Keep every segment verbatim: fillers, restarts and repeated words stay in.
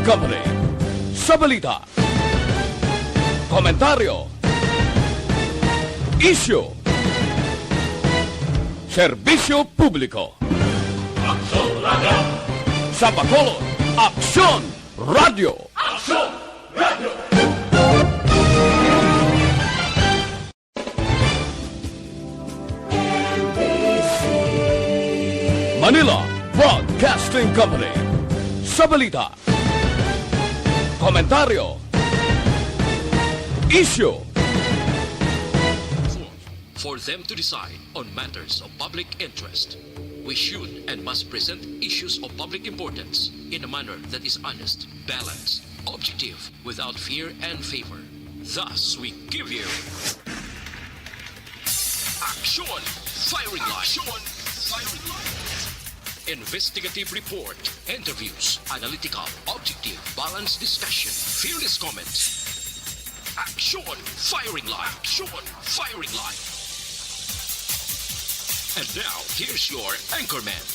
Company. Sa balita, komentaryo, isyu, serbisyo publiko. Aksyon Radio! Sa Bacolod, Aksyon Radio! Aksyon Radio! Manila Broadcasting Company. Sa balita, komentaryo, isyu. For them to decide on matters of public interest, we should and must present issues of public importance in a manner that is honest, balanced, objective, without fear and favor. Thus, we give you Aksyon Firing Line. Aksyon Firing Line. Investigative report, interviews, analytical, objective, balanced discussion, fearless comments. Aksyon Firing Line. Aksyon Firing Line. And now, here's your anchorman.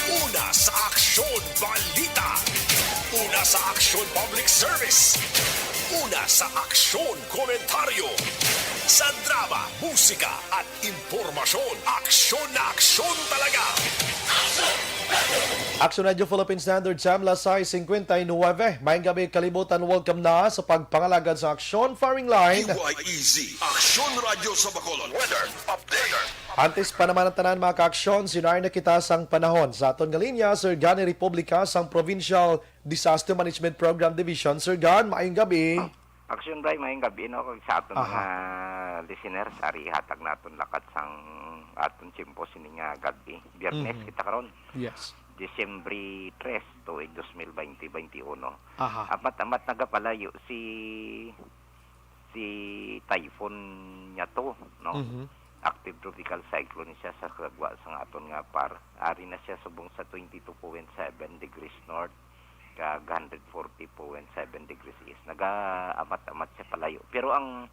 Una sa Aksyon Balita. Una sa Aksyon Public Service. Una sa Aksyon Komentaryo. Sa drama, musika, at impormasyon, aksyon na aksyon talaga. Aksyon Radio Philippine Standard Time, las sais cincuenta y nueve. Maayong gabi, kalibutan. Welcome na sa pagpangalagad sa Aksyon Firing Line. D Y E Z, Aksyon Radio sa Bacolod. Weather update. Antes pa naman ang tanan, mga kaaksyon, sinayod na kita sang panahon sa aton nga linya, Sir Gan, ni Republika sang Provincial Disaster Management Program Division. Sir Gan, maayong gabi. Aksyon, Bray, maayong gabi, no? Kag sa aton Aha. mga listeners, ari ihatag naton lakat sang aton tiyempo sini nga gabi. Biyernes Mhm. kita karon. Yes. Disyembre tres, tuig dos mil baynte, baynte uno. Aha. Amat-amat nagapalayo si, si Typhoon Yato, no? Mhm. Active tropical cyclone siya sa kagwa sang aton nga par. Ari na siya subong sa twenty-two point seven degrees north kag hundred forty point seven degrees east. Nagaamat-amat siya palayo. Pero ang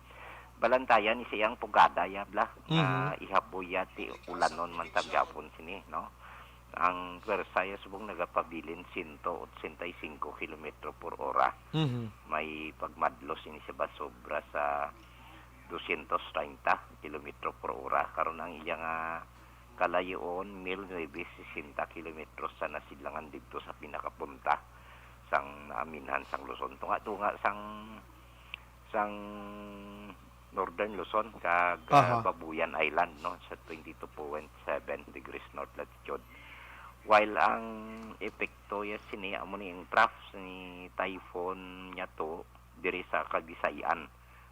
balantayan ni siya ang pugada, ya, bla, nga Mhm. ihaboy ya ti ulanon man ta gyapon sini, no? Ang pwersa ya subong nagapabilin sento otsenta y singko kilometro por ora. Mhm. May pagmadlos ini siya ba sobra sa dosyentos treinta kilometro por ora. Karon ang iya nga kalayoon, mil nuebe sesenta kilometros sa nasidlangan didto sa pinakapunta sang naaminhan sang Luzon. Tunga-tunga sang, sang Northern Luzon kag, ah, Aha. Babuyan Island, no, sa twenty-two point seven degrees north latitude. While ang epekto ya sini amo ni ang trough ni Typhoon Yato diri sa Kabisayan.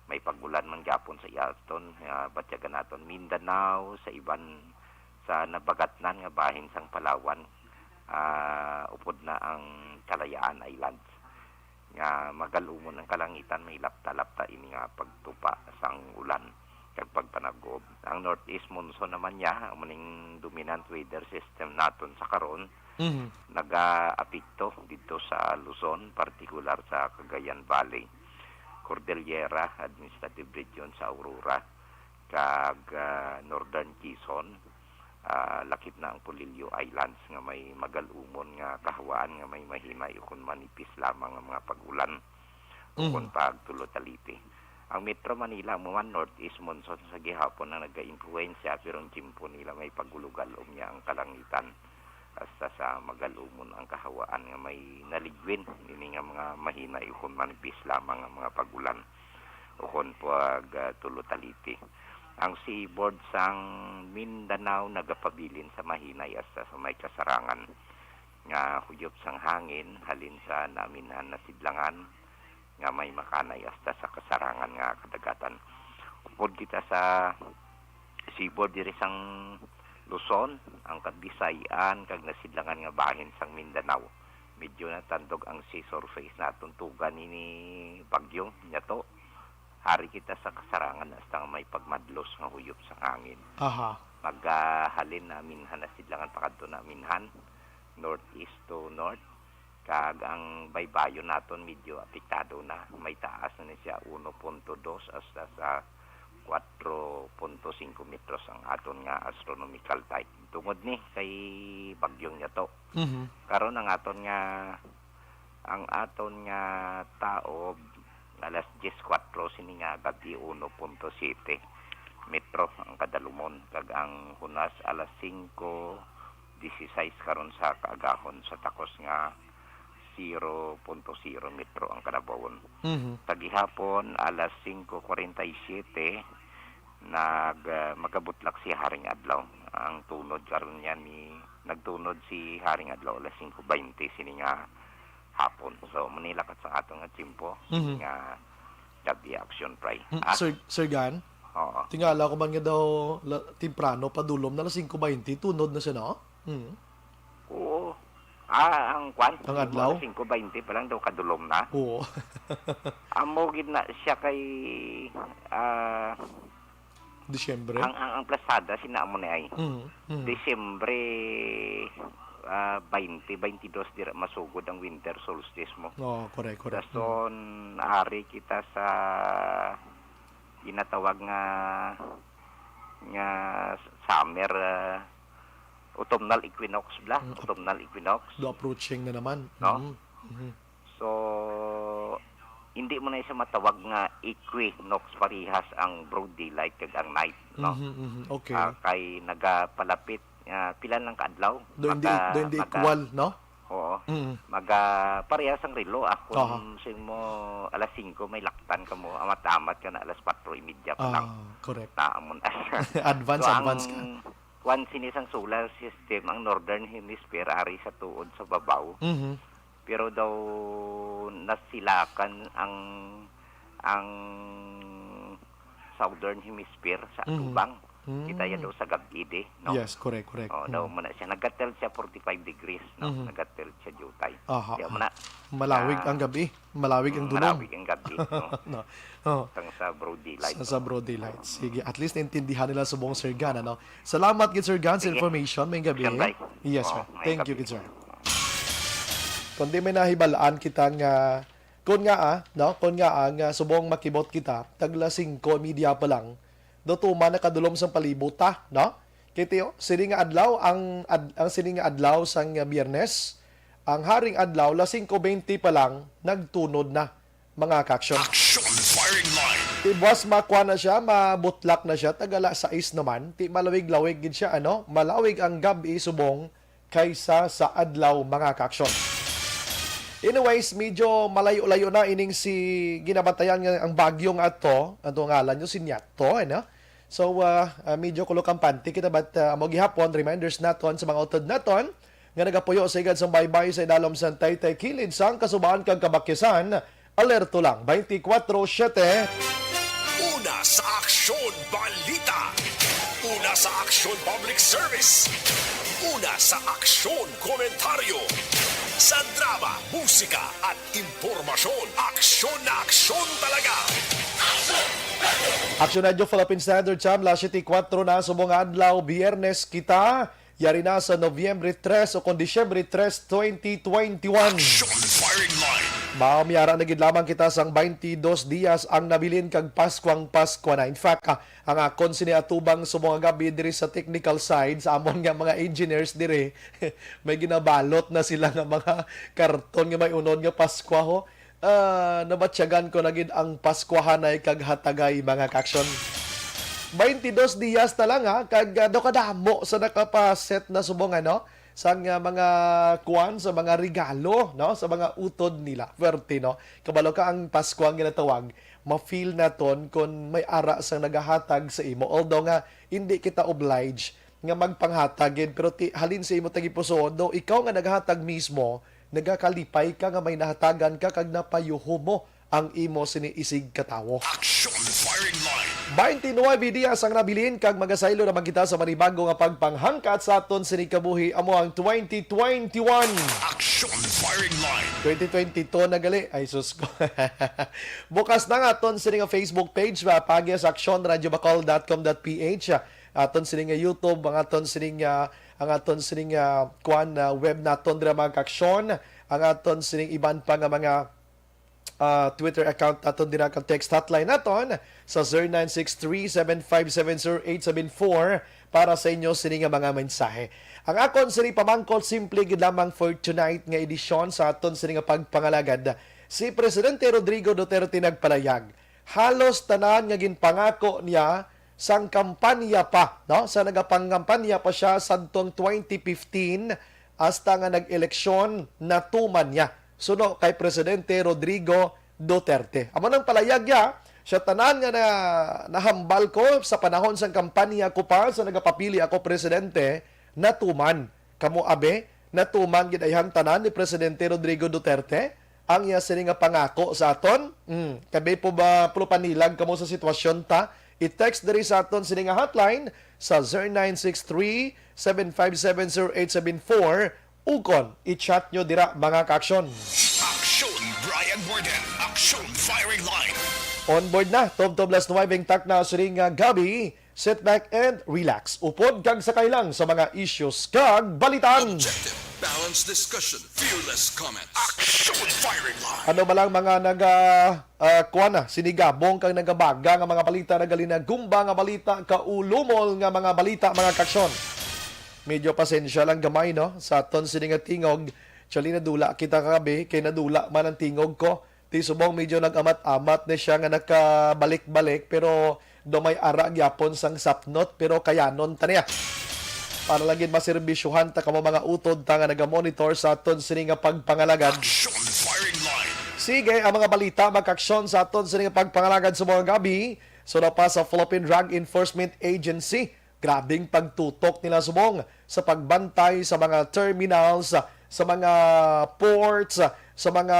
May pag-ulan man gyapon sa iya aton, ah, batyagan naton Mindanao, sa iban sa nabagatnan nga bahin sang Palawan, ah, upod na ang Kalayaan Islands. Nga magal-umon ang kalangitan, may lapta-lapta ini nga pagtupa sang ulan kag pagpanag-uob. Ang northeast monsoon naman niya, amo ning dominant weather system naton sa karon, Mhm. nagaapekto didto sa Luzon, partikular sa Cagayan Valley, Cordillera Administrative Region sa Aurora, kag, ah, Northern Quezon, ah, lakip na ang Polillo Islands nga may magal-umon nga kahawaan nga may mahinay ukon manipis lamang nga mga pag-ulan ukon Mhm. pagtulo taliti. Ang Metro Manila amo man, northeast monsoon sa gihapon ang nagaimpluwensya, pero ang tiyempo nila may pag-ulogal-om niya ang kalangitan. Hasta sa magal-umon ang kahawaan nga may naligwin ini nga mga mahinay ukon manipis lamang nga mga pag-ulan ukon pag, ah, tulo taliti. Ang seaboard sang Mindanao nagapabilin sa mahinay hasta sa may kasarangan nga huyop sang hangin halin sa naaminhan na sidlangan nga may makanay hasta sa kasarangan nga kadagatan. Upod kita sa seaboard diri sang Luzon, ang Kabisayan kag nasidlangan nga bahin sang Mindanao. Medyo natandog ang sea surface naton tuga ni, ni Bagyo Yato. Hari kita sa kasarangan hasta nga may pagmadlos nga huyop sang hangin. Aha. Magahalin na minhan na sidlangan pakadto na minhan, northeast to north. Kag ang baybayon naton medyo apektado na. May taas na ni siya uno punto dos hasta sa kwatro punto singko metros ang aton nga astronomical type. tungod ni kay bagyong niya to. Mhm. Karon ang aton nga ang aton nga taob alas diyes kuwatro sini nga gab-i uno punto siyete metro ang kadalumon, kag ang hunas alas singko disisais karon sa kaagahon sa takos nga zero punto zero metro ang kalabawon. Mhm. Sa gihapon alas singko kuwarenta y siyete nag ah, magabutlak si Haring Adlaw. Ang tunod karon niya ni nagtunod si Haring Adlaw alas singko baynte sini nga hapon. So, manilakat sa ato nga tiyempo Mhm. nga gabi action pray. Hmm, Ah, Sir, Sir Gan, oo. Tingala ko man nga daw la, temprano, padulom na, alas singko baynte, tunod na siya, no? Hmm. Oo. Ah, ang kwan? Ang adlaw? Singko baynte pa lang daw kadulom na. Oo. Amo gid na siya kay ah, Disyembre? Ang, ang, ang plasada, sina mo ni ay. Mm, mm. Disyembre ah, baynte, baynte dos dira masugod ang winter solstice mo. Oh, correct, correct. Mm. Dason, ari kita sa ginatawag nga nga summer ah, autumnal equinox bla, Mm. autumnal equinox. Do approaching na naman. No? Mm, mhm. So hindi mo na siya matawag nga equinox, parihas ang broad daylight kag ang night, no? Mhm, mhm. Okay. Ah, kay nagapalapit ah, pila lang ka adlaw. Do hindi, Maka- do hindi maka- equal, no? Oo. Mm. Maga pareha sang relo ah, kung Aha. sing mo alas singko may laktan ka mo, amat-amat ka na alas kwatro y media pa lang. Ah, correct. Naamon. Advance, So, advance ka. Ang kwan sini sang solar system, ang northern hemisphere ari sa tuod sa babaw. Mhm. Pero daw nasilakan ang ang southern hemisphere sa Mhm. atubang. Mm. Kita ya daw sa gab-i di, no? Yes, correct, correct. Oh, daw Mm. mo na siya nagatilt siya forty-five degrees, no? Mhm. Nagatilt siya jutay. Aha. Kaya mo na Malawig ah, ang gab-i, malawig ang mm, dunong. Malawig ang gab-i, no? No. Oh. Tang sa broad daylight. Sa, sa broad daylight. Sige, at least naintindihan nila subong, Sir Gan, ano? Salamat gid, Sir Gan, sa Sige. information. May gabi. Siyempre. Yes, Oh, sir. may Thank you, gabi. Good sir. Kundi may nahibalaan kita nga, kun nga, ah, no? Kun nga, ah, nga subong makibot kita, tagla singko media pa lang, do tuman nakadulom sang palibot ta, no? Kay tiyo, sini nga adlaw, ang, ad, ang sini nga adlaw sang Biyernes, ang Haring Adlaw, la singko baynte pa lang, nagtunod na, mga ka-aksyon. Action firing line. Tibwas makuha na siya, mabutlak na siya, tagala sais naman. Ti malawig-lawig gid siya, ano? Malawig ang gab-i subong kaysa sa adlaw, mga ka-aksyon. Anyways, medyo malayo-layo na ining si ginabantayan nga ang bagyo nga ato, ang ngalan nyo si Nyato, ano? So, ah, ah, medyo kulo kampante kita, but ah, amo gihapon, reminders naton sa mga utod naton nga nagapuyo sa igad sang baybay sa idalom sang taytay kilid sang kasubaan kag kabakyasan, alerto lang, twenty-four seven. Una sa Aksyon Balita. Una sa Aksyon Public Service. Una sa Aksyon Komentaryo. Sa drama, musika at impormasyon, aksyon na aksyon talaga. Action Radio Philippine Standard Time, las siyete kuwatro na subong nga adlaw, Biyernes kita. Yari na sa Nobyembre tres o kon Disyembre tres, twenty twenty-one. Action firing line. Mao, miyara na gid lamang kita sang twenty-dos dias ang nabilin kag Paskwang Paskwa na. In fact, ah, ang akon sini atubang subong nga gab-i diri sa technical side, sa amon nga mga engineers diri, may ginabalot na sila nga mga karton nga may unod nga Paskwa, ho. Ah, nabatyagan ko na gid ang Paskwahanay kag hatagay, mga ka-aksyon. Twenty-dos dias na lang, ha, kag ah, daw kadamo sa nakapaset na subong, ano, sang ah, mga kuan, sa mga regalo, no, sa mga utod nila. Pwerte, no? Kabalo ka, ang Pasko ang ginatawag, ma-feel naton kon may ara sang nagahatag sa imo. Although nga hindi kita obliged nga magpanghatag gid, pero ti, halin sa imo tagipusoon, daw ikaw nga nagahatag mismo, nagakalipay ka nga may nahatagan ka kag napayuhom mo ang imo sini isig ka tawo. Action firing line. Twenty-nine dias ang nabilin kag magasaylo naman kita sa manibago nga pagpanghangkat sa aton sini kabuhi, amo ang twenty twenty-one. Action firing line. Twenty twenty-two na gali. Ay, sus ko. Bukas na nga aton sini nga Facebook page, paagi sa action radio bacol dot com dot p h. Aton sini nga YouTube, ang aton sini nga, ang aton sini nga, kuan, ah, web naton dira, mga ka-aksyon. Ang aton sining iban pa nga mga ah, Twitter account naton dira, kag text hotline naton sa zero nine six three, seven five seven, zero eight seven four. para sa inyo sini nga mga mensahe. Ang akon sini pamangkot, simple gid lamang for tonight nga edisyon sa aton sini nga pagpangalagad. Si Presidente Rodrigo Duterte nagpalayag, halos tanan nga ginpangako niya sang kampanya pa, no? Sa nagapangkampanya pa siya sadtong twenty fifteen, hasta nga nag-eleksyon, natuman niya. Suno kay Presidente Rodrigo Duterte. Amo nang palayag niya, sa tanan nga na, nahambal ko sa panahon sang kampanya ko pa sa nagapapili ako presidente, natuman. Kamo, abi, natuman gid ayhan tanan ni Presidente Rodrigo Duterte ang iya sini nga pangako sa aton. Mm, kabi po ba pulupanilag kamo sa sitwasyon ta? I-text diri sa aton sini nga hotline sa zero nine six three, seven five seven, zero eight seven four, ukon i-chat nyo dira, mga kaaksyon. Aksyon Brian Warden, Aksyon Firing Line. On board na, tubtob las nuwebe ang takna sini nga gabi. Sit back and relax. Upod kag sakay lang sa mga issues kag balitaan. Objective, balanced discussion, fearless comments. Aksyon Firing Line. Ano ba lang mga naga, ah, kuwan na, sinigabong kag nagabaga nga mga balita, nagalinagumba nga balita, kaulumol nga mga balita, mga kaaksyon? Medyo pasensya lang gamay, no? Sa aton sini nga tingog, actually, nadula kita kagabi, kay nadula man ang tingog ko. Ti subong medyo nag-amat-amat na siya nga nakabalik-balik, pero do may ara gyapon sang sapnot, pero kayanon ta niya. Para lang gid maserbisyuhan ta kamo mga utod ta nga nagamonitor sa aton sini nga pagpangalagad. Action Firing Line. Sige, ang mga balita, mga kaaksyon, sa aton sini nga pagpangalagad sa mga gabi. So, na pa sa Philippine Drug Enforcement Agency, grabing pagtutok nila subong sa pagbantay sa mga terminals, sa mga ports, sa mga,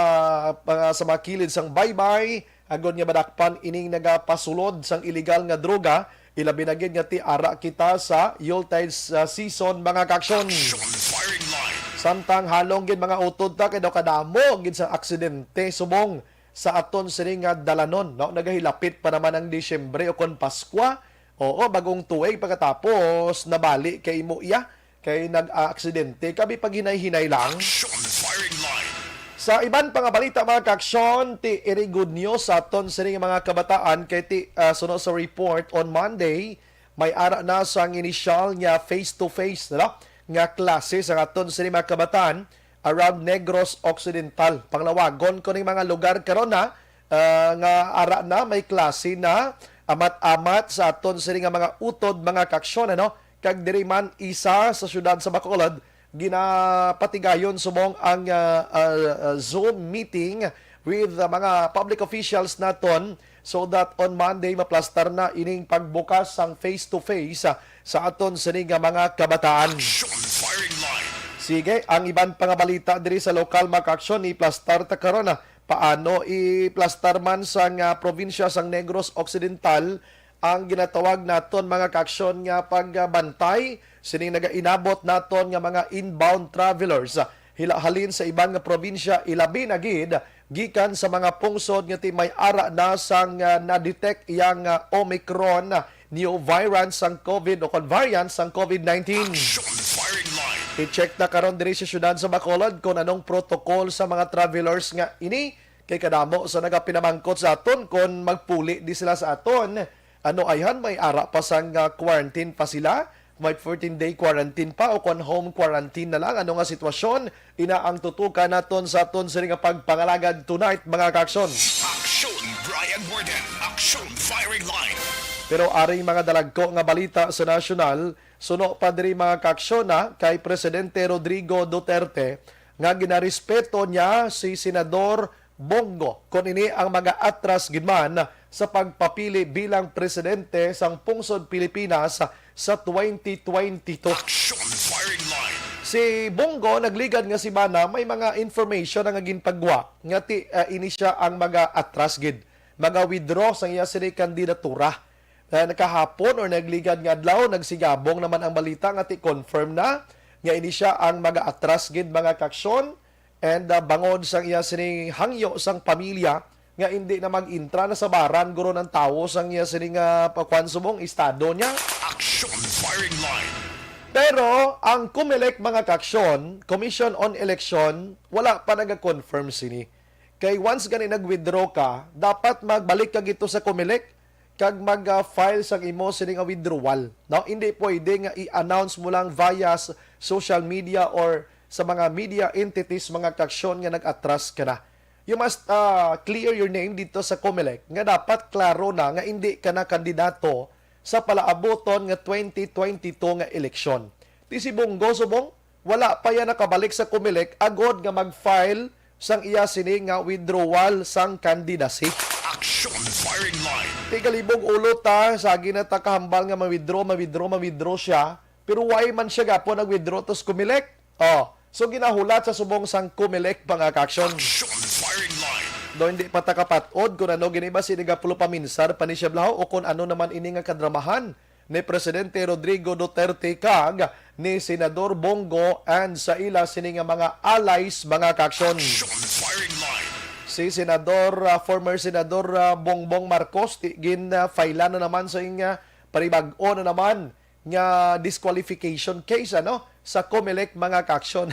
mga, sa mga kilid sang baybay, agod nga madakpan ining nagapasulod sang iligal nga droga, ilabi na gid nga ti ara kita sa Yuletide, ah, season, mga kaaksyon. Action Firing Line. Samtang halong gid mga utod ta kay daw kadamo gid sa aksidente subong sa aton sini nga dalanon, no? Nagahilapit pa naman ang Disyembre o kon Paskwa. Oo, bagong tuig pagkatapos nabali kay imo iya kay nag-aksidente, kabi paghinay-hinay lang. Action Firing Line. Sa iban pa nga balita, mga kaaksyon, ti iri good news sa aton sini nga mga kabataan kay ti, ah, suno sa report on Monday, may ara na sang inisyal nga face-to-face, no, nga klase sa aton sini mga kabataan around Negros Occidental. Panglawagon ko ning mga lugar karon na, ah, nga ara na may klase na amat-amat sa aton sini nga mga utod, mga kaaksyon, ano? Kag diri man isa sa siyudad sa Bacolod, ginapatigayon subong ang, ah, ah, ah, Zoom meeting with, ah, mga public officials naton so that on Monday maplastar na ining pagbukas sang face-to-face, ah, sa aton sini nga mga kabataan. Action Firing Line. Sige, ang iban pa nga balita diri sa lokal, mga kaaksyon, iplastar ta karon, ah. Paano iplastar man sang, ah, probinsya sang Negros Occidental ang ginatawag naton, mga kaaksyon, nga pagbantay sining nagainabot naton nga mga inbound travelers, ah, hila-, halin sa iban nga probinsya, ilabi na gid gikan sa mga pungsod nga ti may ara na sang, ah, na-detect iyang, ah, Omicron, ah, new variant sang COVID o kon variant sang COVID nineteen. Action Firing Line. I-check na karon diri sa siyudad sa Bacolod kon anong protocol sa mga travelers nga ini, kay kadamo sa nagapinamangkot sa aton kon magpuli di sila sa aton. Ano ayhan, may ara pa sang, ah, quarantine pa sila? May fourteen-day quarantine pa o kon home quarantine na lang? Ano nga sitwasyon? Ina ang tutukan naton sa aton sini nga pagpangalagad tonight, mga kaaksyon. Action Brian Warden, Action Firing Line. Pero aring mga dalagko nga balita sa nasyonal, suno pa diri, mga kaaksyon, na kay Presidente Rodrigo Duterte nga ginarespeto niya si Senador Bong Go, kon ini ang mag-aatras gid man sa pagpapili bilang presidente sang pungsod Pilipinas sa twenty twenty-two. Action Firing Line. Si Bong Go nagligad nga semana may mga information nga ginpagwa nga ti, ah, ini sia ang mag-aatras gid, mag-withdraw sang iya sini kandidatura. Na nakahapon or nagligad nga adlaw, nagsigabong naman ang balita nga ti confirm na nga ini sia ang mag-aatras gid, mga kaaksyon. And, ah, bangod sang iya sining hangyo sang pamilya nga indi na mag-intra na sa baran guro ng tawo sang iya sining, ah, pakuan subong estado niya. Action Firing Line. Pero ang COMELEC, mga kaaksyon, Commission on Election, wala pa naga-confirm sini. Kay once gani nag-withdraw ka, dapat magbalik ka gito sa COMELEC. kag mag-file sang imo sini nga withdrawal, no? Hindi pwede nga i-announce mo lang via s-, social media or sa mga media entities, mga kaaksyon, nga nag-atras ka na. You must, ah, clear your name dito sa Comelec nga dapat klaro na nga hindi ka na kandidato sa palaabuton nga twenty twenty-two nga eleksyon. Ti si Bong Go, subong, wala pa iya nakabalik sa Comelec agod nga mag-file sang iya sini nga withdrawal sang candidacy. Action Firing Line. Ti galibog ulo ta, sagi na ta kahambal nga ma-withdraw, ma-withdraw, ma-withdraw siya, pero why man siya gapon nag-withdraw to sa Comelec? Oh, so ginahulat sa subong sang Comelec, mga kaaksyon. Action Firing Line. Do hindi pa ta kapat-od kung ano gini ba sini nga pulupaminsar pa ni siya blaho o kung ano naman ini nga kadramahan ni Presidente Rodrigo Duterte kag ni Senador Bong Go and sa ila sini nga mga allies, mga kaaksyon. Action Firing Line. Si Senador, ah, former Senador, ah, Bongbong Marcos, ti-, gin, ah, file na naman sa ing, ah, panibag-o na naman nga disqualification case, ano, sa Comelec, mga kaaksyon.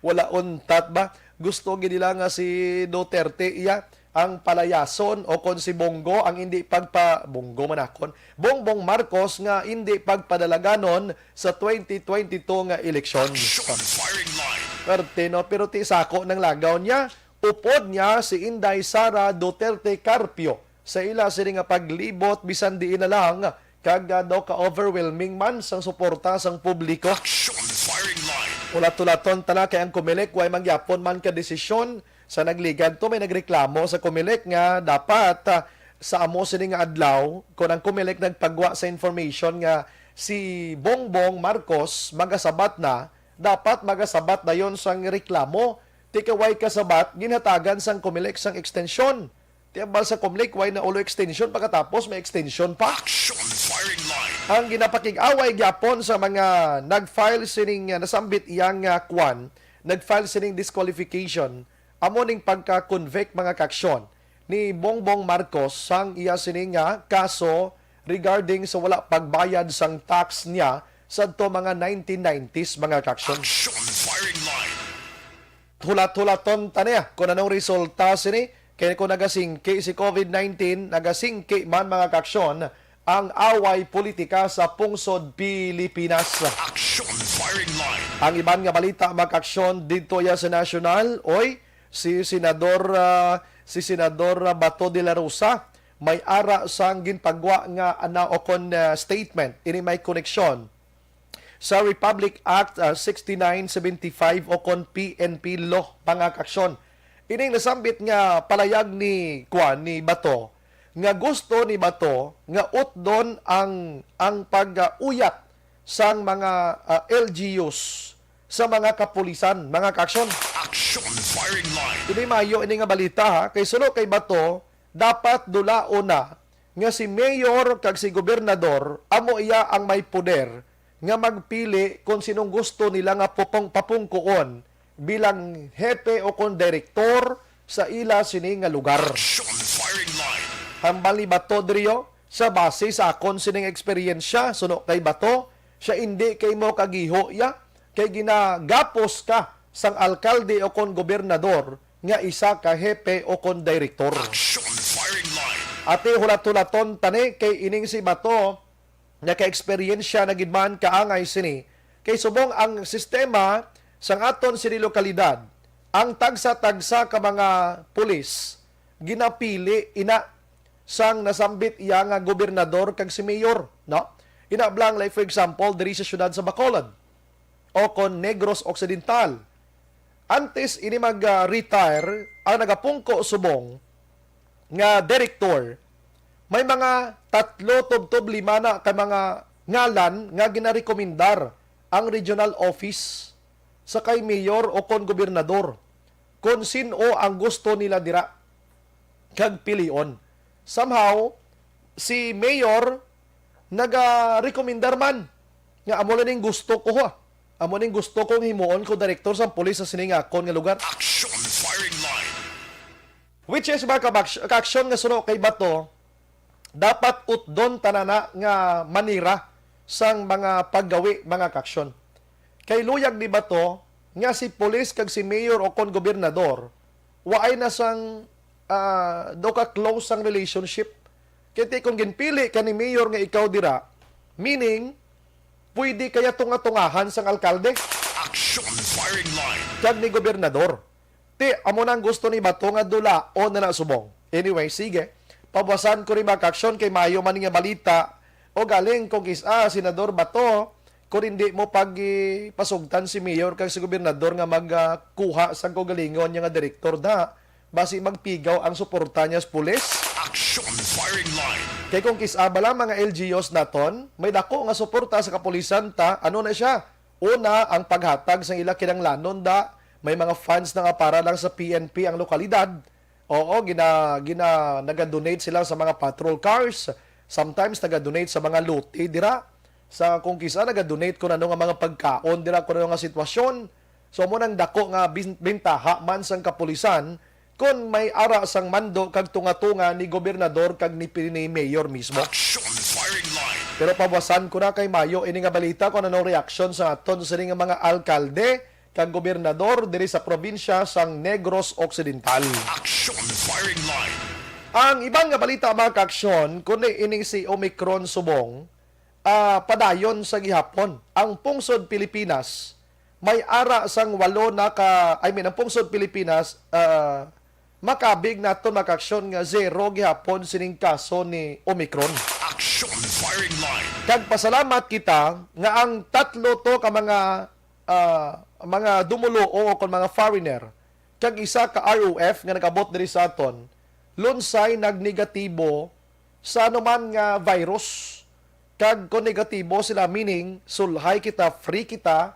Wala untat ba? Gusto gid nila nga si Duterte iya ang palayason o kon si Bong Go ang hindi pagpa-, Bong Go man akon, Bongbong Marcos nga hindi pagpadalaganon sa twenty twenty-two nga eleksyon. Action Firing Line. Perte, no? Pero ti sako nang lagaw niya, upod niya si Inday Sara Duterte Carpio sa ila sini nga paglibot bisan diin na lang kag, ah, daw ka-overwhelming man sang suporta sang publiko. Action Firing Line. Hulat-hulaton ta na kay ang Comelec way mangyapon man ka desisyon. Sa nagligad to, may nagreklamo sa Comelec nga dapat, ah, sa amo sini nga adlaw, kon ang Comelec nagpagwa sa information nga si Bongbong Marcos magasabat na, dapat magasabat dayon sang reklamo. Ti kay way kasabat, ginhatagan sang Comelec sang extension. Ti hambal sa Comelec, way na ulo extension, pagkatapos may extension pa. Action Firing Line. Ang ginapakig-away gyapon sa mga nag-file sining, ah, nasambit iyang, ah, kwan, nag-file sining disqualification, amo ning pagka-convict, mga kaaksyon, ni Bongbong Marcos sang iya sini nga kaso regarding sa wala pagbayad sang tax niya sadto mga nineteen nineties, mga kaaksyon. Action Firing Line. Hulat-hulaton ta niya kung anong resulta sini, kay kung nagasingki si covid nineteen, nagasingki man, mga kaaksyon, ang away politika sa pungsod Pilipinas. Action Firing Line. Ang iban nga balita, mga kaaksyon, didto ya sa nasyonal, oy, si Senador, ah, si Senador, ah, Bato de la Rosa may ara sang ginpagwa nga ana o kon, ah, statement. Ini may koneksyon sa Republic Act, ah, sixty-nine seventy-five o kon P N P law, mga kaaksyon. Ining nasambit nga palayag ni, kuan, ni Bato, nga gusto ni Bato nga utdon ang, ang pag-uyat sang mga, ah, L G Us sa mga kapulisan, mga kaaksyon. Action Firing Line. Ini maayo ini nga balita, ha, kay suno kay Bato, dapat dulaon na nga si mayor kag si gobernador amo iya ang may poder nga magpili kon sinong gusto nila nga pupong-, papungkoon bilang hepe o kon direktor sa ila sini nga lugar. Action Firing Line. Hambal ni Bato diri, sa base sa akon sining eksperyensya, suno kay Bato, siya indi kay mo kagiho iya, kay ginagapos ka sang alkalde o kon gobernador nga isa ka hepe o kon direktor. Action Firing Line. Ati, hulat-hulaton ta ni kay ining si Bato, naka-eksperyensya na gid man kaangay sini, kay subong ang sistema sang aton sini lokalidad, ang tagsa-tagsa ka mga pulis ginapili ina sang nasambit iya nga gobernador kag si mayor, no? Ina blang, like, for example, diri sa siyudad sa Bacolod o kon Negros Occidental. Antes ini mag-retire, ang nagapungko subong nga direktor, may mga tatlo tubtob lima na ka mga ngalan nga ginarekomendar ang regional office sa kay mayor o kon gobernador kon sin-o ang gusto nila dira kag pilion. Somehow, si mayor nagarekomendar man nga amo lang ning gusto ko, ha. Amo ning gusto kong himuon ko direktor sang pulis sa sini nga akon nga lugar. Action Firing Line. Which is, mga kabaks-, kaaksyon, nga suno kay Bato, dapat utdon ta na na nga manira sang mga paggawi, mga kaaksyon. Kay luyag ni Bato nga si pulis kag si mayor o kon gobernador, waay na sang, ah, daw ka close sang relationship Kay ti kung ginpili ka ni mayor nga ikaw dira, meaning, pwede kaya tunga-tungahan sang alkalde Action firing line. Kag ni gobernador. Ti, amo na ang gusto ni Bato nga dulaon na na subong. Anyway, sige. Pabuwasan ko ni mga kaaksyon kay mayo man nga balita. O galing kung kis-, ah, Senador Bato, kung hindi mo pagpasugtan si mayor kag si gobernador nga magkuha sang kaugalingon niya nga direktor na, basi magpigaw ang suporta niya sa pulis. Action firing line. Kay kung kis-a bala mga L G Us naton, may dako nga suporta sa kapulisan ta, ano na siya? Una, ang paghatag sa ila kinanglanon da, may mga funds na nga para lang sa P N P ang lokalidad. Oo, gina, gina, naga-donate sila sa mga patrol cars. Sometimes naga-donate sa mga lote dira. Sa kung kisa naga-donate kung ano nga mga pagkaon dira, kung ano nga sitwasyon. So, mo nang dako nga bin-, bintaha man sang kapulisan kung may ara sang mando kag tunga-tunga ni gobernador kag ni, ni mayor mismo. Action firing line. Pero pabuwasan ko na kay mayo ini nga balita kung anong reaksyon sa aton sini nga mga alkalde kag gobernador diri sa probinsya sang Negros Occidental. Action firing line. Ang iban nga balita, mga kaaksyon, kundi ining si Omicron subong, ah, padayon sa gihapon. Ang pungsod Pilipinas may ara sang walo na ka, I mean, ang pungsod Pilipinas, ah, makabig naton, mga kaaksyon, nga zero gihapon sining kaso ni Omicron. Action firing line. Kag pasalamat kita nga ang tatlo to ka mga, ah, mga dumuluo o kon mga foreigner kag isa ka R O F nga nag-abot diri sa aton, lunsay nagnegatibo sa anuman nga virus. Kag kon negatibo sila, meaning sulhay kita, free kita,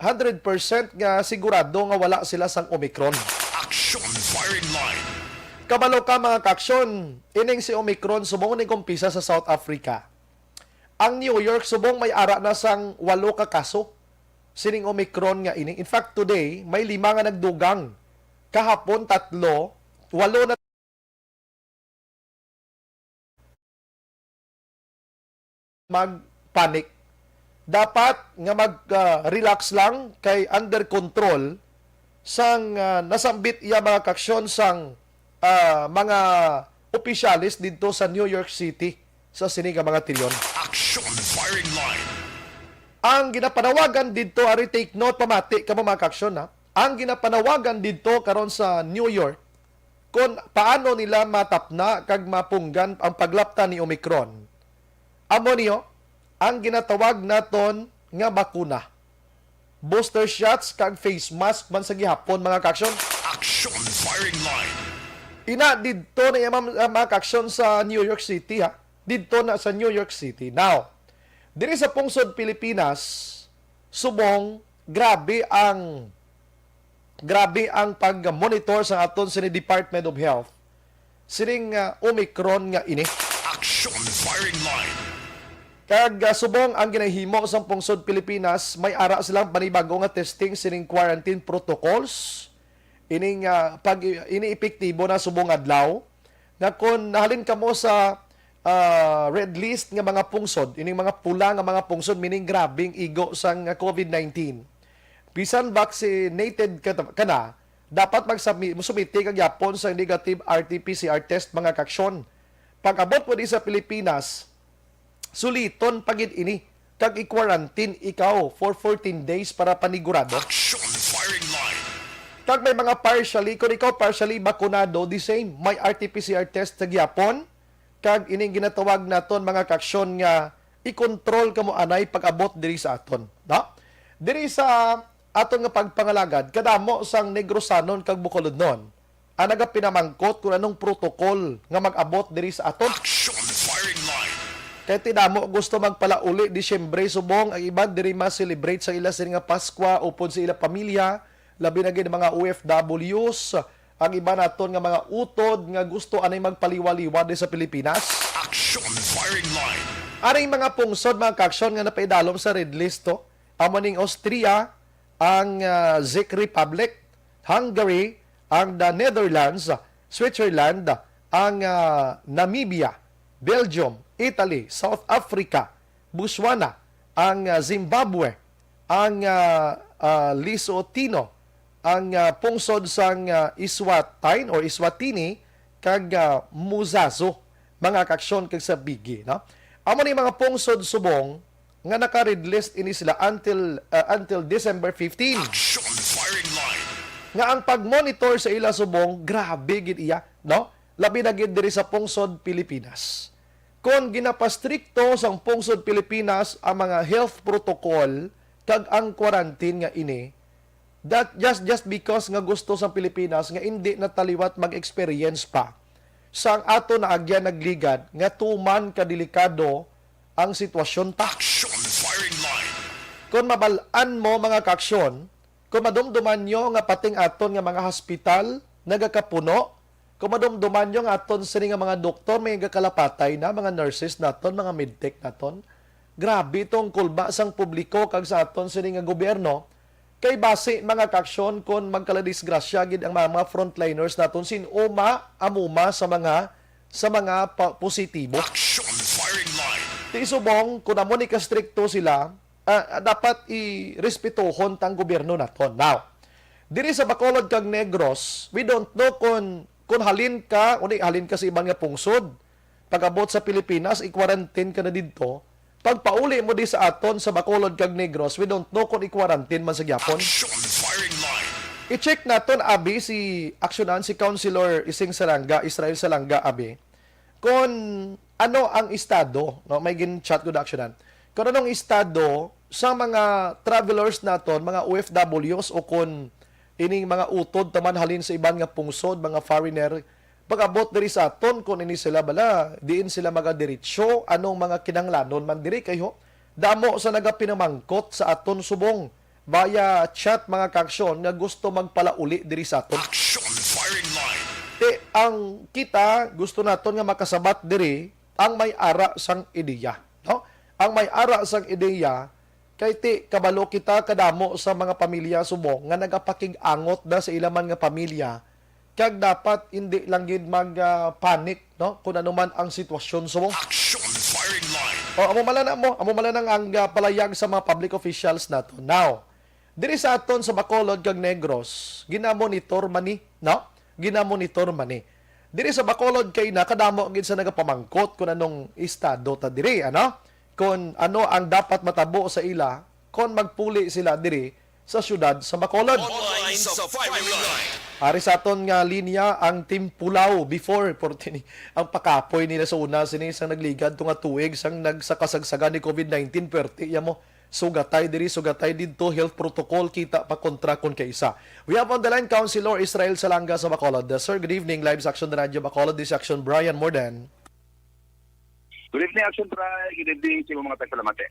hundred percent nga sigurado nga wala sila sang Omicron. Action firing line. Kabalo ka, mga kaaksyon, ining si Omicron subong ni kumpisa sa South Africa. Ang New York subong may ara na sang walo ka kaso sining Omicron nga ini. In fact, today may lima nga nagdugang. Kahapon tatlo, walo na. Mag-panic. Dapat nga mag, ah, relax lang kay under control sang, ah, nasambit iya mga kaaksyon sang, ah, mga opisyales didto sa New York City sa sini nga mga tion. Action firing line. Ang ginapanawagan didto, ari take note, pamati kamo mga kaaksyon, ha. Ang ginapanawagan didto karon sa New York, kung paano nila matapna kag mapunggan ang paglapta ni Omicron, amo niyo ang ginatawag naton nga bakuna. Booster shots kag face mask man sa gihapon, mga kaaksyon. Action firing line. Ina, didto na iya, ma'am, ah, mga kaaksyon, sa New York City, ha. Didto na sa New York City. Now, diri sa pungsod Pilipinas, subong, grabe ang, grabe ang pag-monitor sa aton sini Department of Health sining, ah, Omicron nga ini. Action firing line. Kag, ah, subong ang ginahimo sang pungsod Pilipinas, may ara silang panibago nga testing sining quarantine protocols. Ining, ah, pag, ini epektibo na subong adlaw nga kon nahalin kamo sa, ah, red list nga mga pungsod, ining mga pula nga mga pungsod, meaning grabing igo sang, ah, covid nineteen. Bisan vaccinated ka, ka na, dapat magsami-, sumiti ka gyapon sa negative R T P C R test, mga kaaksyon. Pag-abot mo di sa Pilipinas, suliton pa gid ini, kag i-quarantine ikaw for fourteen days para panigurado. Action firing line. Kag may mga partially, kung ikaw partially bakunado, the same, may R T P C R test sa gihapon, kag ining ginatawag naton, mga kaaksyon, nga i-control kamo anay pag-abot diri sa aton, no? Diri sa aton nga pagpangalagad, kadamo sang Negrosanon kag Bucolodnon ang nagapinamangkot kung anong protocol nga mag-abot diri sa aton. Action firing line. Kay ti damo gusto magpalauli Disyembre subong, ang iban diri ma-celebrate sa ila sini nga Paskwa upod sa ila pamilya, labi na gid mga O F Ws, ang iban naton nga mga utod nga gusto anay magpaliwa-liwa diri sa Pilipinas. Action firing line. Aring mga pungsod, mga kaaksyon, nga napaidalom sa red list to, amo ning Austria, ang, ah, Czech Republic, Hungary, ang the Netherlands, Switzerland, ang, ah, Namibia, Belgium, Italy, South Africa, Botswana, ang, ah, Zimbabwe, ang, ah, ah, Lesotho, ang, ah, pungsod sang, ah, Eswatini or Eswatini, kag, ah, Mozazo, mga kaaksyon, kag sa bigi, no? Amo ni mga pungsod subong nga naka-red list ini sila until, uh, until December fifteen. Action firing line. Nga ang pag-monitor sa ila subong, grabe gid iya, no? Labi na gid diri sa pungsod Pilipinas. Kon ginapastrikto sang pungsod Pilipinas ang mga health protocol kag ang quarantine nga ini, that just, just because nga gusto sang Pilipinas nga indi na ta liwat mag-experience pa sang ato na agyan nagligad nga tuman ka delikado ang sitwasyon ta. Action firing line. Kon mabal-an mo, mga kaaksyon, kon madumduman nyo nga pating aton nga mga hospital nagakapuno, kon madumduman nyo nga aton sini nga mga doktor may gakalapatay na, mga nurses naton, mga medtech naton, grabe tong kulba sang publiko kag sa aton sini nga gobyerno. Kay basi, mga kaaksyon, kon magkaladisgrasya gid ang mga, mga frontliners naton, sin-o ma-amuma sa mga, sa mga pa-, positibo? Action firing line. Ti subong, kun amo ni kastrikto sila, ah, dapat i-respetuhon tang gobyerno naton. Now, diri sa Bacolod kag Negros, we don't know kun, kun halin ka, uni, halin ka sa iban nga pungsod. Pag-abot sa Pilipinas, i-quarantine ka na didto. Pagpauli mo di sa aton sa Bacolod kag Negros, we don't know kung i-quarantine man sa gyapon. Action firing line. I-check naton, abi, si aksyonan si Councilor Ising Salanga, Israel Salanga, abi, kon ano ang estado, no? May gin-chat ko na aksyonan. Kung anong estado sa mga travelers naton, mga O F Ws, o kung ining mga utod taman halin sa iban nga pungsod, mga foreigner, pag-abot diri sa aton, kung ini sila bala, diin sila magadiretso, anong mga kinahanglanon man diri, kay ho, damo sa nagapinamangkot sa aton subong via chat, mga kaaksyon, nga gusto magpalauli diri sa aton. Action firing line. Ti, ang kita, gusto naton nga makasabat diri ang may ara sang ideya, no? Ang may ara sang ideya, kay ti, kabalo kita, kadamo sa mga pamilya subong nga nagapakig-angot na sa ila man nga pamilya, kag dapat indi lang gid mag, ah, panic, no, kung ano man ang sitwasyon subong. Action firing line. O, amo man lang na mo, amo man lang ang, ah, palayag sa mga public officials nato. Now, diri sa aton sa Bacolod kag Negros, ginamonitor man ni, no? Ginamonitor man ni. Diri sa Bacolod kay nakadamo gid sa nagapamangkot kung anong estado ta diri, ano? Kung ano ang dapat matabo sa ila kung magpuli sila diri sa siyudad sa Bacolod. Online sa firing line. Ari sa aton nga linya ang Team Pulaw before, porti ni, ang pakapoy nila sa una sini sang nagligad to nga tuig sang nagsakasagsagan ni covid nineteen, perti ya mo. Sugatay diri, sugatay didto, health protocol, kita pa kontra kon kaisa. We have on the line Councilor Israel Salanga sa Bacolod. Uh, sir, good evening. Live sa Action Radio Bacolod, this is Action Brian Morden. Good evening, Action Brian. Good evening sa mga tagpalamati.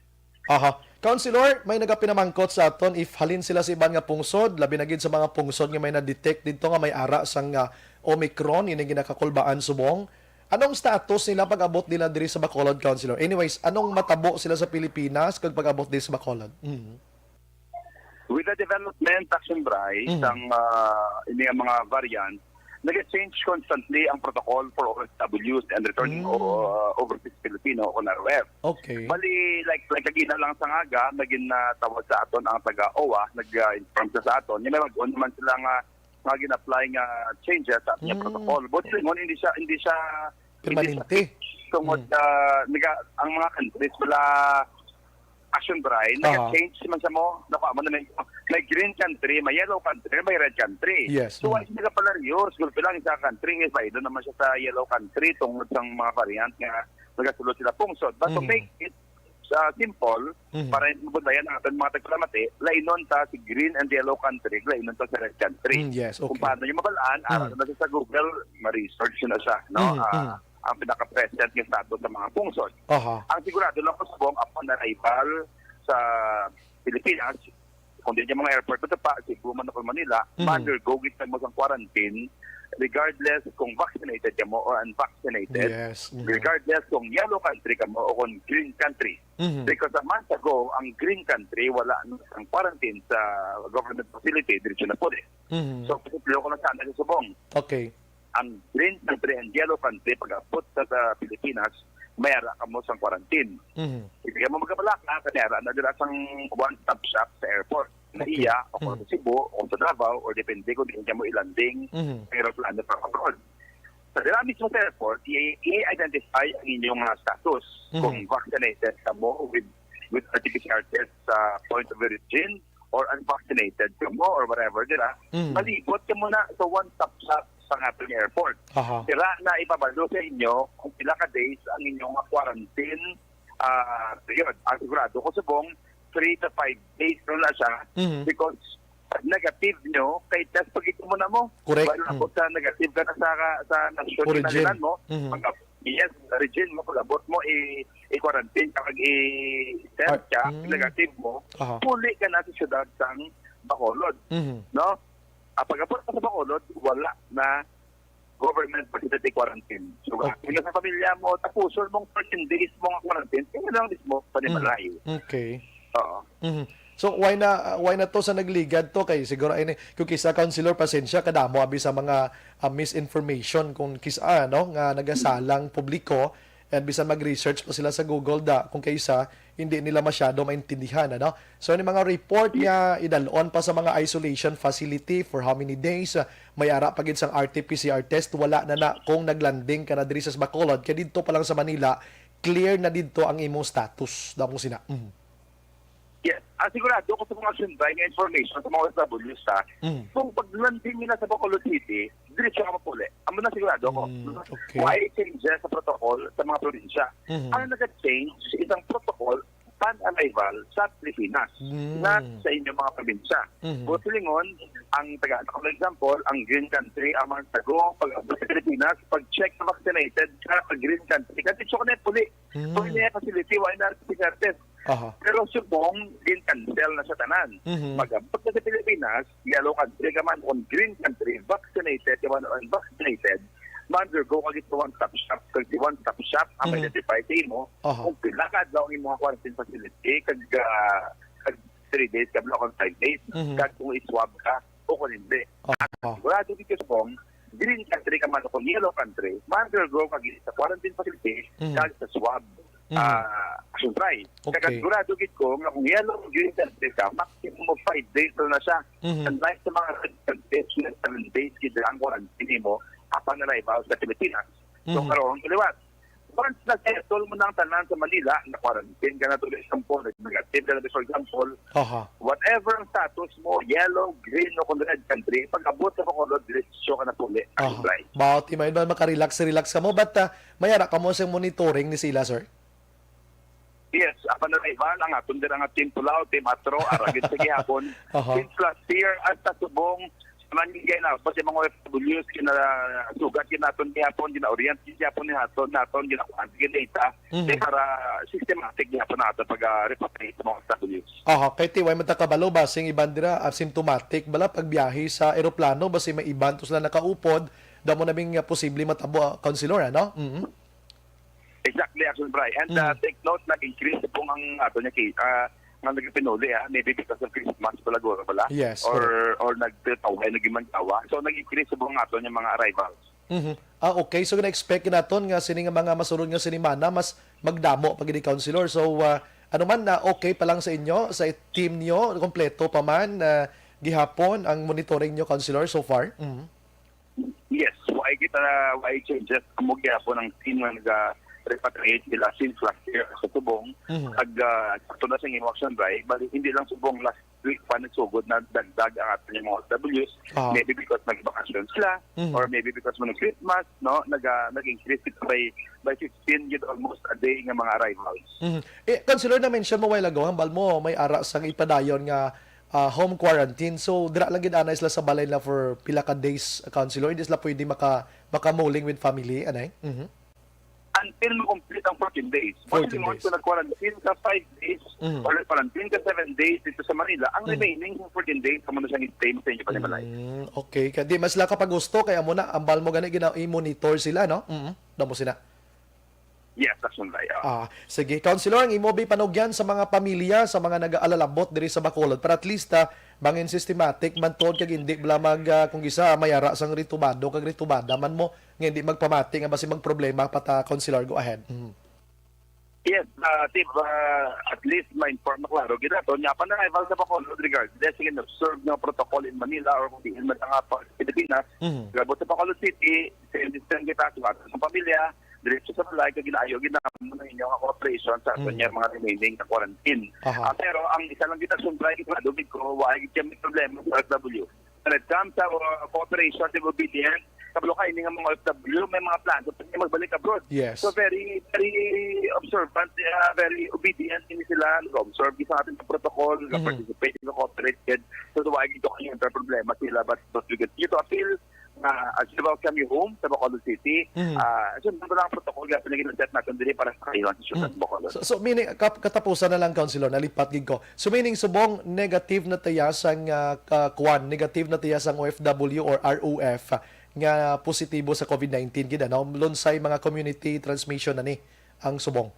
Aha. Councilor, may nagapinamangkot sa aton if halin sila sa iban nga pungsod, labi na gid sa mga pungsod nga may na-detect didto nga may ara sang, ah, Omicron, ini ginakakulbaan subong. Anong status nila pag-abot nila diri sa Bacolod, Councilor? Anyways, anong matabo sila sa Pilipinas kag pag-abot diri sa Bacolod? Mm. With the development, Action Bray, Mhm. sang, ah, ini nga mga variant, nag-change constantly ang protocol for O F Ws and returning Mm. o, ah, overseas Filipino o R O F. Okay. Bali, like, like, kagina lang sa aga, naging, ah, tawag sa aton ang taga O W A, nag-, ah, inform sa, sa aton, nga may mag-on naman sila nga mga gin-apply nga changes sa ating Mm. protocol. But yun, hindi siya, hindi siya, hindi siya Permanente. fixed. Tungod, Mm. ah, naga-, ang mga countries wala action dry, Ah. naga-change man siya mo, nakuha mo na may, may green country, may yellow country, may red country. Yes. So, Mm. why siya nagapalaryos? Gulpi lang sa country, eh, paido naman siya sa yellow country tungod sa mga variant nga nagasulod sila pungsod. But to Mm. make it, ah, simple, Mhm. para mabudlayan ang ating mga tagpalamati, lainon ta si green and yellow country, lainon ta sa red country. Mm, yes, Kung okay. paano niyo mabalaan, ara Mm. na siya sa Google, ma-research na siya, no? Mm, Ah, mm. ang pinaka-present nga status sa mga pungsod. Aha. Ang sigurado lang ko subong upon arrival sa Pilipinas, kung di niya mga airport, basta pa, Cebu man o Manila, Mhm. ma-undergo gid mo sang quarantine, regardless kung vaccinated ka mo or unvaccinated, Yes. Mhm. regardless kung yellow country ka mo o kung green country. Mhm. Because a month ago, ang green country, wala na ang quarantine sa government facility, diretso na po eh. Mhm. So, posible ko na sana sa subong. Okay. Ang green country and yellow country, pag-abot sa, sa Pilipinas, may ara ka mo sang quarantine. Mhm. Hindi ka mo magkabalaka, kani ara na dira sang one-stop shop sa airport. Na Okay. iya, o kung Mhm. sa Cebu, o sa Davao, or depende kung di ka mo i-landing, Mhm. sa aeroplano pa abroad. Sa dira mismo sa airport, i- i-identify ang inyong mga status. Mhm. Kung vaccinated ka mo with, with R T P C R test sa point of origin or unvaccinated ka mo or whatever, dira, Mhm. malibot ka muna sa one-stop shop sa nga airport. Aha. Dira na ipabalo sa inyo kung pila ka days ang inyong quarantine ah, period. Ang sigurado ko subong, three to five days na na siya Mhm. because pag negative nyo, kay test pag ito mo na mo. Correct. Wala Mm. ko sa negative ka na sa, sa nasyon Origin. Kinalinan mo. Mhm. Pag, yes, origin mo, pag abot mo, i, i-quarantine ka, pag i-test Ar- ka, Mm. negative mo, Aha. puli ka na sa syudad sang Bacolod. Mhm. No? Ah, pag abot ka sa Bacolod, wala na government facility quarantine. So, Okay. kung sa pamilya mo, tapuson mong thirteen days mo nga quarantine, kaya lang mismo panimalay. Mm. Okay. Oo. Mhm. So, why na, why na to sa nagligad to? Kay siguro, ay, kung kisa, Councilor, pasensya, kadamo abi sa mga, ah, misinformation kung kisa, ano, nga nagasalang publiko, and bisan mag-research pa sila sa Google, da, kung kay isa, hindi nila masyado maintindihan, ano? So, ni mga report nga idalon pa sa mga isolation facility for how many days, ah, may ara pa gid sang R T P C R test, wala na na kung naglanding ka na diri sa Bacolod, kay didto pa lang sa Manila, clear na didto ang imong status, daw mo sina. Mhm. Yes. Ah, sigurado ko sa mga sunday nga information sa mga O F W sa Mm. kung pag-landing nila sa Bacolod City, diretso ka mapuli. Amo na sigurado ko. Mm, okay. Why changes sa protocol sa mga probinsya? Mhm. Ang nag-change isang protocol pan-arrival sa Pilipinas, Mm. not sa inyong mga probinsya. Mhm. Buot silingon, ang taga, for example, ang green country, ang mga tago, pag abot sa Pilipinas, pag-check na vaccinated ka, pag green country ka, diretso ka na puli. Mm. So, hindi na facility, why not P C R test? Aha. Pero subong, gin-cancel na sa tanan. Mhm. Mag-abot ka sa Pilipinas, yellow country ka man, on green country, vaccinated ka man, or unvaccinated, ma-undergo ka gid sa one-stop shop. Kag si one-stop shop ang Mhm. identify sa imo Aha. kung pila ka adlaw ang imong quarantine facility, kag, ah, kag three days, kag on five days, Mhm. kag kung i-swab ka o kung hindi. Aha. Sigurado gid ka subong, green country ka man o kung yellow country, ma-undergo ka gid sa quarantine facility Mhm. kag sa swab, Mhm. ah, action try. Okay. Kag sigurado gid ko nga kung yellow o green country ka, maximum of five days na siya. Mhm. Unlike sa mga red countries, na seven days gid ang quarantine mo upon arrival sa Pilipinas. So, Mhm. karon, kaliwat. Once na-settle mo na ang tanan sa Manila, na-quarantine ka na to, for example, negative ka na to, for example, Aha. whatever ang status mo, yellow, green, o kung red country, pag abot sa Bacolod, diretso ka na puli. Aha. Ang flight. Mao, ti, may man, makarelax-relax ka mo, but, ah, may ara ka mo sa monitoring ni sila, sir? Yes, upon arrival, ang aton dira nga Team Pulao, Team Atro, aragid sa gihapon. Aha. Since last year, hasta subong, sa man gay na, pati mga O F Ws, kinasugat gid naton gihapon, gina-orient gid gihapon ni naton, naton, ginakuan, gid data, Mhm. kay para systematic gihapon nato pag, ah, repatriate sa mga O F Ws. Aha, kay ti, way man ta kabalo, basing iban dira, asymptomatic bala, pagbiyahe sa eroplano, basi may iban to sila nakaupod, damo na bing, ah, posible matabo, ah, Councilor, ano? Mhm. Exactly, Action Bry. And, uh, Mm. take note, nag-increase subong ang ato niya ki-, ah, nga nagpinuli, ah. Maybe because of Christmas pala, guro pala. Yes, Or, correct. or nagtawhay, naging mandawa. So, nag-increase subong ang ato niya mga arrivals. Mhm. Ah, okay. So, na-expect naton nga sini nga mga masunod nga sinimana, mas magdamo pa gid, Councilor. So, ah, ano man, na okay pa lang sa inyo, sa team niyo, kompleto pa man, ah, gihapon ang monitoring niyo, Councilor, so far? Mhm. Yes, why kita, why changes? Amo gyapon ang team nga naga-repatriate sila since last year sa Subong. Mhm. Ag, ah, sakto na sa imong Action Bry, bali, hindi lang Subong, last week pa nagsugod na dagdag ang aton yung mga O F Ws. Ah. Maybe because nagbakasyon sila, Mhm. or maybe because mo nag-Christmas, no? Naga, nag-increase ito by, by fifteen, yun, almost a day nga mga arrivals. Mhm. Eh, Councilor, na-mention mo while ago, hambal mo, may ara sang ipadayon nga ah, home quarantine. So, dira lang gid anay sila sa balay nila for pila ka days, Councilor? Hindi sila pwede maka-, makamuling with family, anay? Mhm. Until ma-complete ang fourteen days. Fourteen Once days. Once nag-quarantine ka five days, Mhm. or quarantine ka seven days dito sa Manila, ang Mhm. remaining fourteen days, amo na siyang stay mo sa inyo panimalay. Mm, okay. Kaya di man sila kapag gusto, kaya mo na, ambal mo gani, gina-, i-monitor sila, no? Mhm. Damo sila. Yes, that's one, ah. Ah, sige, Councilor, ang imo bi panugyan sa mga pamilya, sa mga nag-aalalabot diri sa Bacolod, para at least, ah, bangin systematic man tuod kag hindi bala mag, ah, kung gisa, may ara sang ritubado kag ritubada man mo, nga hindi magpamati nga basi magproblema pa ta, Councilor, go ahead. Mhm. Yes, uh, Tip, uh, at least ma-inform na klaro gid nato. Nya, upon arrival sa Bacolod, regardless, sige, observe nga protocol in Manila or kung diin man nga pa sa Pilipinas, Mhm. labot sa Bacolod City, same distance kita, suwat sa pamilya, diretso sa balay, kag ginaayo gid naman ang inyo nga cooperation sa ato Mm. niya mga remaining na quarantine. Aha. Ah, pero ang isa lang kita sundray, kita lumig ko, wa gid kami problema sa O F W. When it comes sa, uh, cooperation, the obedience, kabalo ka, ini nga mga O F W, may mga plano pa niya magbalik abroad. Yes. So, very, very observant, uh, very obedient ini sila. Nag-observe sa ating protocol, Mhm. nag-participate, nag-cooperate. So, wala gid ko kayo yung problema sila. But, but we continue to appeal na as you welcome you home sa Bacolod City, Mhm. ah, sundon ko lang ang protocol nga pinag-set natin diri para sa kayo sa siyudad Mhm. ng Bacolod. So, so, meaning, kap-, katapusan na lang, Councilor, nalipat gid ko. So, meaning, subong negative na taya sang, ah, ka-, kuwan, negative na taya sang O F W or R O F nga positibo sa COVID nineteen gid, ano? Lunsay mga community transmission na ni ang subong.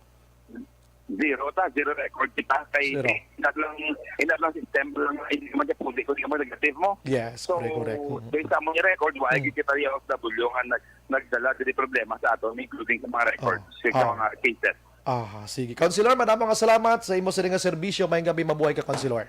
Zero ta, zero record kita. Kay Zero. Ina lang, ina lang system lang, hindi man siya positive, hindi man negative mo. Yes, So, correct, correct. Mm. based sa among record, wala Mm. gid kita yung O F W nga nag-, nagdala diri problema sa aton, including sa mga records, Oh. sa Oh. mga cases. Aha, sige. Councilor, madamo nga salamat sa imo sini nga serbisyo. Maayong gabi, mabuhay ka, Councilor.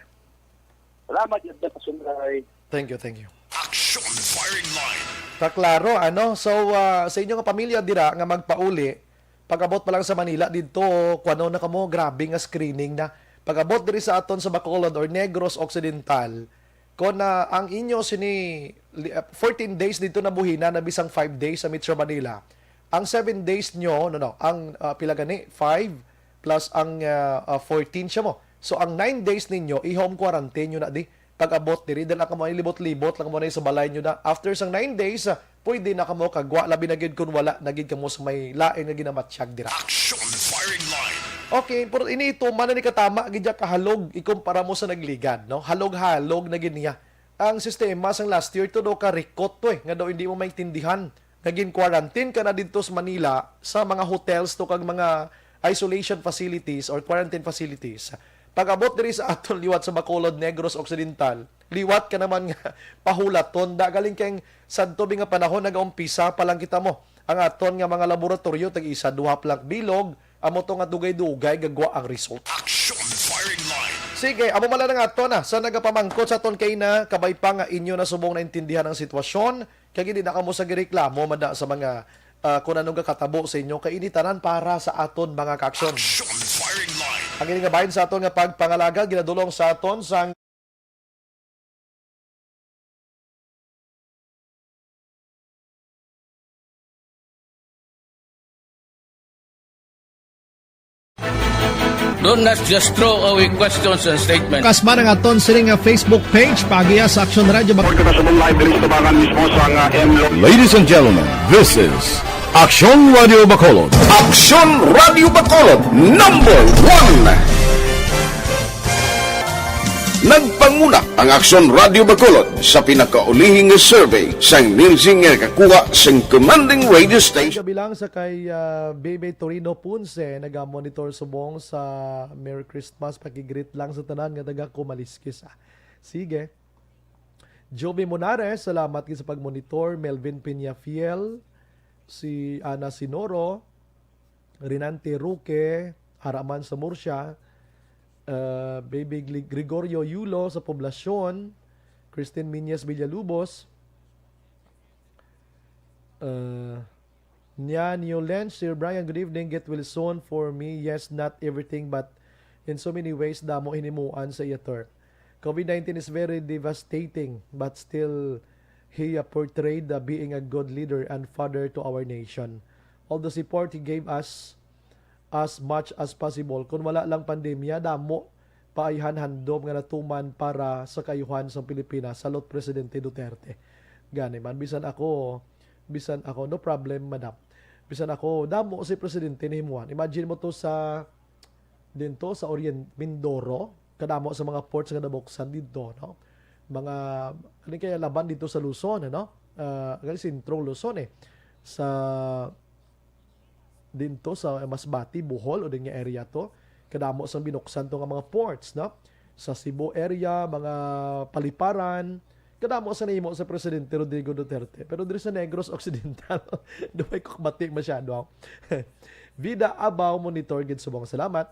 Salamat, Jed, sa sundray. Thank you, thank you. Action Firing Line. Ta klaro, ano? So, ah, sa inyo nga pamilya dira nga magpauli, pag-abot pa lang sa Manila didto, kuno na kamo, grabe nga screening na. Pag-abot diri sa aton sa Bacolod or Negros Occidental, kon na ang inyo sini, li-, ah, fourteen days didto na buhina na bisang five days sa Metro Manila, ang seven days nyo, no, no, ang, ah, pila gani? Five plus ang, ah, ah, fourteen siya mo. So, ang nine days ninyo, i-home quarantine nyo na di. Pag-abot diri, dala kamo, libot-libot lang mo na sa balay nyo na. After sang nine days, ah, pwede na kamo kagwa, labi na gid kung wala na gid kamo sa may lain nga ginamatsyag dira. Action Firing Line. Okay, pero ini ito, man ni katama gid ya kahalog, ikumpara mo sa nagligad, no? Halog-halog na gid niya. Ang sistema sang last year, to daw ka rikot to eh, nga daw hindi mo maintindihan. Nga gin-quarantine ka na didto sa Manila, sa mga hotels to kag mga isolation facilities or quarantine facilities. Pag-abot diri sa aton liwat sa Bacolod, Negros Occidental, liwat ka naman nga pahulaton. Da galing kay sadto bi nga panahon, nagaumpisa pa lang kita mo. Ang aton nga mga laboratoryo, tag isa, duha pa lang bilog, amo to nga dugay-dugay gagwa ang result. Action Firing Line. Sige, amo man lang ato na sa nagapamangkot sa aton kay na kabay pa nga inyo na subong naintindihan ang sitwasyon. Kag hindi na kamo sa gireklamo man da sa mga, ah, kung anong kakatabo sa inyo, kay ini tanan para sa aton mga kaaksyon. Action Firing Line. Ang ini nga bahin sa aton nga pagpangalaga ginadulong sa aton sang Don't not just throw away questions and statements. Kasman ang aton sini nga Facebook page, paagiha sa Action Radio Bac- Report kita sa live diri sa tubangan mismo sa nga M Lo- Ladies and gentlemen, this is Action Radio Bacolod. Action Radio Bacolod, number one. Nagpanguna ang Action Radio Bacolod sa pinakaulihing survey sang Nielsen nga nakakuha sang commanding radio station. Gabi lang sa kay, ah, Bebe Torino Ponce, nagamonitor subong sa Merry Christmas, pakigreet lang sa tanan nga taga Kumaliskis, ah. Sige. Joby Monares, salamat gid sa pagmonitor. Melvin Peñafiel, si Ana Sinoro, Renante Roque, ara man sa Murcia, uh, Baby Gli-, Gregorio Yulo sa Poblacion, Christine Miñez Villalubos, uh, Nya New Lens, Sir Brian, good evening. Get well soon for me. Yes, not everything, but in so many ways, damo hinimuan sa iya term. COVID nineteen is very devastating, but still, he, uh, portrayed, uh, being a good leader and father to our nation. All the support he gave us as much as possible. Kung wala lang pandemya, damo pa ayhan handom nga natuman para sa kaayuhan sa Pilipinas, salot Presidente Duterte. Gani man, bisan ako, bisan ako, no problem, madam. Bisan ako, damo si Presidente ni himuan. Imagine mo to sa, din to, sa Orient, Mindoro, kadamo sa mga ports nga nabuksan dito, no? Mga, ano kaya laban dito sa Luzon, ano? Ah, kaya Central Luzon, eh. Sa, din to, sa Masbate, Bohol, o din nga area to. Kadamo sang binuksan to nga mga ports, no? Sa Cebu area, mga Paliparan, Kadamo sa nahimo sa Presidente Rodrigo Duterte, pero diri sa Negros Occidental, duway ko kabati masyado, ah. Vida Abaw, monitor gid subong. Salamat.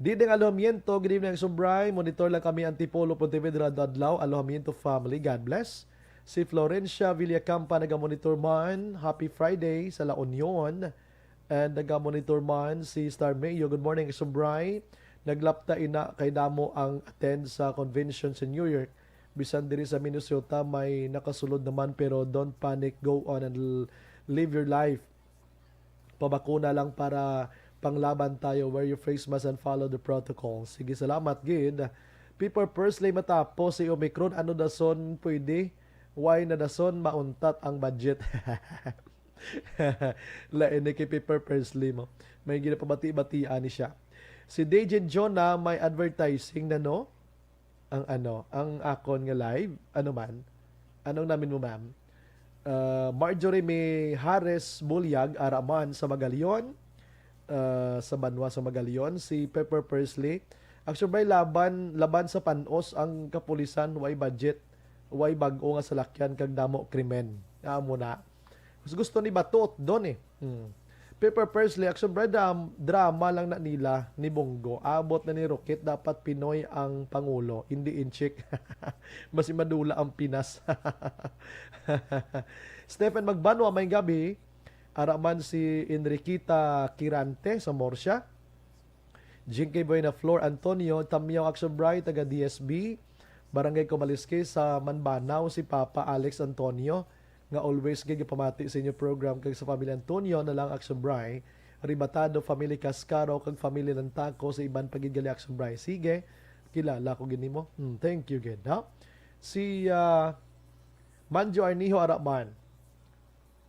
Diding Alojamiento, good evening, Action Bri. Monitor lang kami, Antipolo, Pontevedra, adlaw. Alojamiento family, God bless. Si Florencia Villacampa naga-monitor man. Happy Friday sa La Union. And naga-monitor man si Star Mayo. Good morning, Action Bri. Naglapta ina kay damo ang attend sa convention sa New York. Bisan diri sa Minnesota may nakasulod naman, pero don't panic. Go on and l-, live your life. Pabakuna lang para panglaban tayo. Wear your face mask and follow the protocol. Sige, salamat gid. Pepper Pursley, matapos si Omicron, ano dason pwede? Why na dason mauntat ang budget? Lain ni kay Pepper Pursley mo. May ginapabati-batian ni siya. Si Dejen Jonah, may advertising na, no? Ang ano, ang akon nga live, ano man? Anong namin mo, ma'am? Uh, Marjorie May Harris Bulyag, ara man sa Magalion, uh, sa banwa sa Magalion, si Pepper Pursley. Actually, may laban, laban sa panos ang kapulisan, way budget, way bag-o nga salakyan, kag damo krimen. Amo na. Mas gusto ni Bato Don eh. Hmm. Pepper Pursley, Action Bri, dram-, drama lang na nila ni Bongo. Abot na ni Rocket, dapat Pinoy ang Pangulo, hindi Inchik. Mas madula ang Pinas. Stephen Magbanwa, may gabi. Ara man si Enriqueta Kirante sa Morsia. Jinky Buena, Flor Antonio, Tamyaw, Action Bri, taga D S B, Barangay Kumaliski sa Manbanao, si Papa Alex Antonio, nga always gid gapamati sa inyo program kag sa family Antonio na lang, Action Bri, Ribatado family, Cascaro kag family Lantaco, sa iban pa gid gali, Action Bri. Sige, kilala ko gid nimo. Hmm, thank you gid, ha? Si, ah, Manjo Arnijo, ara man.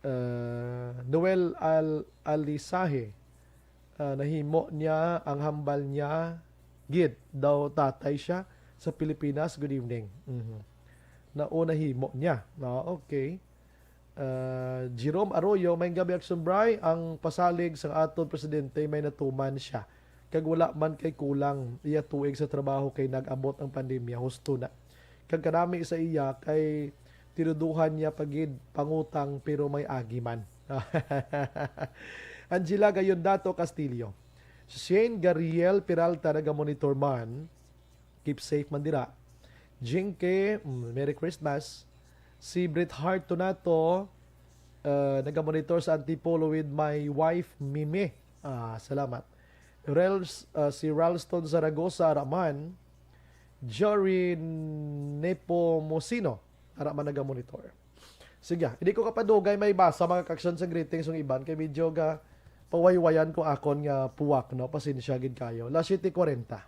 Uh, Noel Al-, Alisahe, uh, nahimo niya ang hambal niya, gid daw tatay siya sa Pilipinas. Good evening. Mhm. Nao nahimo niya. No, okay. Uh, Jerome Arroyo, may gabi, Action Bri, ang pasalig sang aton presidente may natuman siya. Kag wala man kay kulang iya tuig sa trabaho kay nag-abot ang pandemya. Husto na. Kag kanami sa iya kay tinuduhan niya pa gid pangutang, pero may agi man. Angela Gayondato Castillo. Shane Gariel Peralta nagamonitor man. Keep safe man dira. Jinky, mm, Merry Christmas. Si Bret Hart Tonato, uh, nagamonitor sa Antipolo with my wife, Mimi. Ah, salamat. Rels-, ah, si Ralston Zaragoza, ara man. Jory Nepomuceno, ara man nagamonitor. Sige, hindi ko kapadugay may basa mga kaksyon sa greetings ng iban kay medyo ga pawaywayan ko akon nga puwak, no? Pasensya gid kayo. Las siete cuarenta.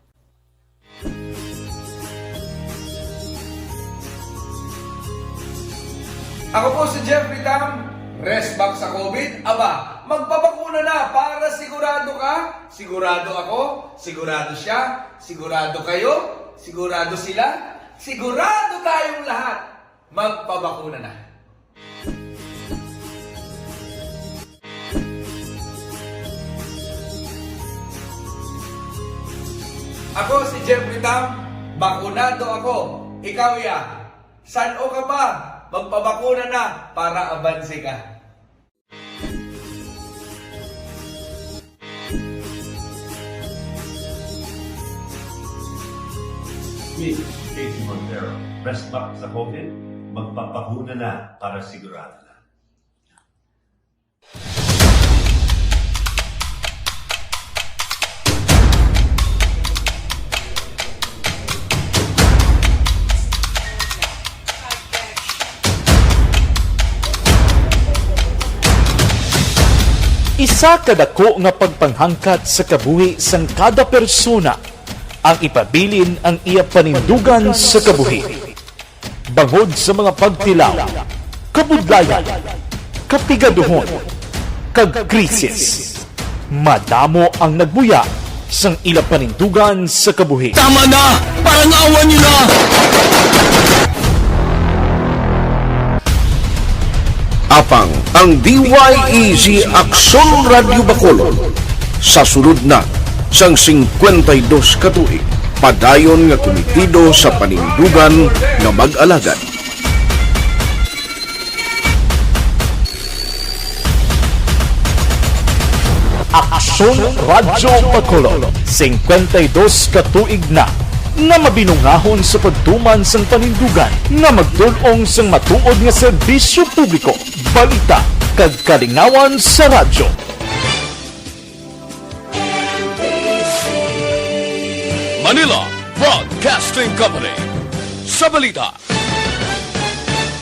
Ako po si Jeffrey Tam. Rest back sa COVID. Aba, magpabakuna na para sigurado ka, sigurado ako, sigurado siya, sigurado kayo, sigurado sila, sigurado tayong lahat. Magpabakuna na. Ako si Jeffrey Tam, bakunado ako. Ikaw ya, san-o ka pa? Magpabakuna na para abanse ka. This is Casey Montero. Rest back sa COVID, magpabakuna na para sigurado na. Isa ka dako nga pagpanghangkat sa kabuhi sang kada persona ang ipabilin ang iya panindugan sa kabuhi. Bangod sa mga pagtilaw, kabudlayan, kapigaduhon, kag krisis, madamo ang nagbuya sang ila panindugan sa kabuhi. Tama na! Parang awa niyo na! Apang ang D Y E G Aksyon Radyo Bacolod sa sulod na sang singkwenta y dos ka tuig, padayon nga kumitido sa panindugan nga mag-alagad. Radyo Bacolod, singkwenta y dos ka tuig na nga mabinungahon sa pagtuman sang panindugan nga magdul-ong sang matuod nga serbisyo publiko, balita, kag kalingawan sa radyo. Manila Broadcasting Company. Sa balita,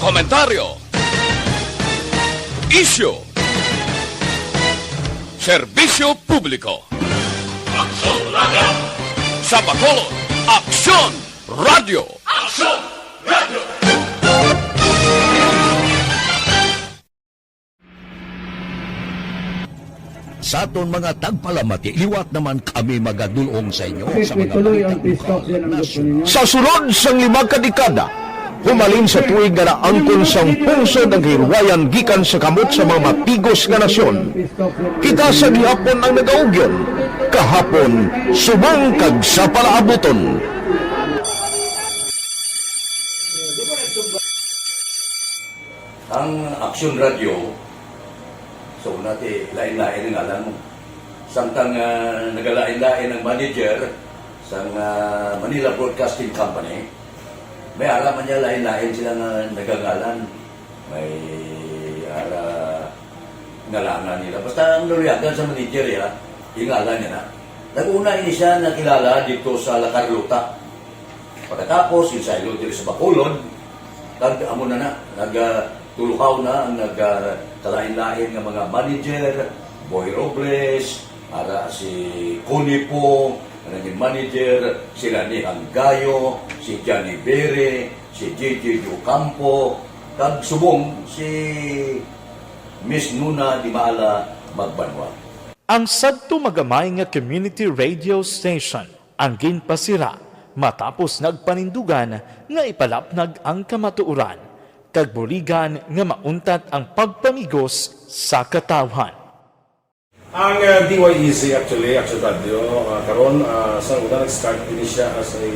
komentaryo, isyu, serbisyo publiko. Aksyon Radio! Sa Bacolod, Aksyon Radio! Aksyon Radio! Sa aton mga tagpalamati, liwat naman kami magadul-ong sa inyo sa mga balita lokal, nasyonal. Sa sulod sang lima ka dekada, humalin sa tuig nga naangkon sang pungsod ang kahilwayan gikan sa kamot sa mga matigos nga nasyon, kita sa gihapon ang nagaugyon, kahapon, subong kag sa palaabuton. Ang Aksyon Radio, so, una ti, lain-lain ang ngalan mo. Samtang, ah, nagalain-lain ang manager sang, ah, Manila Broadcasting Company, may ara man niya lain-lain sila nga nagangalan. May ara ngalanan nila. Basta ang naluyagan sa manager, ya, yung ngalan niya na. Nag-una ini siya nakilala dito sa La Carlota. Pagkatapos, yung saylo diri sa Bacolod, kag amo na na, nag, ah, tuluhaw na ang nag, ah, kalain-lain nga mga manager, Boy Robles, ara si Connie Pong, ang naging manager, sila ni Hanggayo, si Johnny Bere, si J J Ocampo, kag subong si Miss Nuna Di Maala Magbanwa. Ang sadto magamay nga community radio station ang ginpasira matapos nagpanindugan nga ipalapnag ang kamatuoran kag buligan nga mauntat ang pagpamigos sa katawhan. Ang, ah, D Y E Z, actually, Action Radio, ah, karon, ah, sa una nag-start ini siya as a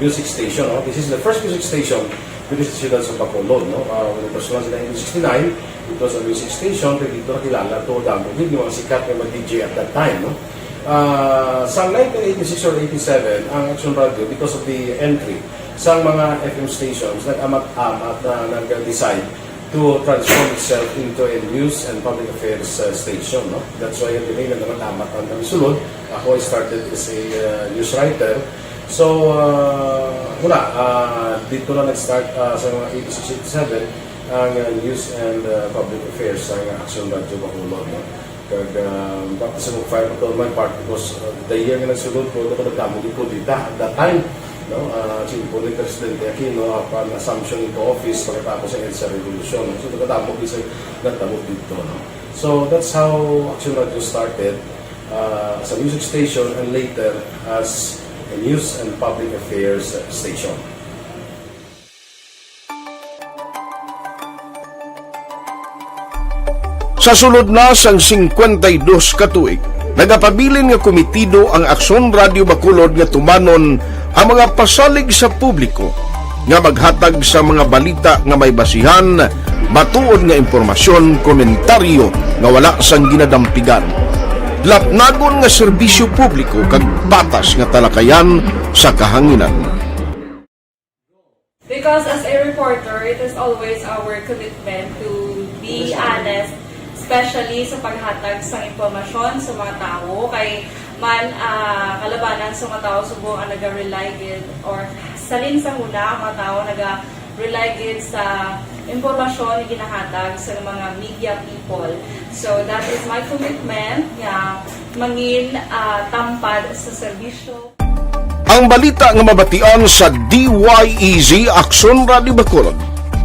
music station, no? This is the first music station diri sa siyudad sa Bacolod, no? Ah, when it was launched in nineteen sixty-nine, it was a music station, kay dito nakilala to, damo gid yung mga sikat nga mga D J at that time, no? Ah, sa nineteen eighty-six or eighty-seven, ang Action Radio, because of the entry sa mga F M stations, nag-amat-amat na nag-decide to transform itself into a news and public affairs, uh, station, no? That's why, ang name, nag-amat-amat ang kami sulod. Ako, I started as a, uh, news writer. So, uh, wala, uh, dito na nag-start, uh, sa mga eighty-six, eighty-seven, ang, uh, news and, uh, public affairs, ang Action Radio Bacolod, no? Kag, ah, back sa mag-fire pa to my part because, ah, the year nga nagsulod ko, ako nagdamo gid ko dita at that time, no? Ah, si Presidente Aquino, upon assumption into office, pagkatapos ang EDSA Revolution, no? So, nagdamo gid sa nagdamo dito, no? So, that's how Action Radio started, ah, as a music station and later as a news and public affairs station. Sa sulod na sang singkwenta y dos ka tuig, nagapabilin nga komitido ang Aksyon Radio Bacolod nga tumanon ang mga pasalig sa publiko nga maghatag sa mga balita nga may basihan, matuod nga impormasyon, komentaryo nga wala sang ginadampigan, lapnagon nga serbisyo publiko kag patas nga talakayan sa kahanginan. Because as a reporter, it is always our commitment to be honest, especially sa paghatag sa impormasyon sa mga tawo. Kay man, ah, kalabanan sa mga tawo subong ang naga-rely gid, or salin sa huna ang mga tawo naga-rely gid sa impormasyon nga ginahatag sa mga media people. So that is my commitment nga mangin, ah, tampad sa serbisyo. Ang balita nga mabatian sa D Y E Z Aksyon Radio Bacolod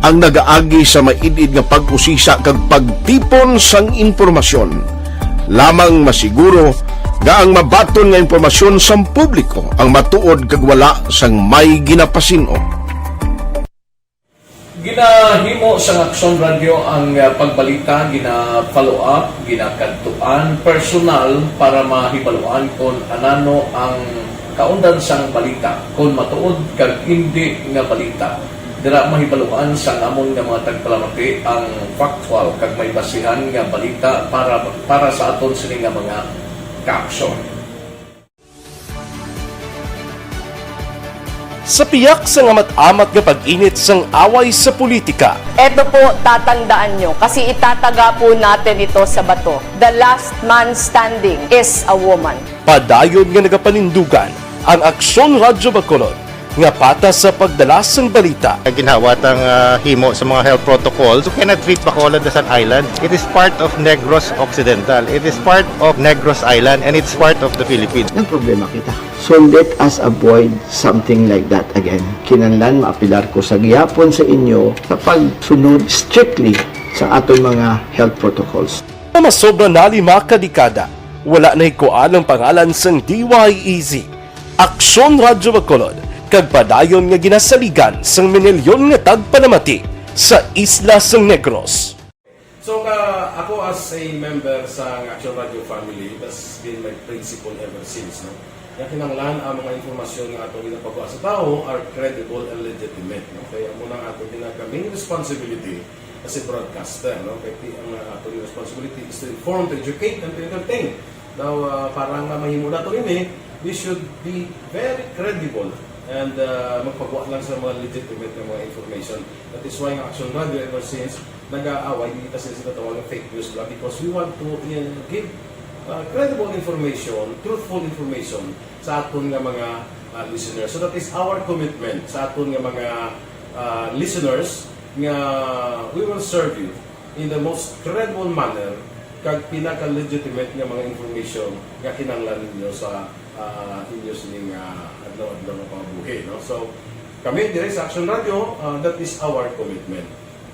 ang nagaagi sa maid-id nga pag-usisa kag pagtipon sang impormasyon. Lamang masiguro nga ang mabaton nga impormasyon sang publiko ang matuod kag wala sang may ginapasin-o. Ginahimo sang Aksyon Radio ang, ah, pagbalita, gina-follow up, ginakadtuan personal para mahibaluan kon anano ang kaundan sang balita, kon matuod kag indi nga balita. Dira mahibaluan sang amon nga mga tagpalamati ang factual kag may basihan nga balita para, para sa aton sini nga mga Caption. Sa piyak sang amat-amat nga pag-init sang away sa politika, Eto po, tatandaan nyo, kasi itataga po natin ito sa bato. The last man standing is a woman. Padayon nga nagapanindugan ang Aksyon Radyo Bacolod nga patas sa pagdala sang balita. Ginhawa tang ah, himo sa mga health protocols. You cannot treat Bacolod as an island. It is part of Negros Occidental. It is part of Negros Island, and it's part of the Philippines. Nagproblema kita. So let us avoid something like that again. Kinahanglan maapilar ko sa gihapon sa inyo sa pagsunod strictly sa aton mga health protocols. Nga masobra na lima ka dekada, wala nahikuan ang pangalan sang D Y E Z, Aksyon Radyo Bacolod, kag padayon nga ginasaligan sang minilyon nga tagpalamati sa isla sang Negros. So, ka, ako as a member sa Action Radio family, that's been my principle ever since, no? Nga kinahanglan ang mga informasyon nga ato ginapagawa sa tawo are credible and legitimate, no? Kaya amo na ang ato ginaka main responsibility as a broadcaster, no? Kay ti-, ang uh, ato responsibility is to inform, to educate, and to entertain. Now, uh, para nga mahimo nato ini, we should be very credible and uh, magpagawa lang sa mga legitimate nga mga information. That is why ang Action Radio ever since nag-aaway, di kita sila sila tawag fake news lang because we want to uh, give uh, credible information, truthful information sa aton nga mga uh, listeners. So that is our commitment sa aton nga mga uh, listeners nga we will serve you in the most credible manner kag pinaka-legitimate nga mga information nga kinahanglan ninyo sa uh, inyo sining uh, adlaw-adlaw nga pangabuhi, no? So kami diri sa Action Radio, uh, that is our commitment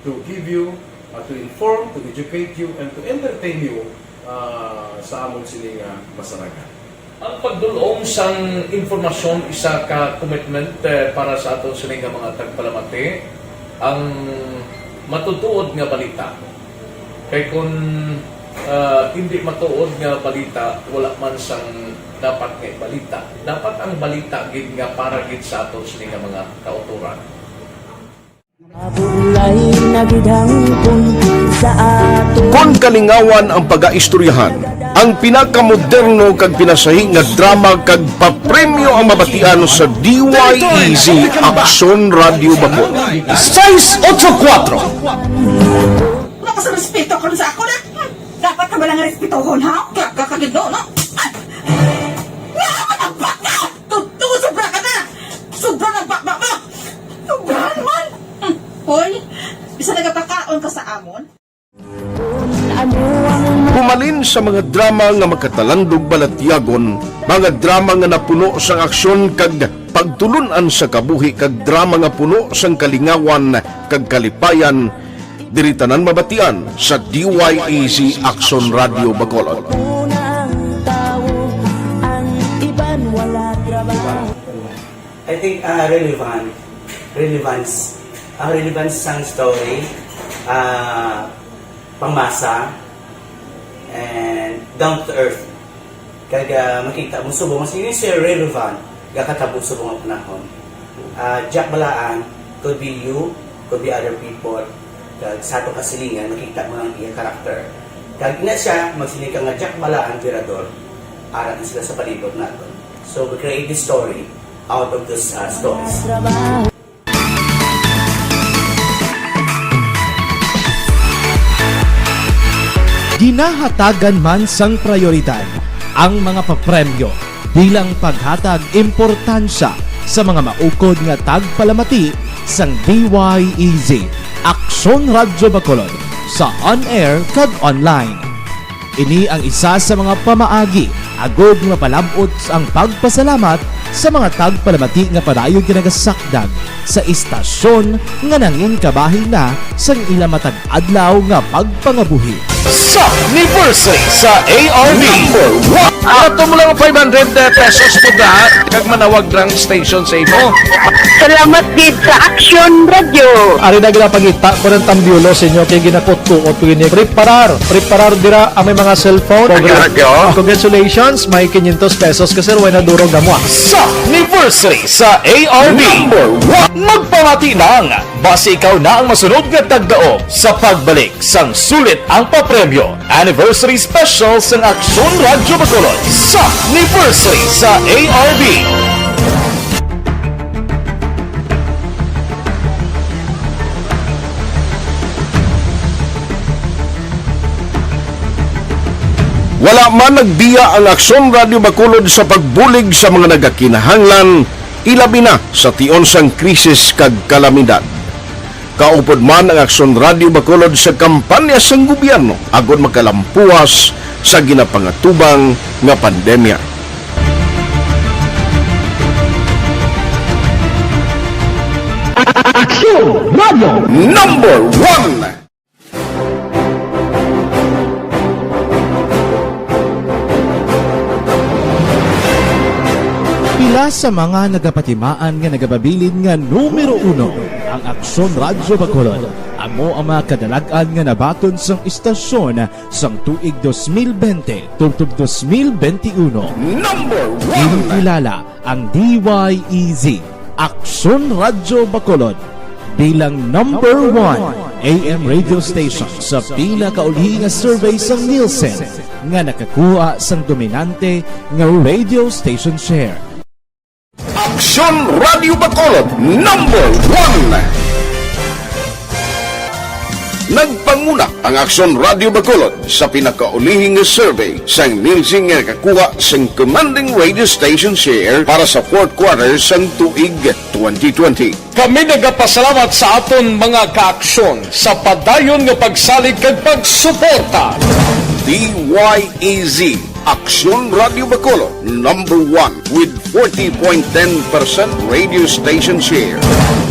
to give you, uh, to inform, to educate you, and to entertain you uh, sa amon sini nga masarangan. Ang pagdul-ong sang impormasyon isa ka commitment eh, para sa aton sini nga mga tagpalamati, ang matutuod nga balita. Kay kun ah, hindi matuod nga balita, wala man sang dapat nga balita. Dapat ang balita gid nga para gid sa aton sini nga mga kautoran. Kon kalingawan ang pagaistoryahan, ang pinakamoderno kag pinasahi nga drama kag papremyo ang mabatian sa D Y E Z Aksyon Radyo Bacolod. Sais otso kuwatro. Wala ka sa respeto karon sa ako na. Dapat ka bala nga respetohon, ha? Kaya ka kagido, no? Ay! Nga ka nagbaka! Totoo, sobra ka na! Sobra nagbaka mo! Sobra naman! Hmm. Hoy, bisa nagapakaon ka sa amon? Humalin sa mga drama nga makatalandog balatyagon, mga drama nga napuno sang aksyon kag pagtulun-an sa kabuhi kag drama nga puno sang kalingawan kag kalipayan, diri tanan mabatian sa D Y E Z Aksyon Radyo Bacolod. I think uh, relevant, relevance, ang relevance sang story, uh, pangmasa, and down to earth. Kag uh, makita mo subong mas yun siya relevant gakatabo subong ang panahon. Uh, Jack Balaan could be you, could be other people. Kag sa ato kasilingan makita mo ang iya karakter. Kag ina siya magsiling ka nga Jack Balaan Virador, ara na sila sa palibot naton. So we create this story out of those uh, stories. Ginahatagan man sang prayoridad ang mga papremyo bilang paghatag importansya sa mga maukod nga tagpalamati sang D Y E Z Aksyon Radyo Bacolod sa on-air kag online. Ini ang isa sa mga pamaagi agud nga mapalab-ot ang pagpasalamat sa mga tagpalamati nga padayon ginagasakdag sa istasyon nga nangin kabahin na sang ila matag adlaw nga pagpangabuhi. Sa anniversary sa A R B. Number one. Ato mo lang five hundred pesos po na kag manawag lang station sa imo. Salamat gid sa Action Radio. Ari na ginapangita ko ng tambyulo sa inyo kay ginakutkuot ko ini. Preparar, preparar dira ang may mga cellphone. Action Radio. Congratulations, may quinientos pesos ka sir, way na durog na mo. Sa anniversary sa A R B. Number one. Magpamati lang, basi ikaw na ang masunod nga tagdaog sa pagbalik sang sulit ang papa Premyo Anniversary Special sang Aksyon Radyo Bacolod sa Anniversary sa A R B. Wala man nagbiya ang Aksyon Radyo Bacolod sa pagbulig sa mga nagakinahanglan, ilabi na sa tion sang krisis kag kalamidad. Kaupod man ang Aksyon Radyo Bacolod sa kampanya sang gobyerno agod makalampuas sa ginapangatubang nga pandemya. Aksyon Radyo Number One. Pila sa mga nagapatimaan nga nagapabilin nga numero uno ang Aksyon Radyo Bacolod. Amo ang mga kadalag-an nga nabaton sang istasyon sang tuig dos mil bente tubtob dos mil bente uno. Number one. Ginkilala ang D Y E Z, Aksyon Radyo Bacolod, bilang number one A M radio station sa pinakaulihi nga survey sang Nielsen nga nakakuha sang dominante nga radio station share. Aksyon Radyo Bacolod, number one. Nagpanguna ang Aksyon Radyo Bacolod sa pinakaulihi nga survey sang Nielsen nga nakakuha sang commanding radio station share para sa fourth quarter sang tuig twenty twenty. Kami nagapasalamat sa aton mga kaaksyon sa padayon nga pagsalig kag pagsuporta. D Y E Z, Aksyon Radyo Bacolod, number one with forty point ten percent radio station share.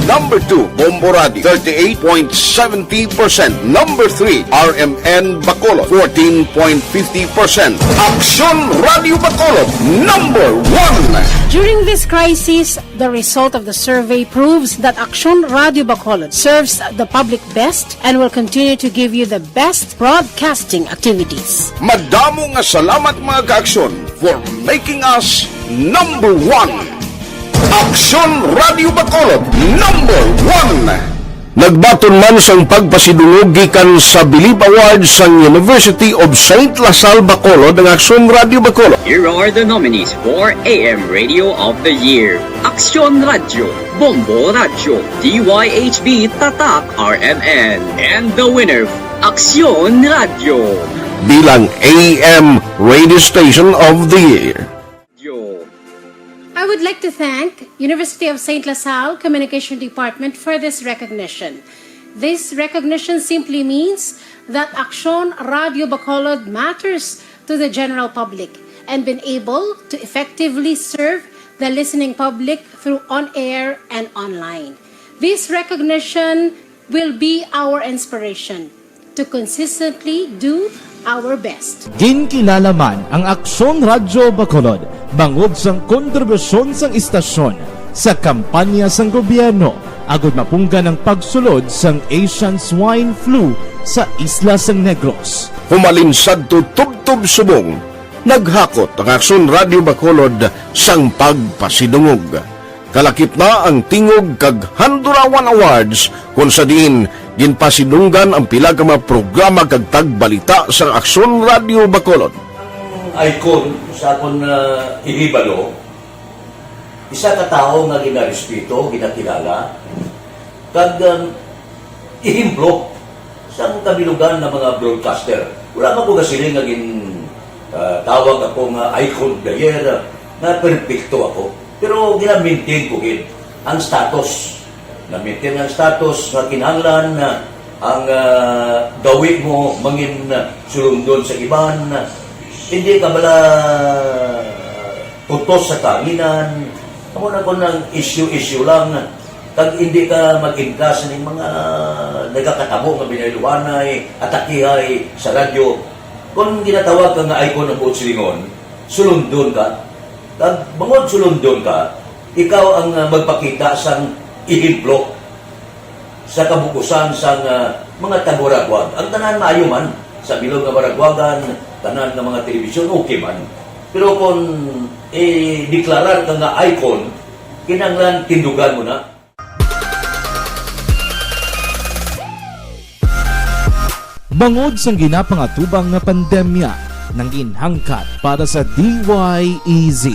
Number two, Bombo Radio, thirty-eight point seventy percent. Number three, R M N Bacolod, fourteen point fifty percent. Aksyon Radyo Bacolod, number one. During this crisis, the result of the survey proves that Aksyon Radyo Bacolod serves the public best and will continue to give you the best broadcasting activities. Madamo nga salamat, mga kaaksyon, for making us number one. Aksyon Radyo Bacolod, number one. Nagbaton man sang pagpasidungog gikan sa Bilib Awards sang University of Saint La Salle Bacolod ang Aksyon Radyo Bacolod. Here are the nominees for A M Radio of the Year: Aksyon Radyo, Bombo Radyo, D Y H B Tatak R M N, and the winner, Aksyon Radyo. Bilang A M Radio Station of the Year. I would like to thank University of Saint La Salle Communication Department for this recognition. This recognition simply means that Aksyon Radyo Bacolod matters to the general public and been able to effectively serve the listening public through on-air and online. This recognition will be our inspiration to consistently do our best. Ginkilala man ang Aksyon Radyo Bacolod bangod sang kontribusyon sang istasyon sa kampanya sang gobyerno agud mapunggan ang pagsulod sang Asian Swine Flu sa isla sang Negros. Humalin sadto tubtob subong, naghakot ang Aksyon Radyo Bacolod sang pagpasidungog. Kalakip na ang Tingog kag Handurawan Awards, kon sa diin ginpasidunggan ang pila ka mga programa kag tagbalita sang Aksyon Radyo Bacolod. Ang icon sa akon, ah, ihibalo, isa ka tawo nga ginarespeto, ginakilala, kag, um, ehemplo sang kabilugan nga mga broadcaster. Wala man ko gasiling nga gin-, ah, tawag ako nga icon of the year, ah, nga perpekto ako. Pero gina-maintain ko gid ang status. Na-maintain ang status nga kinahanglan, ah, ang, ah, gawi mo mangin, ah, sulundon sa iban. Hindi ka bala tutos sa kahanginan. Amo na kon ang issue-issue lang. Kag hindi ka mag-intra sa ning mga nagakatabo nga binayluhanay, atakihay sa radyo. Kon ginatawag ka nga icon ang buot silingon, sulundon ka. Kag bangod sulundon ka, ikaw ang, ah, magpakita sang ehemplo sa kabukusan sang, ah, mga tagwaragwag. Ang tanan maayo man, sa bilog nga waragwagan, tanan nga mga telebisyon, okay man. Pero kon i-deklarar ka nga icon, kinahanglan tindugan mo na. Bangod sang ginapangatubang nga pandemya, nangin hangkat para sa D Y E Z,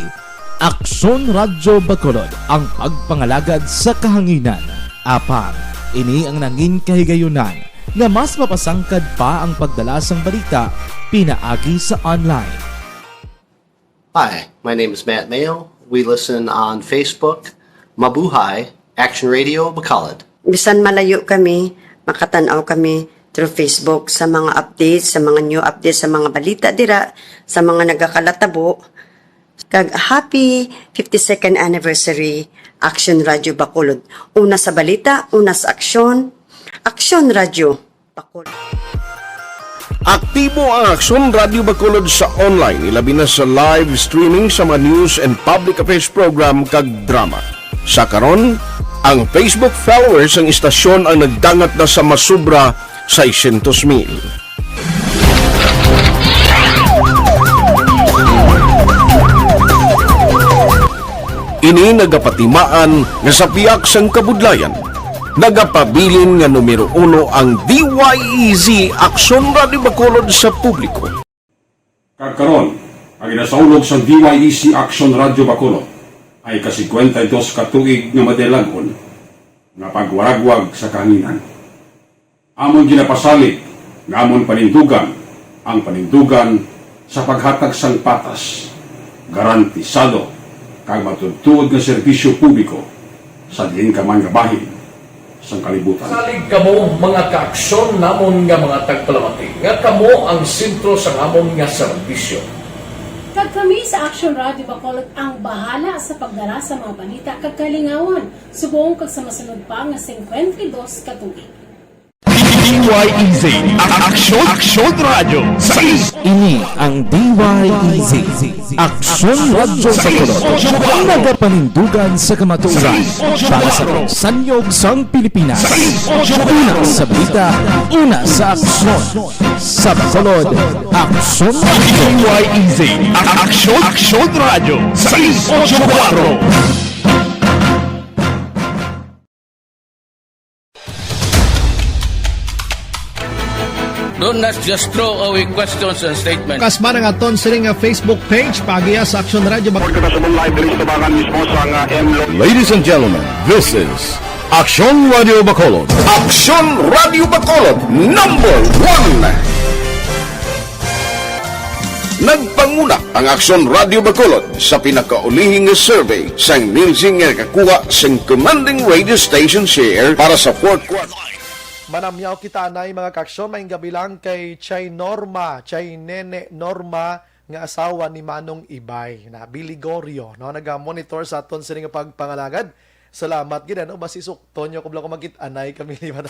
Aksyon Radyo Bacolod ang pagpangalagad sa kahanginan. Apang, ini ang nangin kahigayunan nga mas mapasangkad pa ang pagdala sang balita pinaagi sa online. Hi, my name is Matt Mayo. We listen on Facebook. Mabuhay, Action Radio Bacolod. Bisan malayo kami, makatan-aw kami through Facebook sa mga updates, sa mga new updates, sa mga balita dira, sa mga nagakalatabo. Kag happy fifty-second anniversary, Action Radio Bacolod. Una sa balita, una sa aksyon. Action Radio. Bacolod. Aktibo ang Aksyon Radyo Bacolod sa online, ilabi na sa live streaming sa mga news and public affairs program kag drama. Sa karon, ang Facebook followers sang istasyon ang nagdangat na sa masubra seiscientos mil. Ini nagapatimaan nga sa pihak sang kabudlayan, nagapabilin nga numero uno ang D Y E Z Aksyon Radyo Bacolod sa publiko. Kag karon, ang ginasaulog sang D Y E Z Aksyon Radyo Bacolod ay ka-singkwenta y dos ka tuig nga madilag-on nga pagwaragwag sa kahanginan. Amon ginapasalig nga amon panindugan ang panindugan sa paghatag sang patas, garantisado, kag matuodtuod nga serbisyo publiko sa diin ka man nga bahin sang kalibutan. Salig kamo, mga kaaksyon namon nga mga tagpalamati, nga kamo ang sentro sang amon nga serbisyo. Kag kami sa Action Radio Bacolod ang bahala sa pagdala sa mga balita kag kalingawan subong kag sa masunod pa nga singkwenta y dos ka tuig. D Y E Z, Aksyon, Aksyon Radyo, sa is. Ini ang D Y E Z, Aksyon Radyo sa Kulot, nagapanindugan sa kamatuoran para sa pagsanyog sang Pilipinas. Una sa balita, una sa aksyon. Sa Bacolod, Aksyon Radyo. D Y E Z, Aksyon, Aksyon Radyo, sa is. Do not just throw away questions and statements. Kasman ang aton sini nga Facebook page, paagiha sa Aksyon Radyo. Pagkakasabong live diri sa tabangan mismo sa nga M Lo. Ladies and gentlemen, this is Aksyon Radio Bacolod. Aksyon Radio Bacolod, number one! Nagpanguna ang Aksyon Radio Bacolod sa pinakaulihi nga survey sang Nielsen nga nakakuha sang commanding radio station share para sa fourth quarter. Manamyaw kita anay, mga kaaksyon. Maayong gabi lang kay Chay Norma, Chay Nene Norma, nga asawa ni Manong Ibay, na Biligorio, no? Naga-monitor sa aton sini nga pagpangalagad. Salamat gid, ano? Basi sukton nyo kung ko makit-anay kami liwat.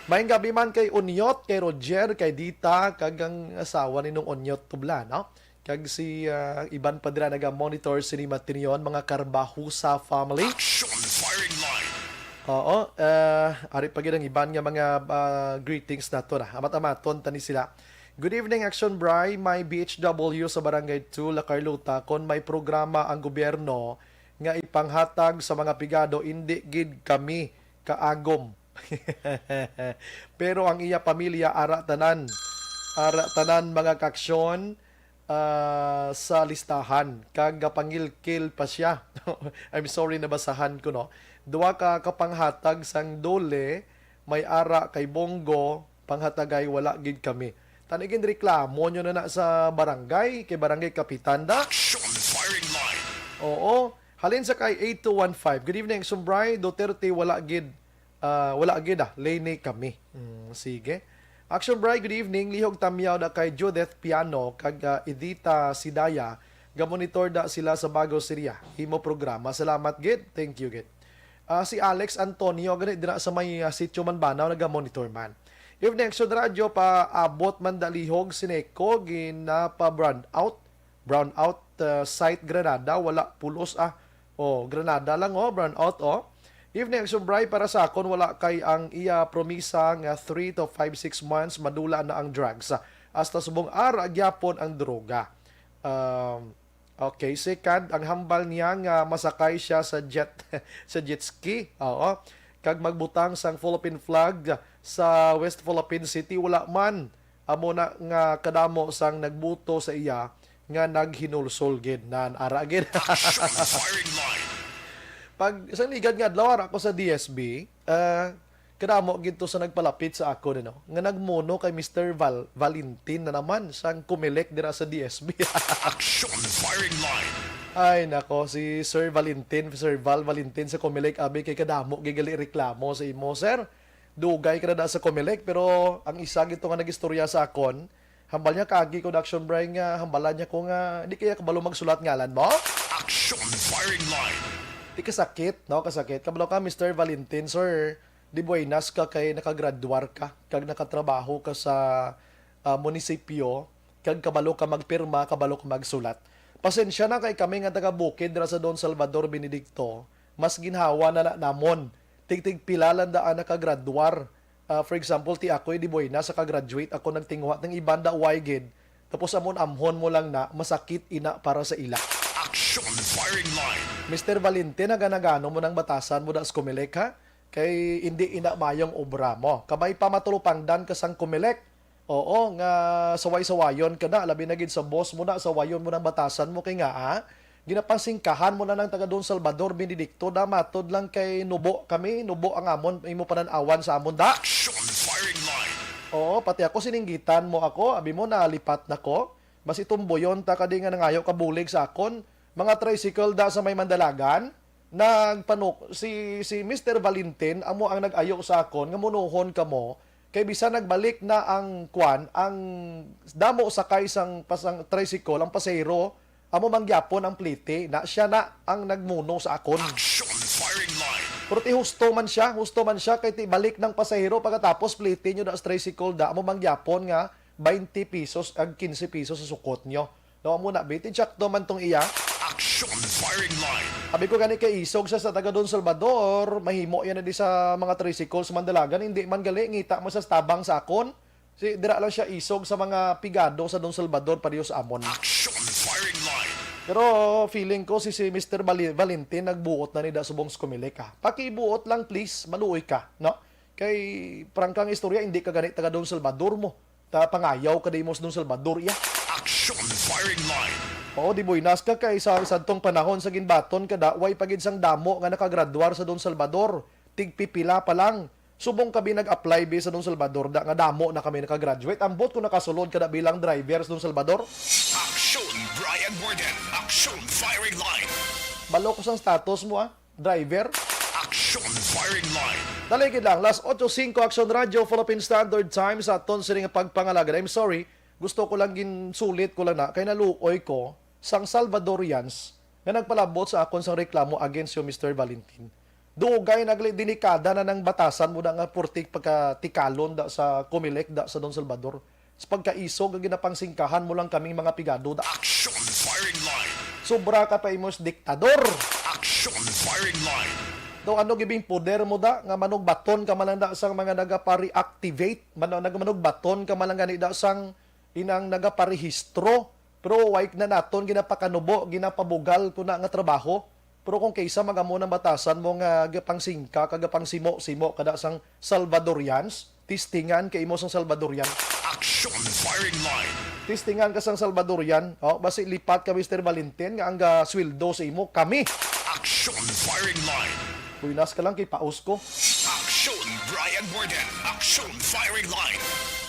Maayong gabi man kay Unyot, kay Roger, kay Dita, kag ang asawa ni Nong Unyot Tubla, no? Kag si, ah, iban pa dira naga-monitor sini matinion, mga Carbajosa family. Action Firing Line. Oo, ah, ari pa gid ang iban nga mga, ah, greetings nato na. Amat-amaton tani sila. Good evening, Action Bri. May B H W sa Barangay two, La Carlota. Kon may programa ang gobyerno nga ipanghatag sa mga pigado, indi gid kami kaagom. Pero ang iya pamilya, ara tanan. Ara tanan, mga kaaksyon, ah, sa listahan. Kag gapangilkil pa siya. I'm sorry, nabasahan ko, no? Duha ka kapanghatag sang DOLE, may ara kay Bong Go, panghatagay, wala gid kami. Tani, ginreklamo nyo na na sa barangay, kay barangay kapitan da? Action Firing Line. Oo. Halin sa kay eight two one five. Good evening, Sumbray. Duterte, wala gid, ah, wala gid, ah. Lene kami. Mm, sige. Action Bri, good evening. Lihog tamyaw na kay Judith Piano kag, ah, Edita Sidaya. Gamonitor da sila sa Bago Siria. Imo programa. Salamat gid. Thank you gid. Ah, si Alex Antonio gani dira sa may, ah, Sitio Manbanaw naga-monitor man. Evening, Action Radio, paabot man da lihog, Sineco, ginapa-brownout. Brownout, ah, site Granada, wala pulos, ah. Oh, Granada lang, oh, brownout, oh. Evening, Action Bri, para sa akon, wala kay ang iya promisa nga three to five, six months, madula na ang drugs. Hasta subong ara gyapon ang droga. Um, Okay, second, ang hambal niya nga masakay siya sa jet sa jet ski. Oo. kag magbutang sang Philippine flag sa West Philippine City, wala man. Amo na nga kadamo sang nagbuto sa iya nga naghinulsol gid nan ara gid. Action firing line. Pag sa ligad nga adlaw, ara ko sa D S B, ah, kadamo gid to sa nagpalapit sa akon, ano, nga nagmuno kay Mister Val-, Valentin na naman sang Comelec dira sa D S B. Action firing line. Ay, nako, si Sir Valentin, Sir Val Valentin sa Comelec, abi kay kadamo gid gali reklamo sa imo, sir. Dugay ka na da sa Comelec, pero ang isa gito nga nag-istorya sa akon, hambal niya, "Kaagi ko, Action Bry, nga hambalan niya ko nga di kaya kabalo magsulat ngalan mo." Action firing line. Di kasakit, no? Kasakit. Kabalo ka, Mister Valentin, sir. Di buenas ka kay nakagraduar ka, kag nakatrabaho ka sa, ah, munisipyo, kag kabalo ka magpirma, kabalo ka magsulat. Pasensya na kay kami nga taga-bukid dira sa Don Salvador Benedicto, mas ginhawa na na namon. Tigtig pila lang daan nakagraduar. Ah, for example, ti ako'y di buenas sa ka-graduate ako nagtinguha, tang iban da way gid. Tapos amon amhon mo lang na, masakit ina para sa ila. Action firing line. Mister Valentin, naganagano mo nang batasan mo da sa Comelec, ha? Kay hindi ina mayong obra mo. Kabay pa matulupangdan ka sang Comelec. Oo, nga saway-sawayon ka na, labi na gid sa boss mo na, sawayon mo nang batasan mo kay nga, ah, ginapasingkahan mo na ng taga Don Salvador Benedicto, da matod lang kay nubo kami, nubo ang amon, imo panan-awan sa amon da. Action firing line. Oo, pati ako sininggitan mo ako, abi mo nalipat na ko. Mas itumboyon ta kadi nga nangayo ka bulig sa akon. Mga tricycle da sa may Mandalagan, nagpanuk-, si, si Mister Valentin amo ang nag-ayo sa akon nga munuhon kamo, kay bisan nagbalik na ang kwan, ang damo sakay sang pasang tricycle, ang pasahero, amo man gyapon ang pliti, na siya na ang nagmuno sa akon. Action firing line. Pero ti husto man siya, husto man siya, kay ti balik ng pasahero, pagkatapos pliti nyo da sa tricycle da, amo man gyapon nga twenty pesos ag quince pesos sa sukot nyo. No, amo na, bitin, sakto man tong iya. Action firing line. Abi ko gani kay isog siya sa taga Don Salvador, mahimo yan na di sa mga tricycle sa Mandalagan, hindi man gali, ngita mo sa tabang sa akon. Si, dira lang siya isog sa mga pigado sa Don Salvador, pareho sa amon. Action firing line. Pero feeling ko si, si Mister Bali-, Valentin nagbuot na ni da subong sa Comelec, ah. Pakibuot lang, please, maluoy ka, no? Kay prangkang istorya, hindi ka gani taga Don Salvador mo. Ta pangayaw ka di mo sa Don Salvador, iya. Action firing line. Oo, di buenas ka kay sa, sa tong panahon sa ginbaton ka da, way pa gid sang damo nga nakagraduar sa Don Salvador. Tigpipila pa lang. Subong kami nag-apply bi sa Don Salvador da nga damo na kami nakagraduate. Ambot ko nakasulod ka da bilang driver sa Don Salvador. Action, Brian Warden. Action firing line. Balo ko sang status mo, ah. Driver. Action firing line. Dali gid lang, last otso singko, Action Radio, Philippine Standard Time sa aton sini nga pagpangalaga. I'm sorry, gusto ko lang ginsulit ko lang na, kay naluoy ko sang Salvadorians nga nagpalabot sa akon sang reklamo against you, Mister Valentin. Dugay nagli-, delikada na nang batasan mo na nga purtik pagkatikalon da sa Comelec da sa Don Salvador. Sa pagkaisog nga ginapangsingkahan mo lang kaming mga pigado da. Action firing line. Sobra ka pa imos diktador. Action firing line. Daw ano gibing poder mo da nga manugbaton ka man lang da sang mga nagapa-reactivate, man-, nag-, manugbaton ka man lang gani da sang inang nagaparehistro. Pero why na naton ginapakanubo, ginapabugal ko na nga trabaho? Pero kung kaysa magamo nang batasan mo nga gapangsingka, ka gapangsimo-simo kada sang Salvadorians, testingan kay imo sang Salvadorian. Action firing line. Testingan ka sang Salvadorian, oh, basi lipat ka, Mister Valentin, nga ang gasweldo sa imo, kami. Action firing line. Buenas ka lang kay paos ko. Action, Brian Warden. Action firing line.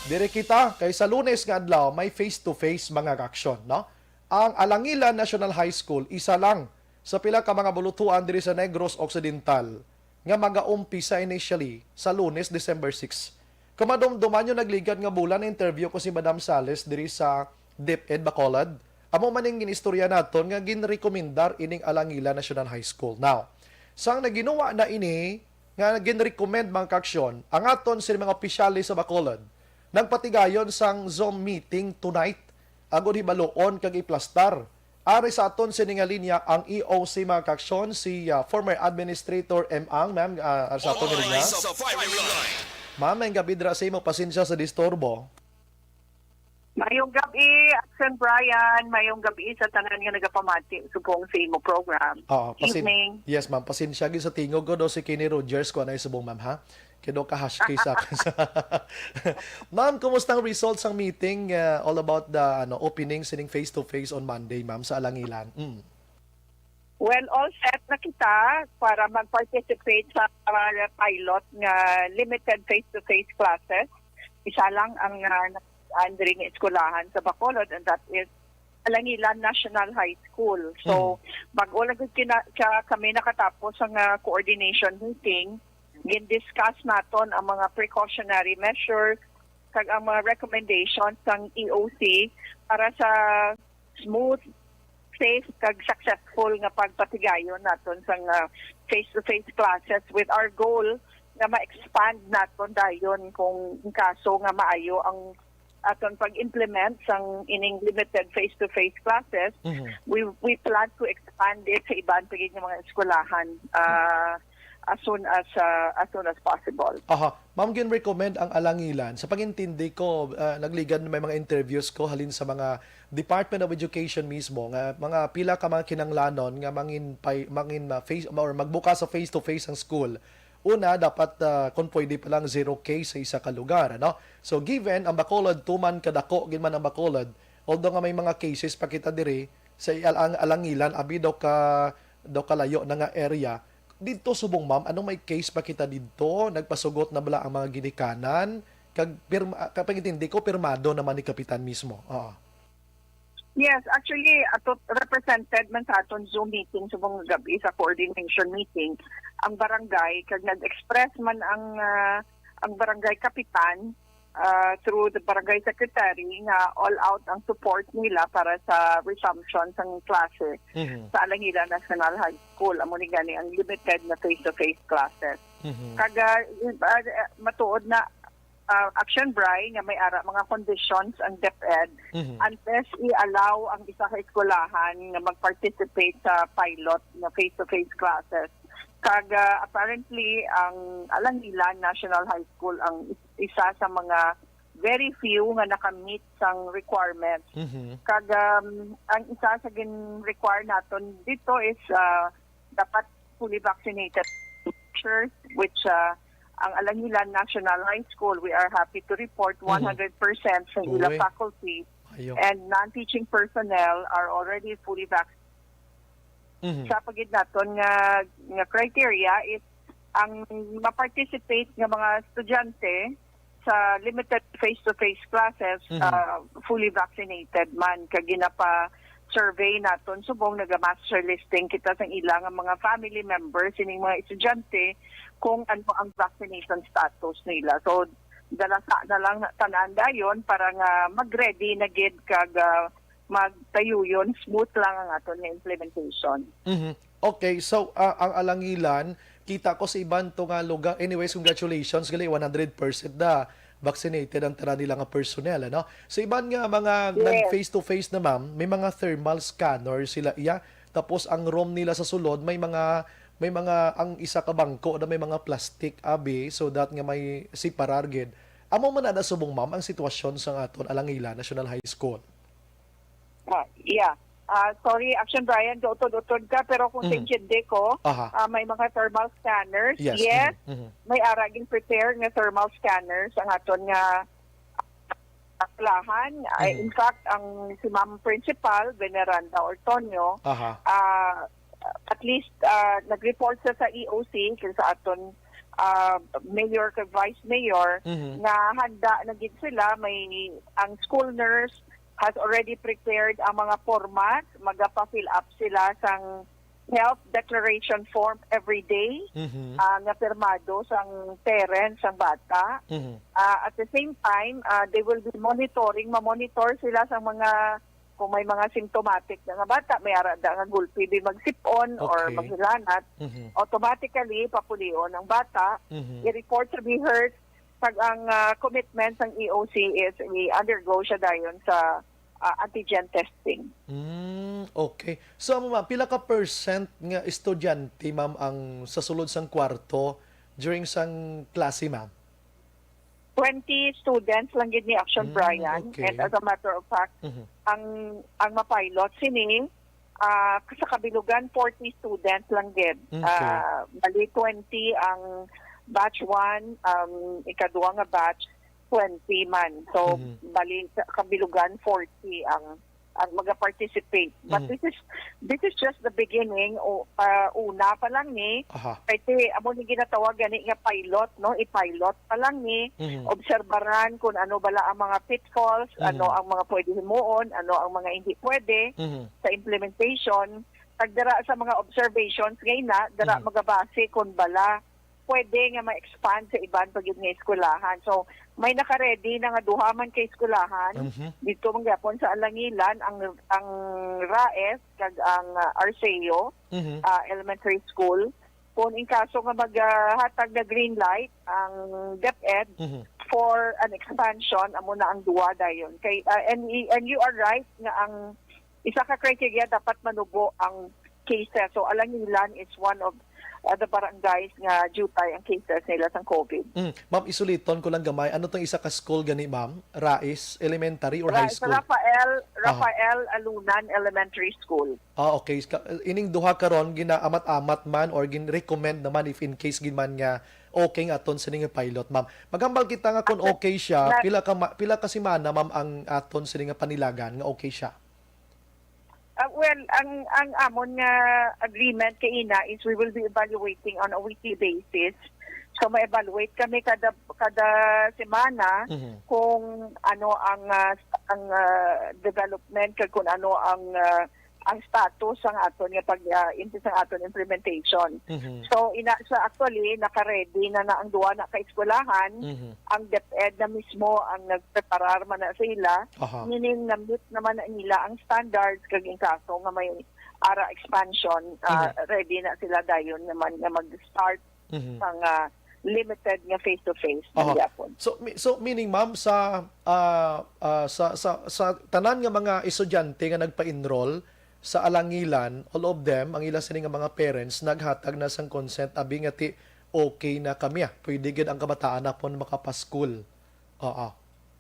Dire kita, kay sa Lunes nga adlaw, may face-to-face mga ka-aksyon, no? Ang Alangilan National High School, isa lang sa pila ka mga bulutuan diri sa Negros Occidental nga magaumpisa initially sa Lunes, December six. Kung madumduman nyo, nagligad nga bulan, na-interview ko si Madam Sales diri sa DepEd Bacolod. Amo man ning ginistorya naton nga ginrekomendar ining Alangilan National High School. Now, sang naginuwa na ini, nga ginrecommend, mga ka-aksyon, ang aton sini mga opisyales sa Bacolod nagpatigayon sang Zoom meeting tonight agod hibaluon kag iplastar. Ari sa aton sini nga linya ang E O C, mga ka-aksyon, si, ah, former Administrator M Ang. Ma'am, ah, ari sa aton nga linya. Sa firing line. Ma'am, may gabi dira sa imo, pasensya sa disturbo. Mayong gabi, Action Brian. Mayong gabi sa tanan nga nagapamati subong sa imo program. Oo, pasin- Evening. Yes, ma'am. Pasensya gyud sa tingog ko do si Kenny Rogers ko anay subong, ma'am, ha? Kay do ka husky sa akin. Ma'am, kumusta ang results sang meeting, uh, all about the, ano, opening sining face-to-face on Monday, ma'am, sa Alangilan? Mm. Well, all set na kita para mag-participate sa, uh, pilot nga limited face-to-face classes. Isa lang ang, uh, andring eskwelahan sa Bacolod, and that is Alangilan National High School. So, Mm. bag-o lang gid kina-, ka-, kami nakatapos ang, uh, coordination meeting, gin-discuss naton ang mga precautionary measures kag ang mga recommendations sang E O C para sa smooth, safe, kag successful nga pagpatigayon naton sang, ah, face-to-face classes, with our goal nga ma-expand naton dayon kung in kaso nga maayo ang aton pag-implement sang ining limited face-to-face classes. Mhm. We, we plan to expand it sa iban pa gid nga mga eskwelahan, ah, as soon as, ah, as soon as possible. Aha. Ma'am, gin-recommend ang Alangilan. Sa pag-intindi ko, ah, nagligad may mga interviews ko halin sa mga Department of Education mismo nga mga pila ka mga kinahanglanon nga mangin pay-, mangin, ah, face or magbukas sa face-to-face ang school. Una, dapat, ah, kung pwede pa lang zero case sa isa ka lugar, ano? So, given ang Bacolod, tuman kadako gid man ang Bacolod, although nga may mga cases pa kita diri sa Al-, ang Alangilan, abi daw ka, daw kalayo na nga area, didto subong, ma'am, anong may case pa kita didto? Nagpasugot na bala ang mga ginikanan? Kag pirma-, kapag intindi ko, pirmado naman ni Kapitan mismo. Oo. Yes, actually, ato, represented man sa aton Zoom meeting subong gabi sa coordination meeting ang barangay, kag nag-express man ang, ah, ang barangay kapitan, ah, through the barangay secretary nga all out ang support nila para sa resumption sang klase Mhm. sa Alangilan National High School. Amo ni gani ang limited na face-to-face classes. Mhm. Kag, ah, i-, ah, matuod na, ah, Action Bri, nga may ara mga conditions ang DepEd Mhm. unless i-allow ang isa ka eskwelahan nga mag-participate sa pilot nga face-to-face classes. Kag, ah, apparently, ang Alangilan National High School ang is-, isa sa mga very few nga nakamit sang requirements. Mhm. Kag, um, ang isa sa gin-require naton dito is, ah, dapat fully vaccinated teachers, which, ah, ang Alangilan National High School, we are happy to report Mhm. one hundred percent sa ila Uy. faculty Ayo. and non-teaching personnel are already fully vaccinated. Mhm. Sa pagid naton nga, nga criteria is ang ma-participate nga mga estudyante sa limited face-to-face classes, Mhm. ah, fully vaccinated man. Kag ginapa-survey naton subong naga-muster listing kita sang ila nga mga family members sining mga estudyante kung ano ang vaccination status nila. So, dalasa na lang na tanan dayon para nga mag-ready na gid kag, ah, magtayuyon, smooth lang ang aton nga implementation. Mhm. Okay, so, ah, ang Alangilan, kita ko sa iban to nga lugar. Anyways, congratulations, gali, one hundred percent na vaccinated ang tanan nila nga personnel, ano? Sa iban nga mga Yes. nag-face-to-face na, ma'am, may mga thermal scanner sila, iya. Tapos ang room nila sa sulod, may mga, may mga, ang isa ka bangko na may mga plastic, abi, so that nga may separar gid. Amo man na subong, ma'am, ang sitwasyon sa aton Alangilan National High School. Ah, yeah. Ah, sorry, Action Brian, gautod-utod ka, pero kung Mhm. intindi ko, Aha. ah, may mga thermal scanners. Yes. Yes, Mhm. Mhm. may ara gin-prepare nga thermal scanners ang aton nga eskwelahan. Ay, Mhm. in fact, ang si Ma'am Principal, Veneranda Ortonio, Aha. ah, at least, ah, nag-report sa, sa E O C, kung sa aton, ah, mayor kag vice mayor, Mhm. nga handa na gid sila, may, ang school nurse, has already prepared ang mga format, magapa-fill up sila sang health declaration form every day, Mhm. ah, nga pirmado sang parents sang bata. Mhm. Ah, at the same time, ah, they will be monitoring, mamonitor sila sa mga, kung may mga symptomatic na nga bata, may ara da nga gulpi di magsipon or Okay. maghilanat, Mhm. automatically papulion ang bata, Mhm. i-report sa BHERT, kag ang, ah, commitment sang E O C is i-undergo siya dayon sa, ah, antigen testing. Mm, okay. So, amo, ma'am, pila ka percent nga estudyante, ma'am, ang sa sulod sang kwarto during sang klase, ma'am? twenty students lang gid ni Action, Mm, Brian. Okay. And as a matter of fact, Mhm. ang ang mapilot sini, ah, sa kabilugan, forty students lang gid. Okay. Ah, bali, twenty ang batch one, ang ikaduha nga batch, twenty man. So, Mhm. bali, sa kabilugan, forty ang ang maga-participate. But Mhm. this is this is just the beginning. O, ah, una pa lang ni. Aha. Kay ti, amo ni ginatawag gani nga pilot, no? I-pilot pa lang ni. Mhm. Obserbaran kung ano bala ang mga pitfalls, Mhm. ano ang mga pwede himuon, ano ang mga hindi pwede Mhm. sa implementation. Kag dira sa mga observations nga ina, dira Mhm. magabase kung bala pwede nga ma-expand sa iban pa gid nga eskwelahan. So, may naka-ready na nga duha man ka eskwelahan. Mhm. Dito man gyapon sa Alangilan, ang, ang RAES kag ang, ah, Arceo, Mhm. ah, Elementary School. Kung in kaso nga maghatag na green light ang DepEd Mhm. for an expansion, amo na ang duha dayon. Kay, ah, and, and you are right nga ang isa ka criteria, dapat manubo ang cases. So, Alangilan is one of, uh, the barangays nga diutay ang cases nila sang COVID. Mm. Ma'am, isuliton ko lang gamay. Ano tong isa ka school gani, ma'am? RAES Elementary or Ra-, high sa school? Rafael, Aha. Rafael Alunan Elementary School. Ah, okay. Ka-, ining duha karon ginaamat-amat man or gin-recommend naman if in case gid man nga okay nga aton sini nga pilot, ma'am. Maghambal kita nga kung At okay siya, na- pila ka ma-, pila ka semana, ma'am, ang aton sini nga panilagan nga okay siya? Ah, well, ang, ang amon nga agreement kay ina is we will be evaluating on a weekly basis. So, ma-evaluate kami kada, kada semana Mhm. kung ano ang, ah, ang, ah, development kag kung ano ang, ah, ang status sang aton nga pag, ah, imp-, sang aton implementation. Mhm. So, ina, sa actually, naka-ready na, na ang duha na ka eskwelahan. Mhm. Ang DepEd na mismo ang nagpreparar man na sa ila. Aha. Meaning, na-meet naman na nila ang standards, kag in kaso nga may ara expansion, ah, Mhm. ready na sila dayon naman nga mag-start Mhm. sang, ah, limited nga face-to-face man Aha. gyapon. So, mi-, so meaning, ma'am, sa, ah, ah, sa, sa, sa tanan nga mga estudyante nga nagpa-enroll sa Alangilan, all of them, ang ila sini nga mga parents, naghatag na sang consent, abi nga ti, okay na kami, ah. Pwede gid ang kabataan napon makapaskul. Oo.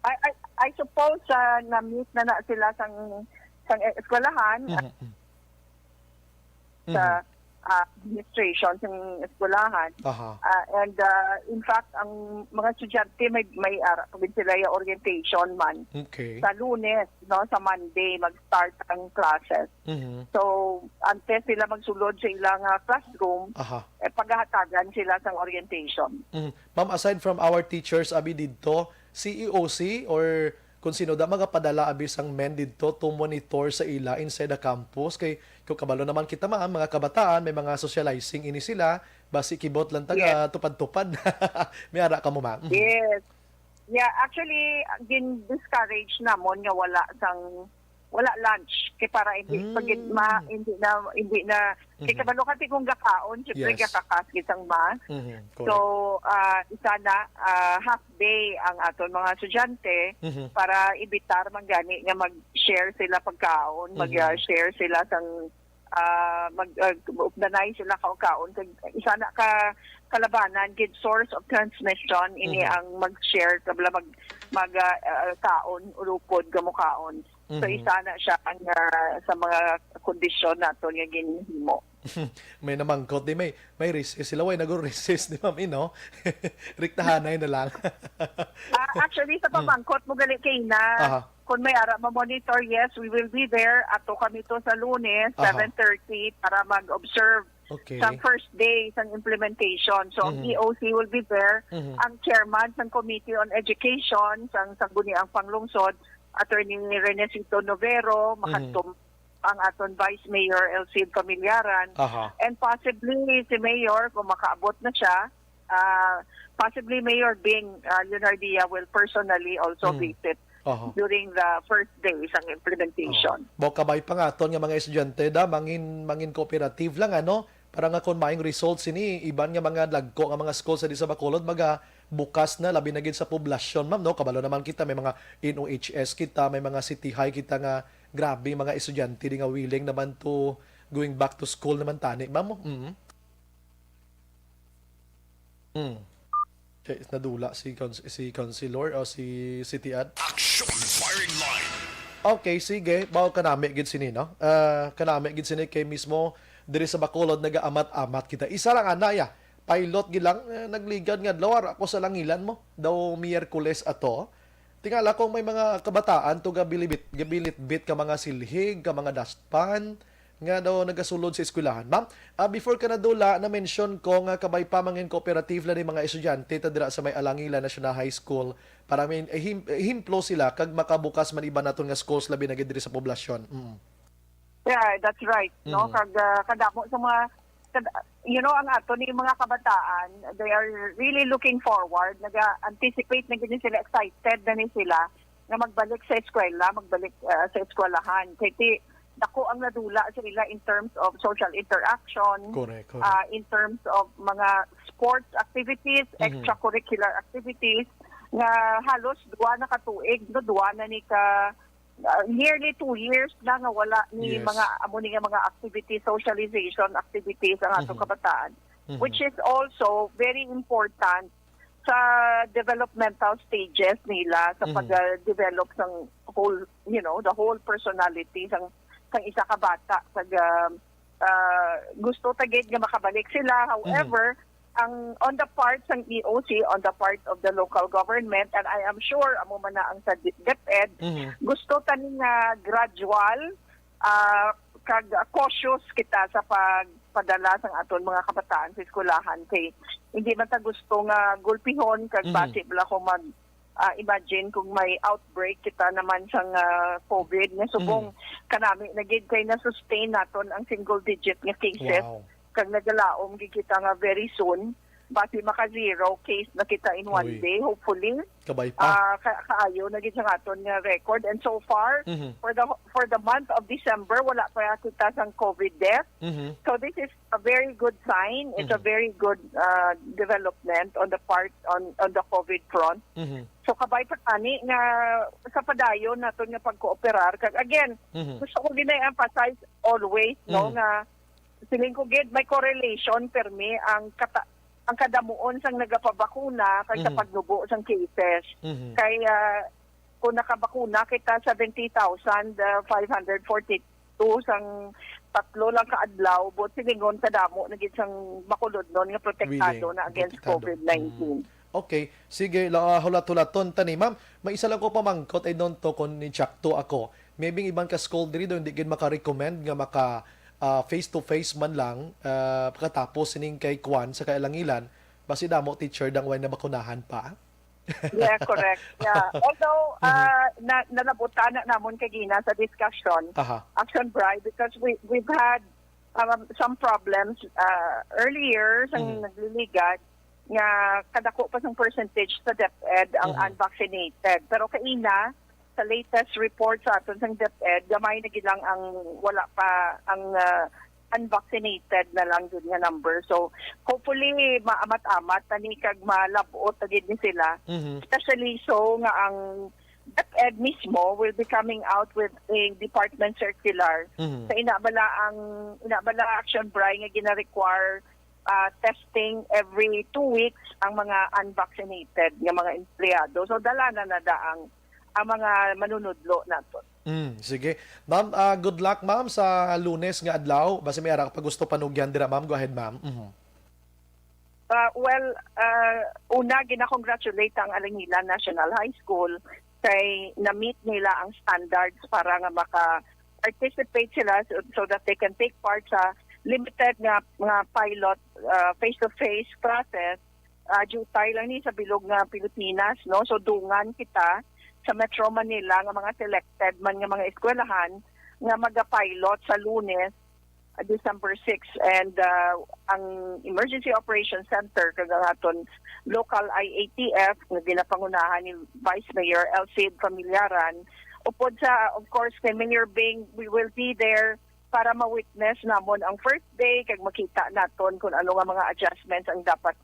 I, I, I suppose, ah, na-meet na na sila sang, sang eskwelahan, Mhm, mhm. sa, Mhm. ah, administration sang eskwelahan. Aha. Ah, and, ah, in fact, ang mga estudyante may, may ara pa gid sila yung orientation man. Okay. Sa Lunes, no, sa Monday, mag-start ang classes. Mhm. So, antes sila magsulod sa ilang, ah, classroom, Aha. eh, paghahatagan sila sang orientation. Mhm. Ma'am, aside from our teachers, abi didto, C E O C or kung sino da magapadala abi sang men didto to monitor sa ila inside the campus. Kay kung kabalo naman kita, ma'am, mga kabataan, may mga socializing ini sila, basi kibot lang taga Yes. tupad-tupad. May ara ka mo, ma'am? Mhm. Yes. Yeah, actually, gin-discourage namon nga wala sang, wala lunch. Kay para hindi, Mm. pag ma-, hindi na, hindi na, kay Mhm. kabalo ka ti kung gakaon, syempre, Yes. gakakas gid sang mask. Mhm, So, correct. ah, isa na, ah, half day ang aton mga estudyante Mhm. para evitar man gani nga mag-share sila pagkaon, mag, Mhm. ah, share sila sang, ah, mag, ah, updanay sila kaon-kaon. Kag isa na ka kalabanan gid, source of transmission, ini Mhm. ang mag-share, kabla mag, mag, ah, ah, kaon, ulupod, gamukaon. So, Mhm. isa na siya ang, ah, sa mga kondisyon naton nga ginhimo. May namangkot di, may, may recess sila. Way nag-recess di, ma'am, eh, no? Riktahanay na lang. Ah, actually, sa Mm. pamangkot mo gali kay na, Aha. kung may ara ma-monitor, yes, we will be there. Ato kami to sa Lunes, Aha. seven thirty, para mag-observe Okay. sa first day sang implementation. So, ang Mhm. E O C will be there. Mhm. Ang chairman sang Committee on Education, sang Sangguniang Panglungsod, Attorney Renesito Novero, Mhm. makadto ang aton Vice Mayor, El Cid Familiaran, Aha. and possibly si Mayor, kung makaabot na siya, ah, possibly Mayor Bing, ah, Leonardia will personally also Mm. visit Aha. during the first day sang implementation. Oh. Mao kabay pa nga aton nga mga estudyante da, mangin, mangin cooperative lang, ano? Para nga kung maayong results ini, iban nga mga dagko nga mga school sa di sa Bacolod, maga bukas na, labi na gid sa poblasyon, ma'am, no? Kabalo naman kita, may mga N O H S kita, may mga City High kita nga grabe mga estudyante di nga willing naman to going back to school naman tani, ma'am, mm. Mm. Okay, nadula si cons-, si Councilor o si City Ad. Action Firing Line. Okay, sige. Mao, kanami gid sini, no? Ah, kanami gid sini kay mismo diri sa Bacolod nagaamat-amat kita. Isa lang ana ya. Pilot gid lang, eh, nagligad nga adlaw, ara ko sa langilan mo. Daw Miyerkules ato. Tingala kung may mga kabataan to gabilibit, gabilitbit ka mga silhig, ka mga dustpan, nga daw nagasulod sa eskwelahan. Ma'am, ah, before ka nadula, na-mention ko nga kabay pa mangin cooperative lang ni mga estudyante ta dira sa may Alangilan National High School para may ehim-, ehemplo sila kag makabukas man iban naton nga schools labi na gid diri sa poblasyon. Mm. Yeah, that's right. No, Mhm. kag ah, kadamo sa mga kad- you know, ang ato ni mga kabataan, they are really looking forward, naga-anticipate na gid sila, excited na ni sila nga magbalik sa eskwela, magbalik ah, sa eskwelahan. Kay ti dako ang nadula sa ila in terms of social interaction, Correct, correct. ah, in terms of mga sports activities, Mhm. extracurricular activities nga halos duwa na ka tuig, no, duwa na ni ka ah, nearly two years na nga wala ni Yes. mga amo ni nga mga activities, socialization activities ang atong Mhm. kabataan, Mhm. which is also very important sa developmental stages nila sa Mhm. pag-develop sang whole, you know, the whole personality sang sang isa ka bata. Kag ah, ah, gusto ta gid nga makabalik sila. However, ang on the part sang E O C, on the part of the local government, and I am sure amo man na ang sa D- DepEd, Mhm. gusto ta ni nga gradual ah, kag cautious kita sa pagpadala sang aton mga kabataan sa eskwelahan, kay hindi man ta gusto nga gulpihon kag Mhm. basi bala kung mag ah, imagine kung may outbreak kita naman sang ah, COVID nga subong kanami na gid kay na-sustain naton ang single digit nga cases Wow. kag nagalaom gid kita nga very soon basi maka zero case na kita in one Uy. day, hopefully. Kabay pa. Ah, ka- kaayo na gid sa aton nga record, and so far Mhm. for the for the month of December wala pa kita sang COVID death. Mhm. So this is a very good sign. It's a Mhm. very good uh, development on the part on on the COVID front. Mhm. So kabay pa tani nga sa padayon naton nga pagkooperar, kag again, Mhm. gusto ko gina-emphasize always, no, Mhm. nga siling ko gid may correlation permi ang kata ang kadamuon sang nagapabakuna kag sa Mhm. pagnubo sang cases. Mhm. Kay ah, kung nakabakuna kita seventy thousand five hundred forty-two sang tatlo lang ka adlaw, but silingon kadamo na gid sang Bacolodnon nga protektado Willing, na against protektado. COVID nineteen. Okay, sige, la, ah, hulat-hulaton tani, ma'am. May isa lang ko pamangkot, I don't know kung ni Chakto ako. Maybe ang iban ka school diri do hindi gid maka-recommend nga maka ah, face to face man lang ah, pagkatapos sining kay Kwan sa kay Alangilan, basi damo teacher dang way nabakunahan pa. Yeah, correct. Yeah. Although Mhm. ah, na, nalabutan na namon kagina sa discussion, Aha. Action Bri, because we we've had um, some problems uh, earlier sa Mhm. nagliligad nga kadako pa sang percentage sa DepEd ang Mhm. unvaccinated. Pero kaina, sa latest report sa aton sang DepEd, gamay na gid lang ang wala pa ang uh, unvaccinated na lang gid nga number. So hopefully maamat-amat tani kag malab-ot na gid ni sila. Mhm. Especially so nga ang DepEd mismo will be coming out with a department circular. Mhm. Sa ina bala ang ina bala Action Bri nga gina-require ah, testing every two weeks ang mga unvaccinated nga mga empleyado. So dala na na da ang ang mga manunudlo naton. Mm, sige. Ma'am, ah, good luck, ma'am, sa Lunes nga adlaw. Basi may ara ka pa gusto panugyan dira, ma'am. Go ahead, ma'am. Mhm. Uh, well, uh, una, gina-congratulate ang Alangilan National High School kay na-meet nila ang standards para nga maka-participate sila so, so that they can take part sa limited nga mga pilot uh, face-to-face classes. Uh, jutay lang ni sa bilog nga Pilipinas, no? So dungan kita sa Metro Manila nga mga selected man nga mga eskwelahan nga magapilot sa Lunes, December six, and uh, ang Emergency Operations Center kag ang aton local I A T F nga ginapangunahan ni Vice Mayor Elcid Familiaran, upod sa, of course, kay Mayor Bing, we will be there para ma-witness namon ang first day kag makita naton kung ano nga mga adjustments ang dapat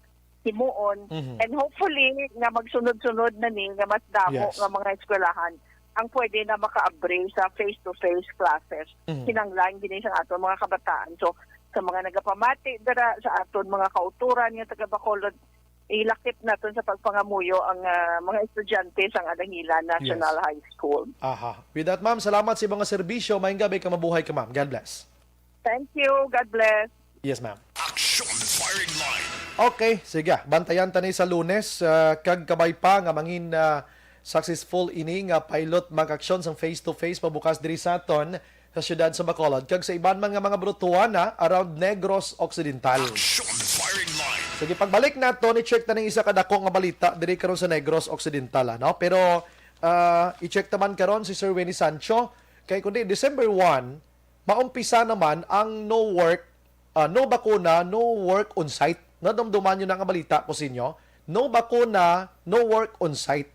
himuon, Mhm. and hopefully nga magsunod-sunod na ni nga mas damo Yes. nga mga eskwelahan ang pwede na makaabri sa face-to-face classes. Mhm. Kinahanglan gini sa aton mga kabataan. So sa mga nagapamati dira sa aton mga kauturan nga taga Bacolod, ilakip naton sa pagpangamuyo ang, ah, mga estudyante sang Alangila National Yes. High School. Aha. With that, ma'am, salamat sa mga serbisyo. Maayong gabi ka, mabuhay ka, ma'am. God bless. Thank you. God bless. Yes, ma'am. Action Firing Line. Okay, sige. Bantayan ta ni sa Lunes, ah, kag kabay pa nga mangin, ah, successful ini nga pilot mag-aksyon sang face-to-face pabukas diri sa aton sa siyudad sa Bacolod kag sa iban man nga mga brutuan na around Negros Occidental. Action Firing Line. Sige, pagbalik nato, i-check ta ning isa ka dako nga balita diri karon sa Negros Occidental, ano? Pero, ah, i-check ta man karon si Sir Winnie Sancho, kay kundi December one, maumpisa naman ang no work, ah, no bakuna, no work on site. Nadumduman nyo na nga balita ko sa inyo, no bakuna, no work on site.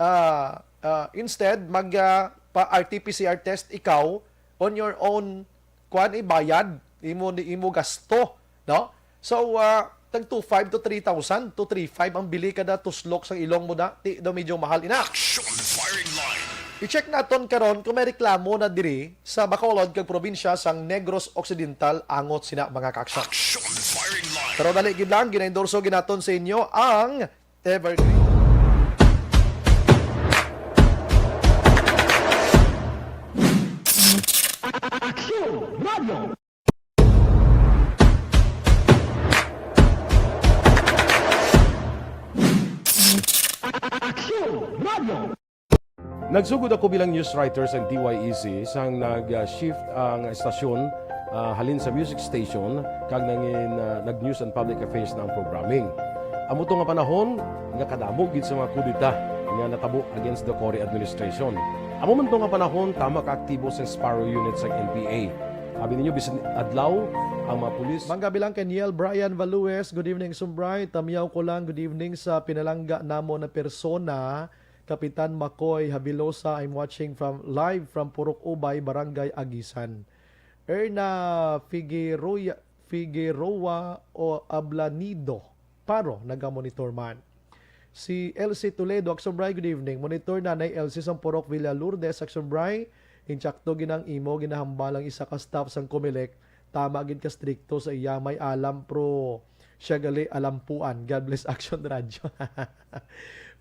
Ah, ah, instead, mag, ah, pa R T P C R test ikaw on your own, kuan, ibayad, imo, imo gasto, no? So, ah, tag two five to three thousand to three five ang bili kada tuslok sang ilong mo na, ti daw medyo mahal ina. Action Firing Line. I-check naton karon kung may reklamo na diri sa Bacolod kag probinsya sang Negros Occidental angot sina mga kaaksyon. Action Firing Line. Pero dali gid lang, ginaendorso ginaton sa inyo ang Evergreen. Aksyon Radio. Aksyon Radio. Nagsugod ako bilang news writer sang D Y E C sang nag-shift ang estasyon, ah, halin sa music station kag nangin, ah, nag-news and public affairs na ang programming. Amo to nga panahon nga kadamo gid sa mga kudeta nga natabo against the Cory administration. Amo man to nga panahon tama ka aktibo sa Sparrow Unit sang N P A. Abi ninyo, bisan adlaw ang mga pulis. Manggabi lang kay Niel Brian Values. Good evening, Sumbray. Tamyaw ko lang, good evening sa pinalangga namo na persona, Kapitan Makoy Habilosa. I'm watching from, live from Purok Ubay, Barangay Agisan. Erna Figueroa, Figueroa o Ablanido Paro, naga-monitor man. Si Elsie Toledo, Aksumbray, good evening. Monitor Nanay Elsie sang Purok Villa Lourdes, Aksumbray. Insakto gid ang imo ginahambal ang isa ka staff sang Comelec. Tama gid ka strikto sa iya, may alam, pro siya gali alampuan. God bless Action Radio.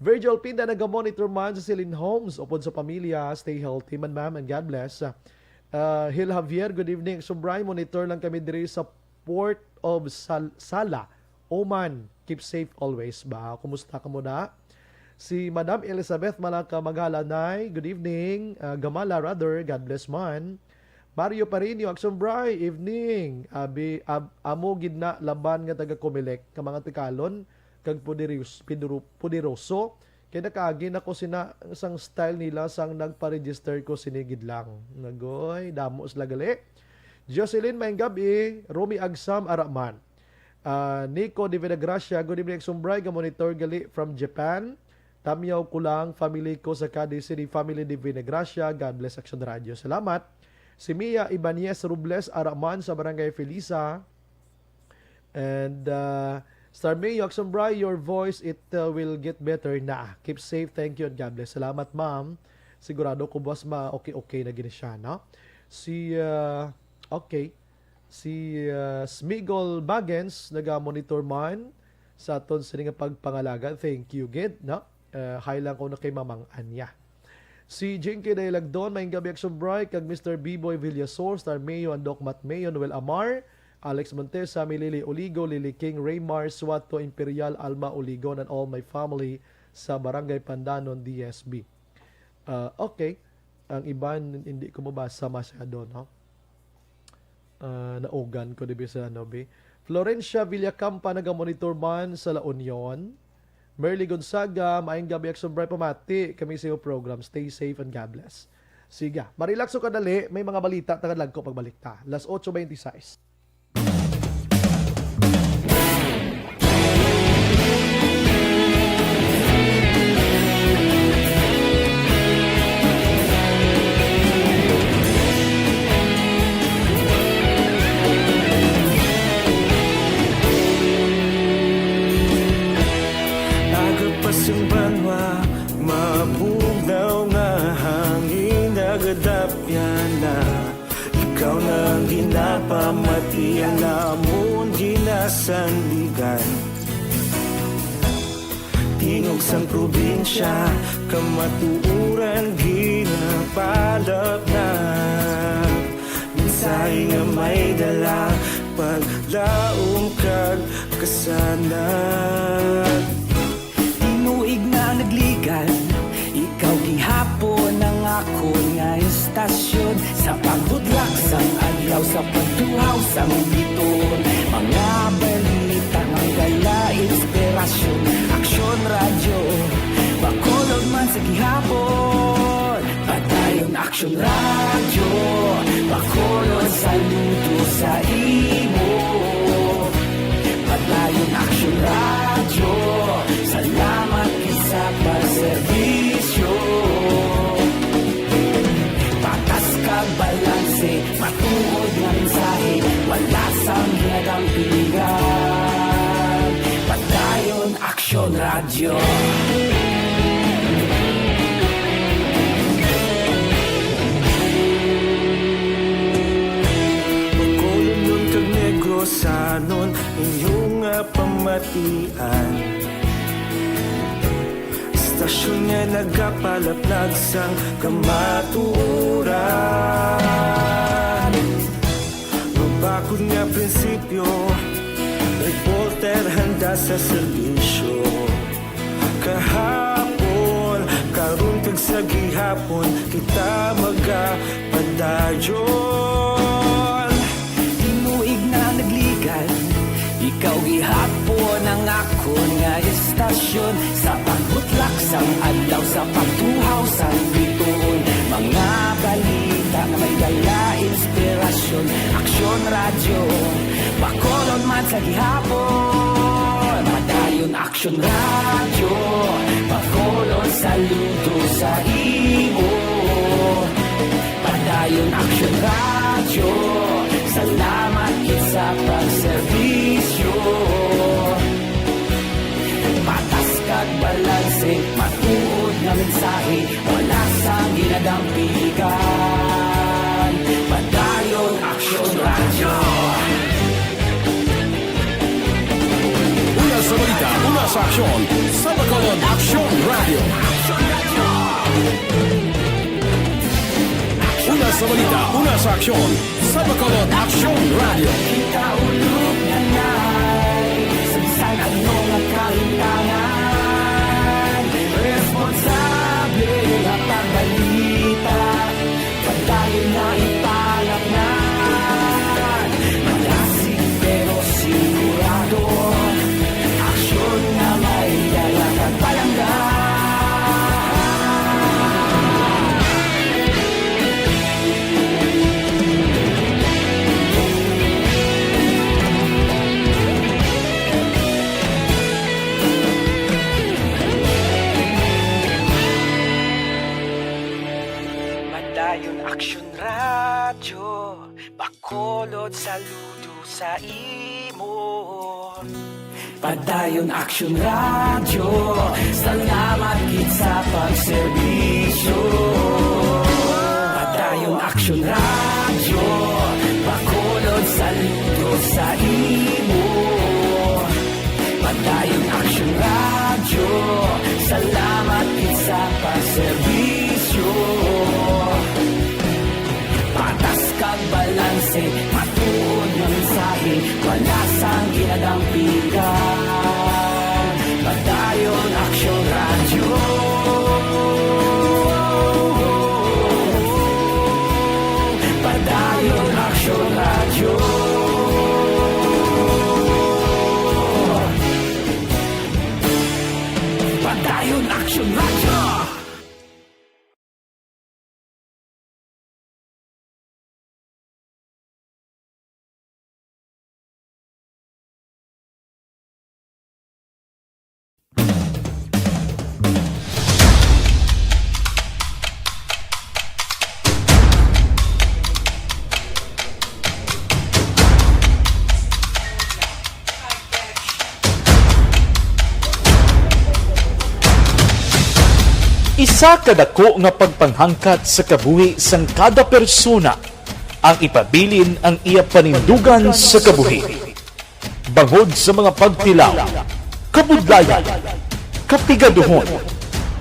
Virgil Pinda, naga-monitor man sa Celine Homes. Upod sa pamilya, stay healthy man, ma'am, and God bless. Uh, Hil Javier, good evening. Sumbray, monitor lang kami diri sa Port of Sal- Sala, Oman. Keep safe always ba? Kumusta ka muna? Si Madam Elizabeth Malaka Magalanay, good evening. Uh, Gamala, rather, God bless man. Mario Parinio, Aksumbray, evening. Abi, ab, amo gid na laban nga taga Comelec, ka mga tikalon, kag poderos-, pidru-, poderoso. Kay nakaagi na ko sina sang style nila sang nagpa-register ko sini gid lang. Nagoy, damo sila gali. Jocelyn, maayong gab-i. Romy Agsam, ara man. Ah, Nico de Villagracia, good evening, Sumbray, ga-monitor gali from Japan. Tamyaw ko lang, family ko sa Cadiz City, family de Villagracia. God bless Action Radio. Salamat. Si Mia Ibanez Robles, ara man sa Barangay Felisa. And, uh, Star Mayo, Aksumbray, your voice, it, uh, will get better na. Keep safe, thank you, and God bless. Salamat, ma'am. Sigurado ko, boss, ma-okay-okay na gini siya, no? Si, uh, okay. Si, uh, Smigol Bagens, naga-monitor man sa aton sini nga pagpangalaga. Thank you, gid, no? Uh, hi lang ko na kay Mamang Anya. Si Jinky Dailagdon, maayong gab-i, Action Bright, kag Mister B-Boy Villasor, Star Mayo, and Doc Matt Mayo, Noel Amar, Alex Montesa, Milili Oligo, Lily King, Raymar Suato, Imperial, Alma Oligon, and all my family sa Barangay Pandanon, D S B. Ah, okay. Ang iban, hindi ko mabasa masyado, no? Ah, naugan ko, dibi, sa ano, bi? Florencia Villacampa, naga-monitor man sa La Union. Merly Gonzaga, maayong gab-i, Action Bright, pamati kami sa iyong program. Stay safe and God bless. Siga, ma-relax ko kadali, may mga balita, tagadlag ko pagbalik ta. Las otso veintiséis. Agod pa sing banwa, mabugnaw nga hangin, nagadapyan na. Ikaw na ang ginapamati, ang amon ginasandigan. Tingog sang probinsya, kamatuoran ginapalapnag. Mensahe nga may dala, paglaom kag kasanag. Tinuig na nagligan, ikaw gihapon ang akon nga istasyon. Sa pagbudlak sang adlaw, sa pagtuhaw sang bituon, mga balita nga dala inspirasyon. Aksyon Radyo, Bacolod man sa gihapon. Padayon Aksyon Radyo, Bacolod, saludo sa imo. Padayon Aksyon Radyo, salamat gid sa pagserbisyo. Patas kag balanse, matuod nga mensahe, wala sang ginadampigan. Padayon Aksyon Radyo. Bacolodnon kag Negrosanon, inyo nga pamatian. Istasyon nga nagapalaplag sang kamatuoran. Mabakod nga prinsipyo, reporter handa sa serbisyo. Kahapon, karon kag sa gihapon, kita magapadayon. Tinuig na nagligan, ikaw gihapon ang akon nga istasyon. Sa pagbutlak sang adlaw, sa pagtuhaw sang bituon, mga balita nga may dala inspirasyon. Aksyon Radyo, Bacolod man sa gihapon. Padayon Aksyon Radyo, Bacolod, saludo sa imo. Padayon Aksyon Radyo, salamat gid sa pagserbisyo. Patas kag balanse, matuod nga mensahe, wala sang ginadampigan. Padayon Aksyon Radyo. Una sa balita, una sa aksyon, sa Bacolod Aksyon Radyo. Una sa balita, una sa aksyon, sa Bacolod Aksyon Radyo. Kita ulog na nai, sa bisan ano nga kahitangan, responsable nga pagbalita. Padayon na ipalapngan, malasig pero sigurado. Aksyon nga may dala kag palangga. Padayon Aksyon Radyo, Bacolod, saludo sa imo. Padayon Aksyon Radyo, salamat gid sa pagserbisyo. Padayon Aksyon Radyo, Bacolod, saludo sa imo. Padayon Aksyon Radyo, salamat gid sa pagserbisyo. Patas kag balanse, matuod nga mensahe, wala sang ginadampigan. Padayon Aksyon Radyo. Padayon Aksyon Radyo. Padayon Aksyon Radyo. Isa ka dako nga pagpanghangkat sa kabuhi sang kada persona ang ipabilin ang iya panindugan sa kabuhi. Bangod sa mga pagtilaw, kabudlayan, kapigaduhon,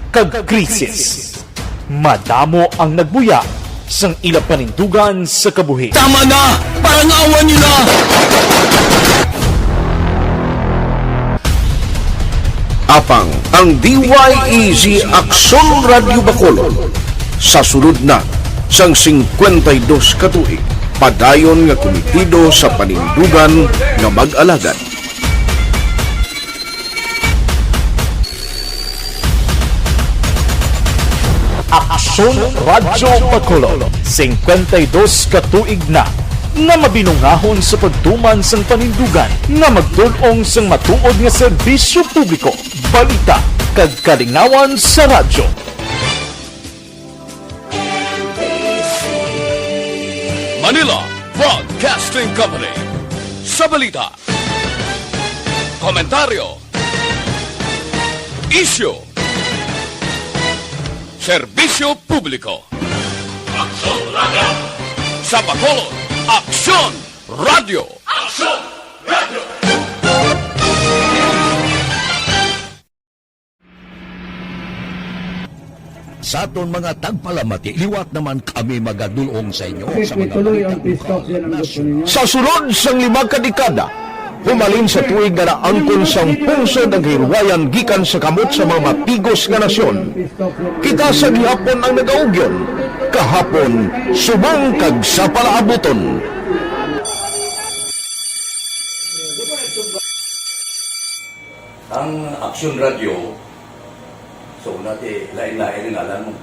kag krisis. Madamo ang nagbuya sang ila panindugan sa kabuhi. Tama na! Parangawan niyo na! Apang ang D Y E Z Aksyon Radyo Bacolod sa sulod na sang singkwenta y dos ka tuig, padayon nga kumitido sa panindugan nga mag-alagad. Aksyon Radyo Bacolod, singkwenta y dos ka tuig na nga mabinungahon sa pagtuman sang panindugan nga magdul-ong sang matuod nga serbisyo publiko, balita, kag kalingawan sa radyo. Manila Broadcasting Company. Sa balita, komentaryo, isyu, serbisyo publiko. Aksyon Radyo. Sa Bacolod, Aksyon Radyo. Aksyon Radyo. Sa aton mga tagpalamati, liwat naman kami magadul-ong sa inyo sa mga balita lokal, nasyonal. Sa sulod sang lima ka dekada, humalin sa tuig nga naangkon sang pungsod ang kahilwayan gikan sa kamot sa mga matigos nga nasyon, kita sa gihapon ang nagaugyon, kahapon subong kag sa palaabuton. Ang Aksyon Radyo, so, una ti, lain-lain ang ngalan mo.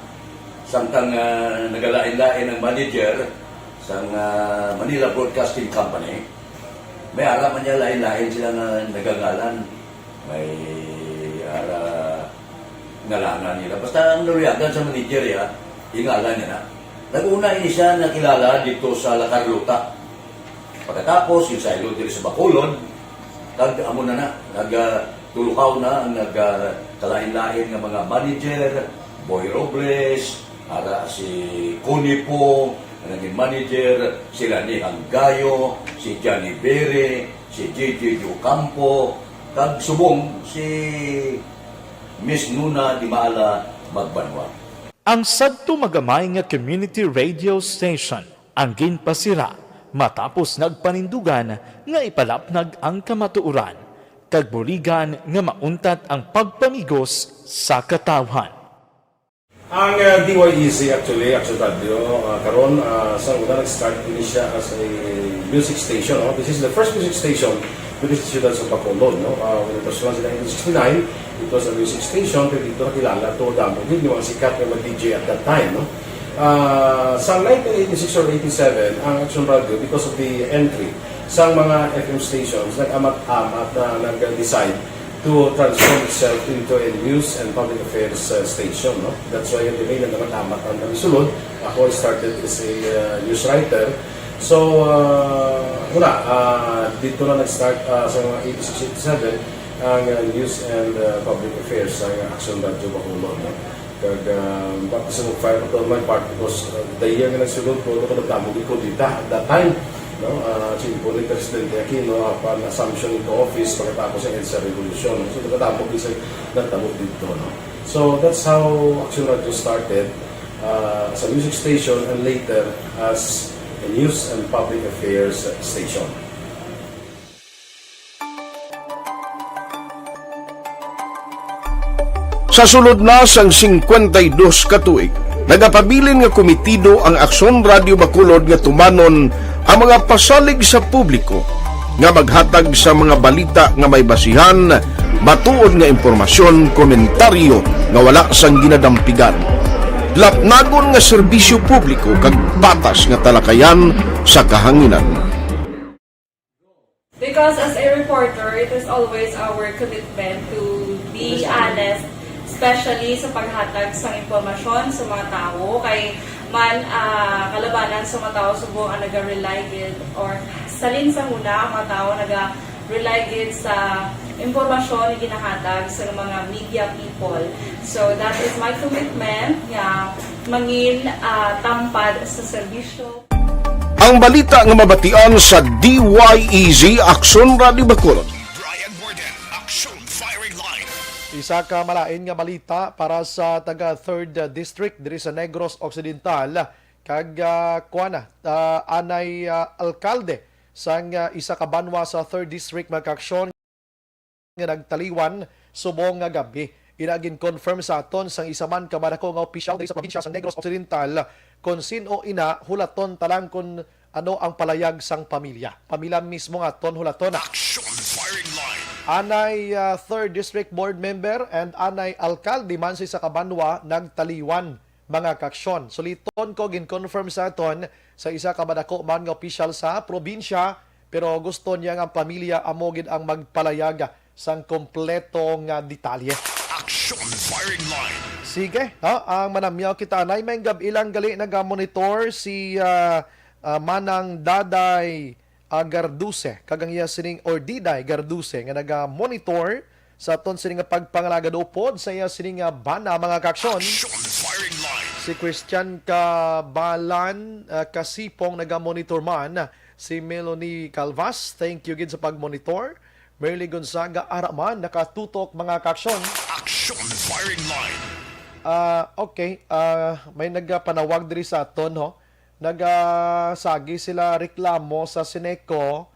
Samtang, ah, nagalain-lain ang manager sang, ah, Manila Broadcasting Company, may ara man niya lain-lain sila nga nagangalan. May ara ngalanan nila. Basta ang naluyagan sa manager, ya, ingalan niya na. Nag-una ini siya nakilala dito sa La Carlota. Pagkatapos, yung saylo diri sa Bacolod, kag amo na na, nag, ah, tulukaw na ang nag, ah, kalain-lain nga mga manager, Boy Robles, ara si Connie Poo, ang naging manager, si Rani Hanggayo, si Johnny Bere, si J J Ocampo, kag subong si Miss Nuna Dimala Magbanwa. Ang sadto magamay nga community radio station ang ginpasira matapos nagpanindugan nga ipalapnag ang kamatuoran kag buligan nga mauntat ang pagpamigos sa katawhan. Ang, uh, D Y E Z, actually, Action Radio, uh, karon, uh, sa una nag-start ini siya as a music station, no? This is the first music station dito sa siyudad sa Bacolod, no? Uh, when it was launched in nineteen sixty-nine, it was a music station, pero dito nakilala to damo gid yung mga sikat nga mga D J at that time, no? Uh, sa nineteen eighty-six or eighty-seven, ang Action Radio, because of the entry sa mga F M stations, nag-amat-amat na nag-decide to transform itself into a news and public affairs, uh, station, no? That's why yung domain na naman amat ang nagsulod. Ako, I started as a, uh, news writer. So, uh, wala, uh, dito na nag-start, uh, sa mga eighty-six, eighty-seven, ang, uh, news and, uh, public affairs sa Action Radio Bacolod, no? Kag, ah, baptism of fire pa to on my part because, ah, the year nga nagsulod ko, ako nagdamo gid ko dita at that time, no? Ah, simple ni Presidente Aquino, apan assumption into office pagkatapos sa EDSA Revolution. So, nagdamo gid sa nagdamo dito, no? So, that's how Action Radio started, ah, as a music station and later as a news and public affairs station. Sa sulod na sang singkwenta y dos ka tuig, nagapabilin nga komitido ang Aksyon Radio Bacolod nga tumanon ang mga pasalig sa publiko nga maghatag sa mga balita nga may basihan, matuod nga impormasyon, komentaryo nga wala sang ginadampigan, lapnagon nga serbisyo publiko kag patas nga talakayan sa kahanginan. Because as a reporter, it is always our commitment to be honest, especially sa paghatag sa impormasyon sa mga tawo. Kay man, ah, kalabanan sa mga tawo subong ang naga-rely gid or salin sa huna ang mga tawo naga-rely gid sa impormasyon nga ginahatag sa mga media people. So that is my commitment nga mangin, ah, tampad sa serbisyo. Ang balita nga mabatian sa D Y E Z Aksyon Radio Bacolod. Brian Warden, Aksyon Firing Line. Isa ka malain nga balita para sa taga Third District diri sa Negros Occidental, kag, ah, kuwan na, ah, anay, ah, alkalde sang, ah, isa ka banwa sa Third District, mga kaaksyon, nga nagtaliwan subong nga gabi. Ina gin-confirm sa aton sang isa man ka madako nga opisyal diri sa probinsya sang Negros Occidental, kon sin-o ina, hulaton ta lang kon ano ang palayag sang pamilya. Pamilya mismo nga aton hulaton. Action Firing Line. Anay, ah, Third District Board Member and anay alkalde man sa isa ka banwa nagtaliwan, mga kaaksyon. Suliton ko, gin-confirm sa aton sa isa ka madako man nga opisyal sa probinsya, pero gusto niya nga ang pamilya amo gid ang magpalayag sang kompleto nga detalye. Action Firing Line. Sige, no? Ang manamyaw kita anay, may gab-ilang gali naga-monitor si, ah, ah, Manang Daday, ah, Garduse, kag ang iya sining, or Diday Garduse, nga naga-monitor sa aton sini nga pagpangalagad upod sa iya sini nga bana, mga kaaksyon. Action Firing Line. Si Christian Kabalan, ah, Kasipong naga-monitor man, si Melanie Calvas, thank you gid sa pag-monitor. Merly Gonzaga, ara man, nakatutok, mga kaaksyon. Action Firing Line. Ah, okay. Ah, may nagapanawag diri sa aton, ho. Nagasagi sila reklamo sa Sineco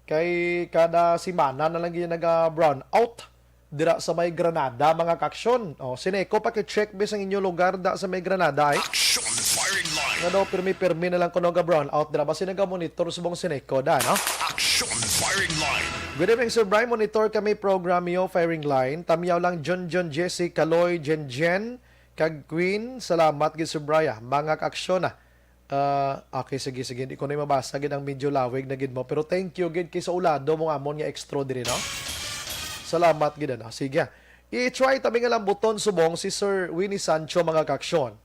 kay kada semana na lang gyud naga-brown out dira sa may Granada, mga kaaksyon. O, Sineco, paki-check bisan inyo lugar da sa may Granada, ay. Action Firing Line. Nga daw, pirmi-pirmi na lang kuno ga-brown out dira. Basi naga-monitor subong Sineco da, no? Action Firing Line. Good evening, Sir Brian. Monitor kami program yo, Firing Line. Tamyaw lang, John John, Jesse, Kaloy, Jen Jen, kag Queen. Salamat gid, Sir Brian. Mga kaaksyon na. Ah, okay, sige, sige. Hindi ko na mabasa gid ang medyo lawig na gid mo. Pero thank you gid kay sa ulado mo amon nga extra diri, no? Salamat gid, ano. Sige. I-try tabi nga lambuton subong si Sir Winnie Sancho, mga kaaksyon.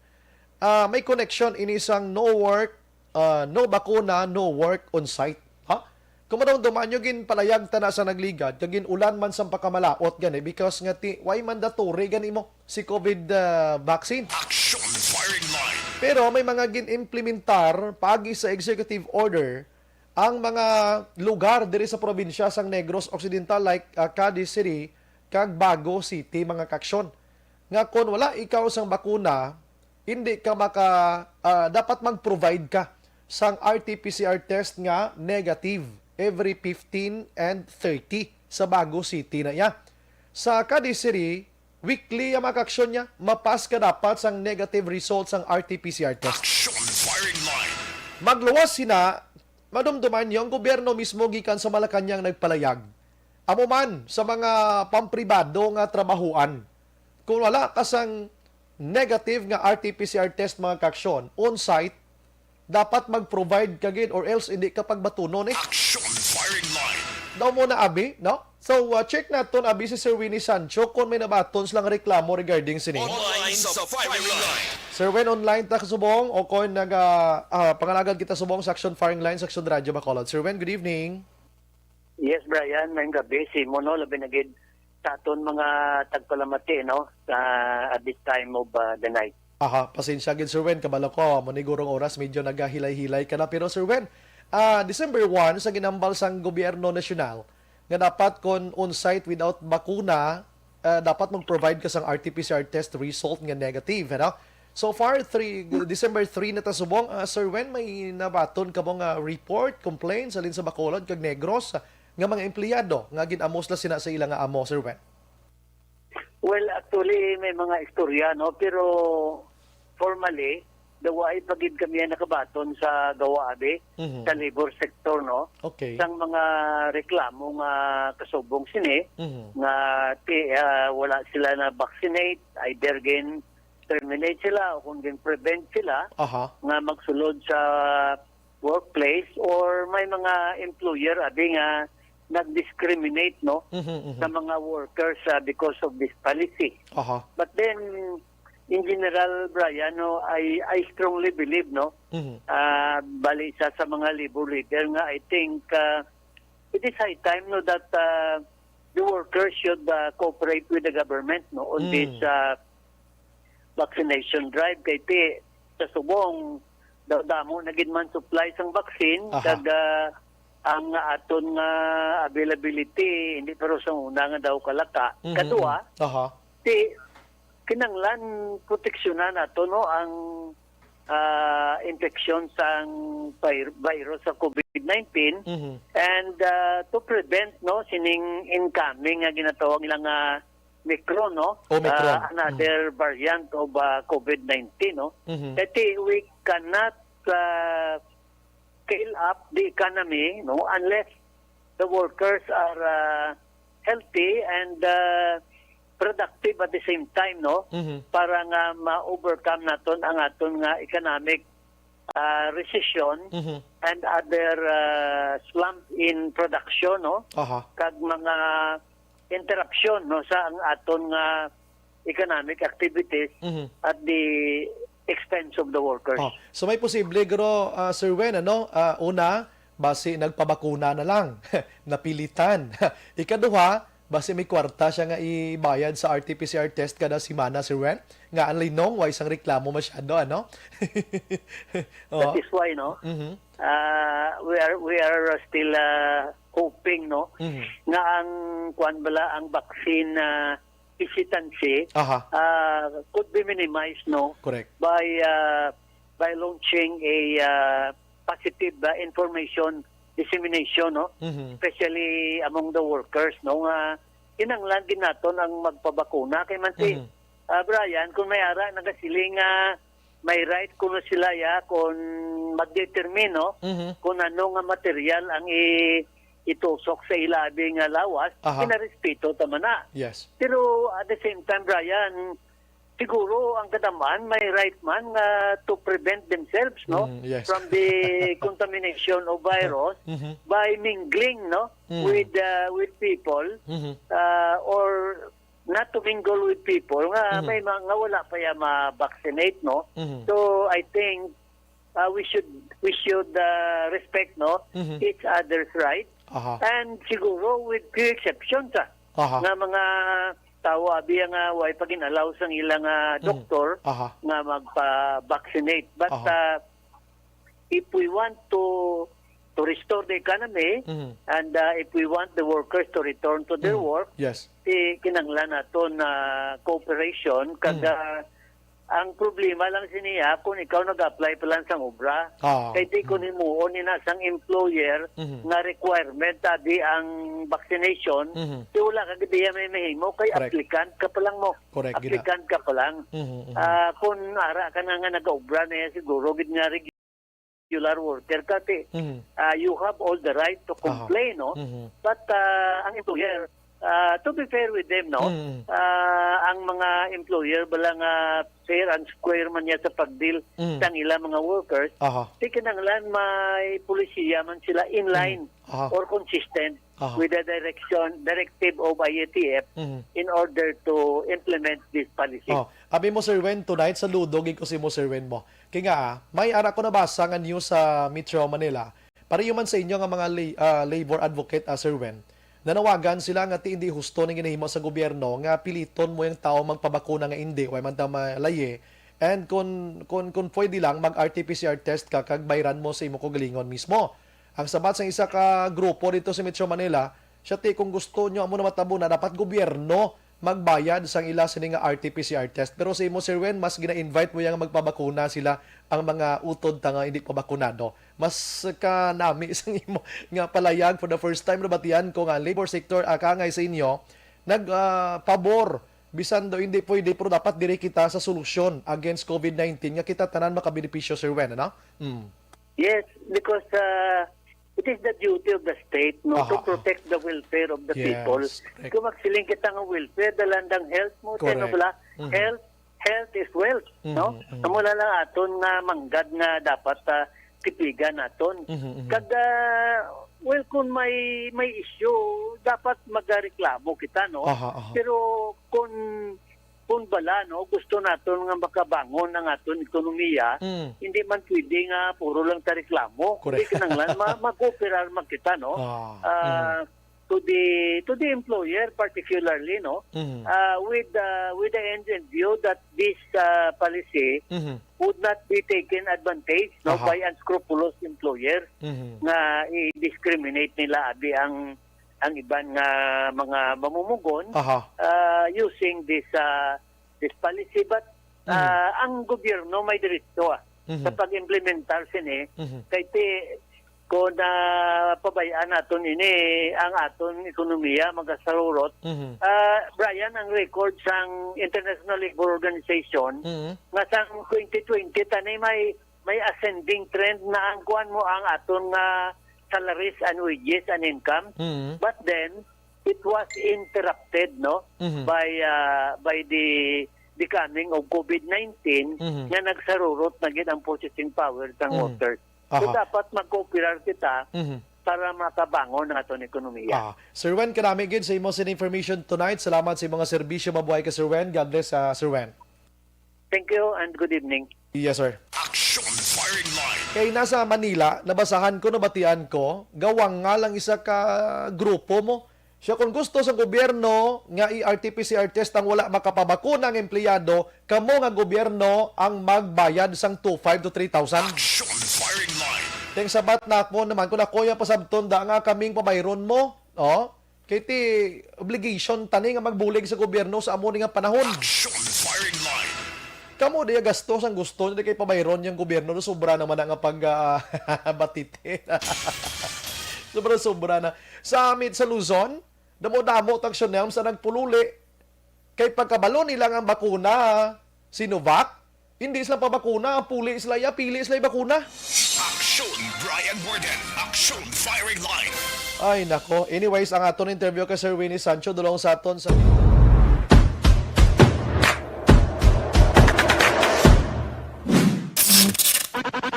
Ah, may connection ini sang no work, ah, no bakuna, no work on site. Ha? Kung madumduman nyo, ginpalayag ta na sa nagligad, kag gin-ulan man sang pakamalaot gani, because nga ti, why mandatory gani mo si COVID, ah, vaccine? Action Firing Line. Pero may mga gin-implementar paagi sa executive order ang mga lugar diri sa probinsya sang Negros Occidental, like, ah, Cadiz City kag Bago City, mga kaaksyon, nga kon wala ikaw sang bakuna, hindi ka maka, ah, dapat mag-provide ka sang R T P C R test nga negative every fifteen and thirty sa Bago City na iya. Sa Cadiz City, weekly ang mga kaaksyon niya, mapas ka dapat sang negative result sang R T P C R test. Action Firing Line. Magluwas sina, madumduman niyo, ang gobyerno mismo gikan sa Malacañang nagpalayag. Amo man sa mga pampribado nga trabahoan. Kung wala ka sang negative nga R T P C R test, mga kaaksyon, on-site, dapat mag-provide ka gid, or else hindi ka pagbatunon, eh. Action Firing Line. Daw mo na, abi, no? So, uh, check naton, abi, si Sir Winnie Sancho kung may nabaton silang reklamo regarding sini. Online sa Firing Line. Sir Wen, online ta subong, o kon naga, ah, pangalagad kita subong sa Action Firing Line, sa Action Radyo Bacolod. Sir Wen, good evening. Yes, Brian, maayong gabi. Si Mono, labi na gid sa aton mga tagpalamati, no, sa, at this time of, uh, the night. Aha, pasensya gid, Sir Wen, kabalo ko, manigurong oras, medyo nagahilay-hilay ka na. Pero, Sir Wen, ah, December one, sa ginambal sang gobyerno nasyonal, nga dapat kon on-site without bakuna, ah, dapat mag-provide ka sang R T P C R test result nga negative, ano? So far, three, December three na ta subong. Ah, Sir Wen, may nabaton ka mo nga report, complaints, halin sa Bacolod kag Negros, ah, nga mga empleyado nga gin-amos na sina sa ila nga amo, Sir Wen? Well, actually, may mga istorya, no? Pero formally, daw ay pa gid kami ang nakabaton sa gawa, abi, Mhm. sa labor sector, no? Okay. Sang mga reklamo nga kasubong sini, Mhm. nga ti-, ah, wala sila na vaccinate, either gin terminate sila o kung gin prevent sila Aha. nga magsulod sa workplace, or may mga employer, abi, nga nag-discriminate, no, Mhm, mhm. sa mga workers, ah, because of this policy. Aha. But then, in general, Brian, no, I, I strongly believe, no, Mhm. ah, bali sa, sa mga labor leader nga, I think, ah, it is high time, no, that, ah, the workers should, ah, cooperate with the government, no, on Mm. this, ah, vaccination drive. Kay ti, sa subong, daw damo na gid man supply sang vaccine, Aha. kag, ah, ang aton nga availability, hindi pero sa una nga daw kalaka. Mhm, Kadua, mhm. Aha. Ti, kinahanglan proteksyonan nato, no, ang, ah, infeksyon sang vir-, virus sa COVID nineteen. Mhm. And, ah, to prevent, no, sining incoming nga ginatawag nila nga Micron, no? Omicron. Ah, another variant of, ah, COVID nineteen, no? Mhm. Kay ti, we cannot, ah, scale up the economy, no, unless the workers are, ah, healthy and, ah, productive at the same time, no? Mhm. Para nga ma-overcome naton ang aton nga economic, ah, recession Mhm. and other, ah, slump in production, no? Aha. Kag mga interruption, no, sa ang aton nga economic activities Mhm. at the expense of the workers. Oh, so may posible, guro, ah, Sir Wen, ano? Ah, una, basi nagpabakuna na lang, napilitan. Ikaduha, basi may kwarta siya nga ibayad sa R T P C R test kada semana, Sir Wen. Nga ang linong, way sang reklamo masyado, ano? Oh. That is why, no? Mhm. Ah, we are, we are still, ah, hoping, no, Mhm. nga ang, kuwan bala, ang vaccine, ah, hesitancy, Aha. ah, could be minimized, no, Correct. by, ah, by launching a, ah, positive, ah, information dissemination, no, Mhm. especially among the workers, no, nga kinahanglan gid naton ang magpabakuna. Kay man si, Mhm. ah, Brian, kung may ara nagasiling nga may right kuno sila, ya, kung mag-determine, no, Mhm. kung ano nga material ang i-, itusok sa ila abi nga lawas, Aha. Pinarespeto ta man na. Yes. Pero at the same time, Brian, siguro ang kadam-an may right man nga to prevent themselves, no, Mm, yes. from the contamination of virus Mhm. by mingling, no, Mm. with, uh, with people, Mhm. uh, or not to mingle with people nga Mhm. may mga wala pa ya ma-vaccinate, no? Mhm. So, I think, uh, we should, we should, uh, respect, no, Mhm. each other's right. Aha. And siguro with few exceptions, ah, Aha. nga mga tawo abi nga way pa gin-allow sang ilang, ah, Mhm. doktor Aha. nga magpa-vaccinate. But, Aha. uh, if we want to, to restore the economy, Mhm. and, uh, if we want the workers to return to their Mhm. work, Yes. ti kinahanglan naton na cooperation, kag, Mhm. uh, ang problema lang siniya kung ikaw nag-apply pa lang sang obra. Ah. Kay di ko Mhm. himuon ni na sang employer Mhm. nga requirement, abi ang vaccination, Mhm. di wala ka gid iya may mahimo, kay Correct. applicant ka pa lang mo. Correct, gid na. Applicant ka pa lang. Mhm, mhm. Ah, kung ara ka na nga nag-obra na yan, siguro gid nga regular worker ka, ti, Mhm. ah, you have all the right to Aha. complain, no? Mhm. But, ah, ang employer, ah, to be fair with them, no? Mhm. Ah, ang mga employer bala nga fair and square man niya sa pag-deal Mhm. sang ilang mga workers, Aha. ti kinahanglan may polisiya man sila in Mhm. line Aha. or consistent Aha. with the direction, directive of I A T F Mhm. in order to implement this policy. Oh, abi mo, Sir Wen, tonight, saludo gid ko si mo, Sir Wen, mo. Kay nga, ah, may ara ko nabasa nga news sa Metro Manila. Pareho man sa inyo nga mga la-, ah, labor advocate, ah, Sir Wen, nanawagan sila nga ti hindi husto ning ginahimo sa gobyerno nga piliton mo yung tao magpabakuna nga hindi, way man ta malayi. And kung, kung, kung pwede lang, mag-R T P C R test ka kag bayran mo sa imo kaugalingon mismo. Ang sabat sang isa ka grupo dito sa Metro Manila, siya ti, kung gusto nyo amo na matabo na, dapat gobyerno magbayad sang ila sini nga R T P C R test. Pero sa imo, Sir Wen, mas gina-invite mo yang magpabakuna sila ang mga utod ta nga hindi pa bakunado. Mas kanami sang imo nga palayag, for the first time nabatian ko nga labor sector, ah, kaangay sa inyo, nag, ah, pabor bisan daw hindi pwede, pero dapat diri kita sa solusyon against COVID nineteen nga kita tanan makabenepisyo, Sir Wen, ano? Mm. Yes, because, uh, it is the duty of the state, no, to Aha, aha. protect the welfare of the Yes, people. Correct. Kung magsiling kita nga welfare, dalandang health mo, Correct. tayo bala, Mhm. health, health is wealth, no? Mhm, mhm. Amo na lang aton nga manggad nga dapat, ah, tipigan naton. Mhm, mhm. Kag, ah, well, kung may, may issue, dapat magareklamo kita, no? Aha, aha. Pero kung kung bala, no, gusto naton nga makabangon ang aton ekonomiya, Mm. hindi man pwede nga puro lang ta reklamo. Correct. Hindi kinahanglan ma-, mag-cooperar man kita, no? Ah, Ah, mm. to the, to the employer particularly, no? Mm. Ah, with, ah, with the end in view that this, ah, policy Mm-hmm. would not be taken advantage, no, Aha. by unscrupulous employer Mm-hmm. nga i-discriminate nila abi ang ang iban nga mga mamumugon, Aha. ah, using this, ah, this policy. But, Mhm. ah, ang gobyerno may diretso, ah, Mhm. sa pag-implementar sini. Mhm. Kay ti-, kung napabayaan naton ini, ang aton ekonomiya magasarurot. Mhm. Ah, Brian, ang record sang International Labor Organization Mhm. nga sang twenty twenty tani may may ascending trend na ang kuan mo ang aton nga salaries and wages and income. Mhm. But then, it was interrupted, no, Mhm. by, ah, by the, the coming of COVID nineteen Mhm. nga nagsarurot na gid ang purchasing power sang Mhm. voters. So, Aha. dapat magkooperar kita Mhm. para makabangon ang aton ekonomiya. Ah, Sir Wen, kadami gid sa imo sa information tonight. Salamat sa imong serbisyo. Mabuhay ka, Sir Wen. God bless, ah, Sir Wen. Thank you and good evening. Yes, sir. Action Firing Line. Kay nasa Manila, nabasahan ko, nabatian ko, gawang nga lang isa ka grupo mo. Siya, kung gusto sa gobyerno nga i-R T P C R test ang wala makapabakuna ang empleyado, kamo nga gobyerno ang magbayad sang two five to three thousand. Action Firing Line. Ting sabat na ako naman, kung ako yung pasabton, da nga kaming pabayron mo. Oh, kay ti obligation tani nga magbulig sa gobyerno sa amo ni nga panahon. Action Firing Line. Kamo diya gastos ang gusto niya kay pabayron yung gobyerno, no? Sobra naman na nga pag, ah, batite. Sobra-sobra na. Sa amit sa Luzon, damo-damo tang Chanel sa nagpululi. Kay pagkabalo nila nga ang bakuna, Sinovac, hindi sila pabakuna, puli sila, ya, pili sila bakuna. Action, Brian Warden. Action, Firing Line. Ay, nako. Anyways, ang aton interview kay Sir Winnie Sancho, dulong sa aton sa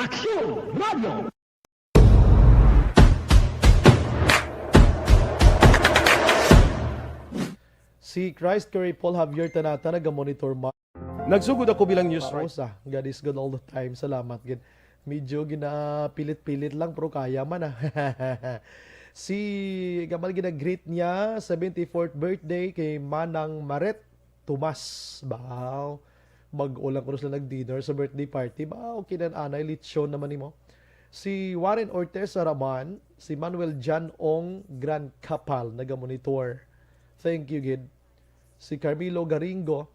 Action Radio. Si Christ Curry Paul Javier Tanata nagamonitor ma- Nagsugod ako bilang news writer. Pausa. God is good all the time. Salamat gid. Medyo ginapilit-pilit lang, pero kaya man, ah. Si Gamal, gina-greet niya, seventy-fourth birthday kay Manang Maret Tomas. Baw, mag-o lang kuno sila nag-dinner sa birthday party. Baw, kinananay, lechon naman nimo. Si Warren Ortez Saraman, si Manuel John Ong Gran Capal, nagamonitor. Thank you gid. Si Carmelo Garingo,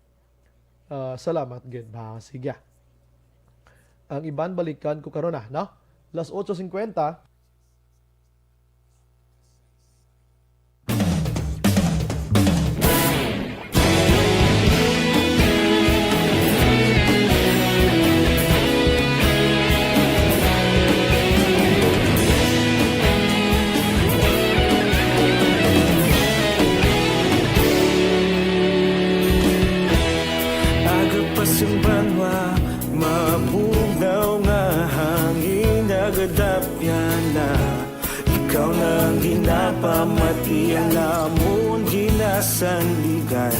ah, salamat gid. Ba, sige. Ang iban balikan ko karon na, no? Las otso cincuenta. Aga pa sing banwa, mabugnaw nga hangin nagadapyan na. Ikaw na ang ginapamati, ang amon ginasandigan.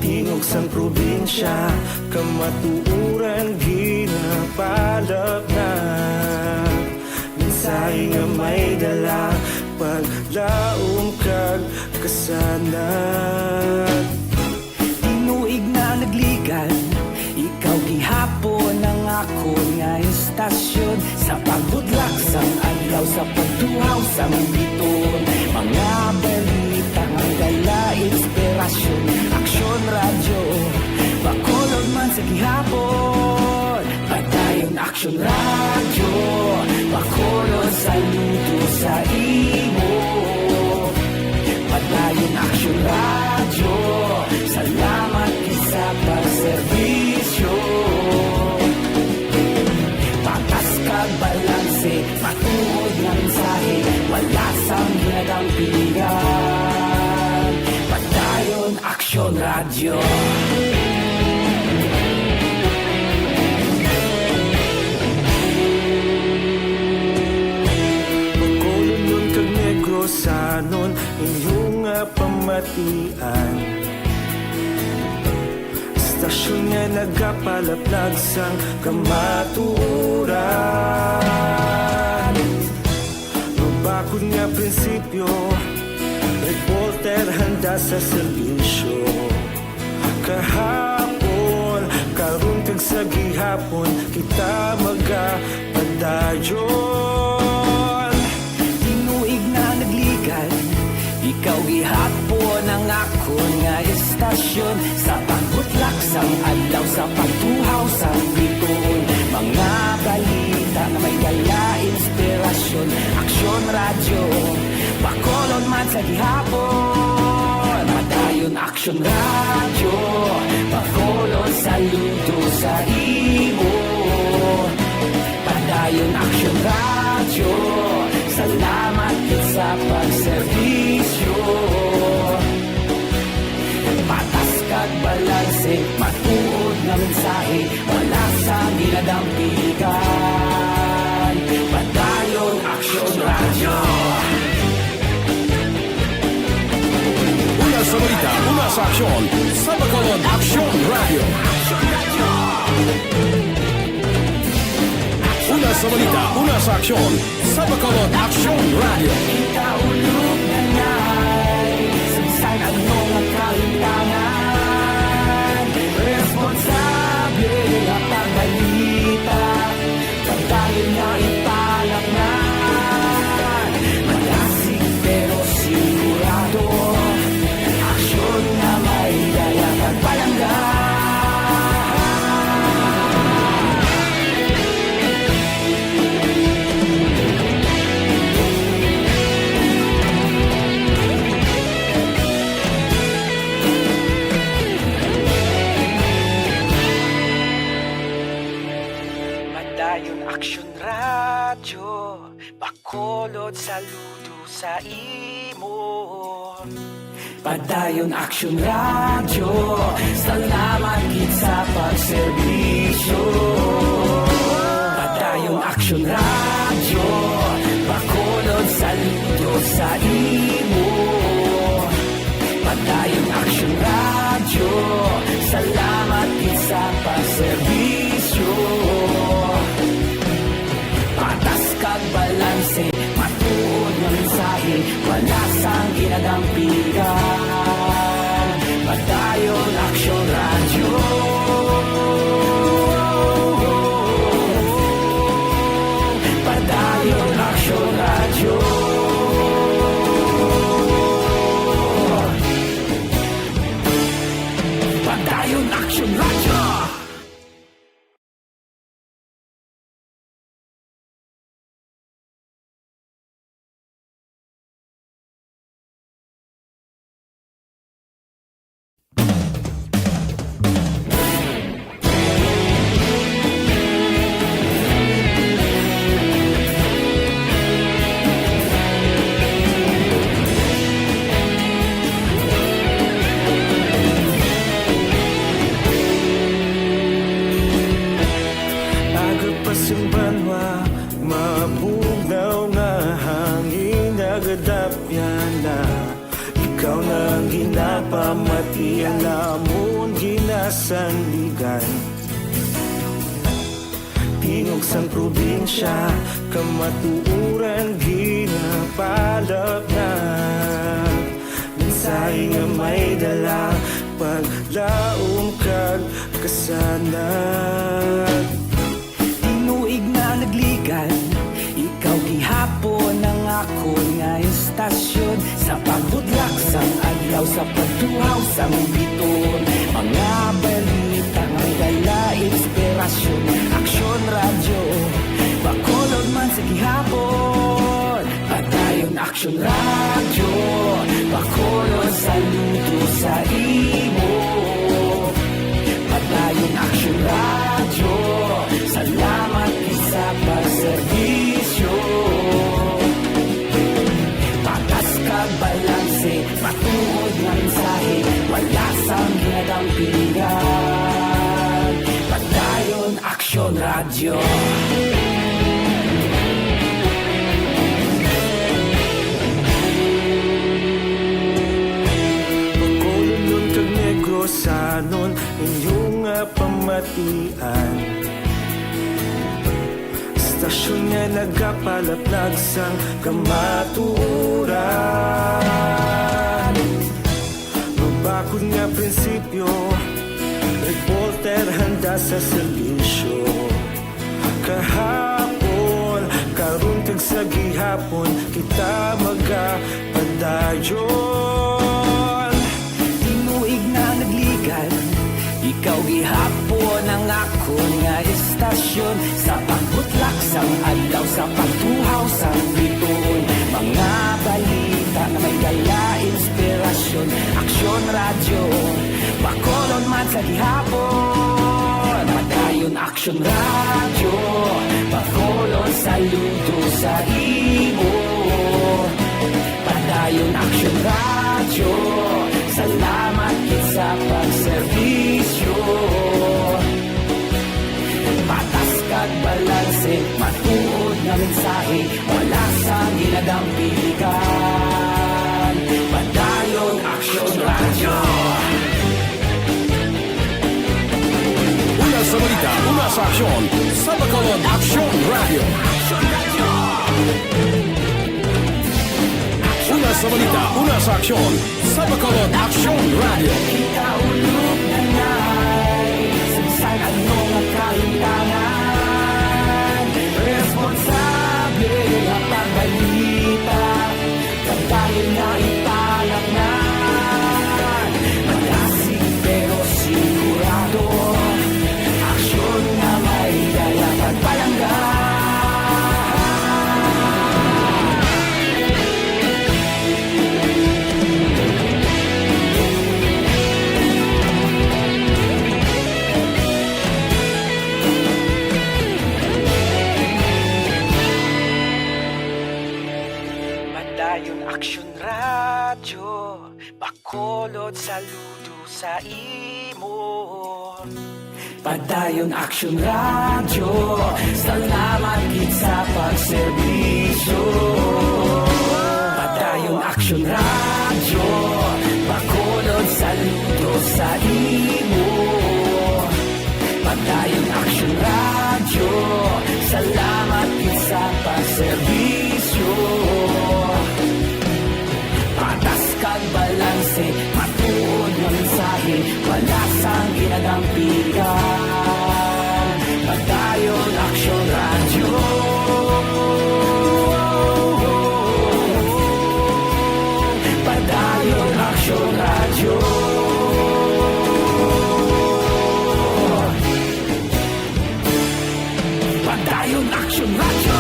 Tingog sang probinsya, kamatuoran ginapalapnag. Mensahe nga may dala, paglaom kag kasanag. Tinuig na nagligad, ikaw gihapon ang akon nga istasyon. Sa pagbudlak sang adlaw, sa pagtuhaw sang biton, mga balita nga dala inspirasyon. Aksyon Radyo, Bacolod man sa gihapon. Padayon Aksyon Radyo, Bacolod, saludo sa imo. Padayon Aksyon Radyo, salamat gid sa pagserbisyo. Patas kag balanse, matuod nga mensahe, wala sang ginadampingan. Padayon Aksyon Radyo. Bacolodnon kag Negrosanon, inyo nga pamatian. Istasyon nga nagapalaplag sang kamatuoran. Mabakod nga prinsipyo, reporter handa sa serbisyo. Kahapon, karon kag sa gihapon, kita magapadayon. Tinuig Sa pagtuhaw sa bituon, mga balita nga may dala inspirasyon. Aksyon Radyo, Bacolod man sa gihapon. Padayon Aksyon Radyo, Bacolod saludo sa imo. Padayon Aksyon Radyo, salamat gid sa pagserbisyo. Patas kag balanse, matuod nga mensahe, wala sang ginadampigan. Padayon Aksyon Radyo. Una sa balita, una sa aksyon, sa Bacolod Aksyon Radyo. Una sa balita, una sa aksyon, sa Bacolod Aksyon Radyo. Ikaulog na ngay, saysay ang mga kahintangan. Responsable nga pagbalita, pagdayon nga ipalaknag. Malasig pero sigurado, aksyon nga may dala kag palangga. Padayon Aksyon Radyo, Bacolod saludo sa imo. Padayon Aksyon Radyo, salamat gid sa pagserbisyo. Padayon Aksyon Radyo, Bacolod saludo sa imo. Padayon Aksyon Radyo, salamat gid sa pagserbisyo. Patas kag balanse, matuod nga mensahe, wala sang ginadampigan. Padayon Aksyon Radyo. Padayon Aksyon Radyo. Padayon Aksyon Radyo. Aga pa sing banwa, mabugnaw nga hangin, nagadapyan na. Ikaw na ang ginapamati, ang amon ginasandigan. Tingog sang probinsya, kamatuoran ginapalapnag. Mensahe nga may dala, paglaom kag kasanag. Tinuig na nagligad, ikaw gihapon ang akon nga istasyon. Sa pagbudlak sang adlaw, sa pagtuhaw sang bituon, mga balita nga may dala inspirasyon. Aksyon Radyo, Bacolod man sa gihapon. Padayon Aksyon Radyo, Bacolod saludo sa imo. Padayon Aksyon Radyo, salamat gid sa pagserbisyo. Patas kag balanse, matuod nga mensahe, wala sang ginadampigan. Padayon Aksyon Radyo. Bacolod kag Negros, sanon inyo nga pamatian. Istasyon nga nagapalaplag sang kamatuoran. Mabakod nga prinsipyo, reporter handa sa serbisyo. Kahapon, karon kag sa gihapon, kita magapadayon. Tinuig na nagligad, ikaw gihapon Kun nga istasyon, sa pagbutlak sang adlaw, sa pagtuhaw sang bituon, mga balita nga may dala inspirasyon. Aksyon Radyo, Bacolod man sa gihapon. Padayon Aksyon Radyo, Bacolod saludo sa imo. Padayon Aksyon Radyo, salamat gid sa pagserbisyo. Patas kag balanse, matuod nga mensahe, wala sang ginadampigan. Padayon Aksyon Radyo. Una sa balita, una sa aksyon, sa Bacolod Aksyon Radyo. Una sa balita, una sa aksyon, sa Bacolod Aksyon Radyo. Kita ulog na ngay, sa bisan ano nga kahimtangan, responsable nga pagbalita, padayon nga ipalatnan. Malasig pero sigurado, aksyon nga may dala pagpalangga. Padayon Aksyon Radyo, Bacolod saludo sa imo. Padayon Aksyon Radyo, salamat gid sa pagserbisyo. Padayon Aksyon Radyo, Bacolod saludo sa imo. Padayon Aksyon Radyo, salamat gid sa pagserbisyo. Patas kag balanse, matuod nga mensahe, wala sang ginadampigan. Padayon Aksyon Radyo. Padayon Aksyon Radyo. Padayon Aksyon Radyo.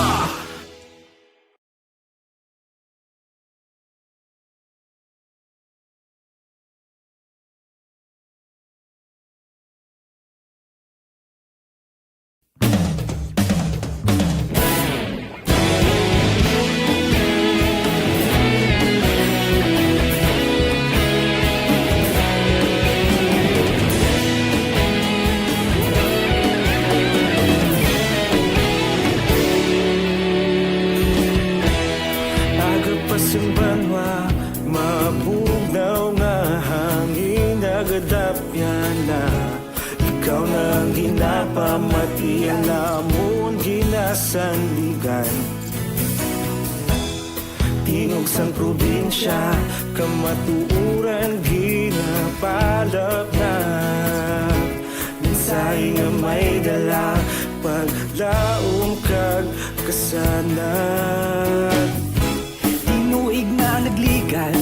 Aga pa sing banwa, mabugnaw nga hangin nagadapyan na. Ikaw na ang ginapamatian namon ginasandigan. Tingog sang probinsya, kamatuoran ginapalapnag. Mensahe nga may dala, paglaom kag kasanag. Tinuig nga nagligan,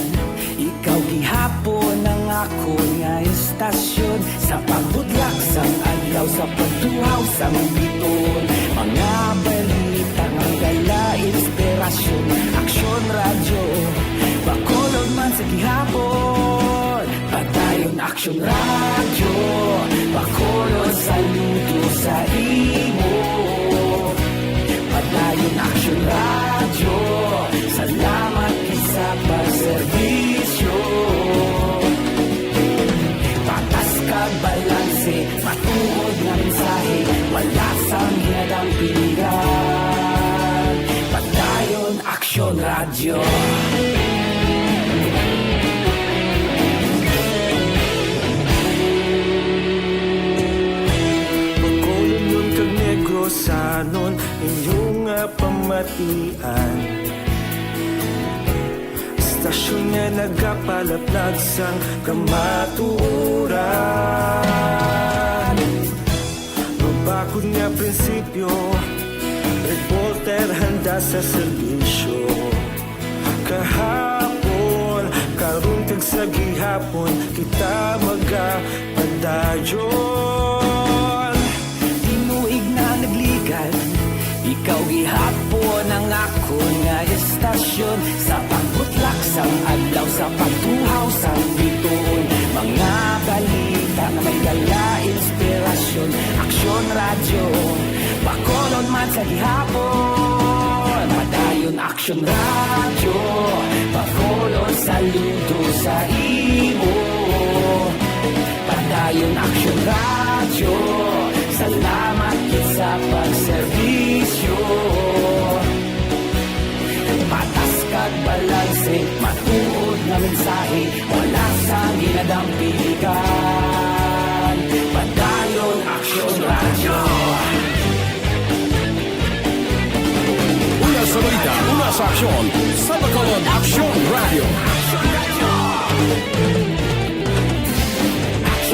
ikaw gihapon ang akon nga istasyon. Sa pagbutlak sang adlaw, sa pagtuhaw sang bituon, mga balita nga dala inspirasyon. Aksyon Radyo, Bacolod man sa gihapon. Padayon Aksyon Radyo, Bacolod saludo sa imo. Padayon Aksyon Radyo, salamat gid sa pagserbisyo. Patas kag balanse, matuod nga mensahe, wala sang ginadampigan. Padayon Aksyon Radyo. Bacolodnon kag Negrosanon, inyo nga pamatian. Istasyon nga nagapalaplag sang kamatuoran. Mabakod nga prinsipyo, reporter handa sa serbisyo. Kahapon, karon kag sa gihapon, kita magapadayon. Sa pagbutlak sang adlaw, sa pagtuhaw sang bituon, mga balita nga may dala inspirasyon. Aksyon Radyo, Bacolod man sa gihapon. Padayon Aksyon Radyo, Bacolod saludo sa imo. Padayon Aksyon Radyo, salamat gid sa pagserbisyo. Patas kag balanse, matuod nga mensahe, wala sang ginadampigan. Padayon Aksyon Radyo. Una sa balita, una sa aksyon, sa Bacolod Aksyon Radyo.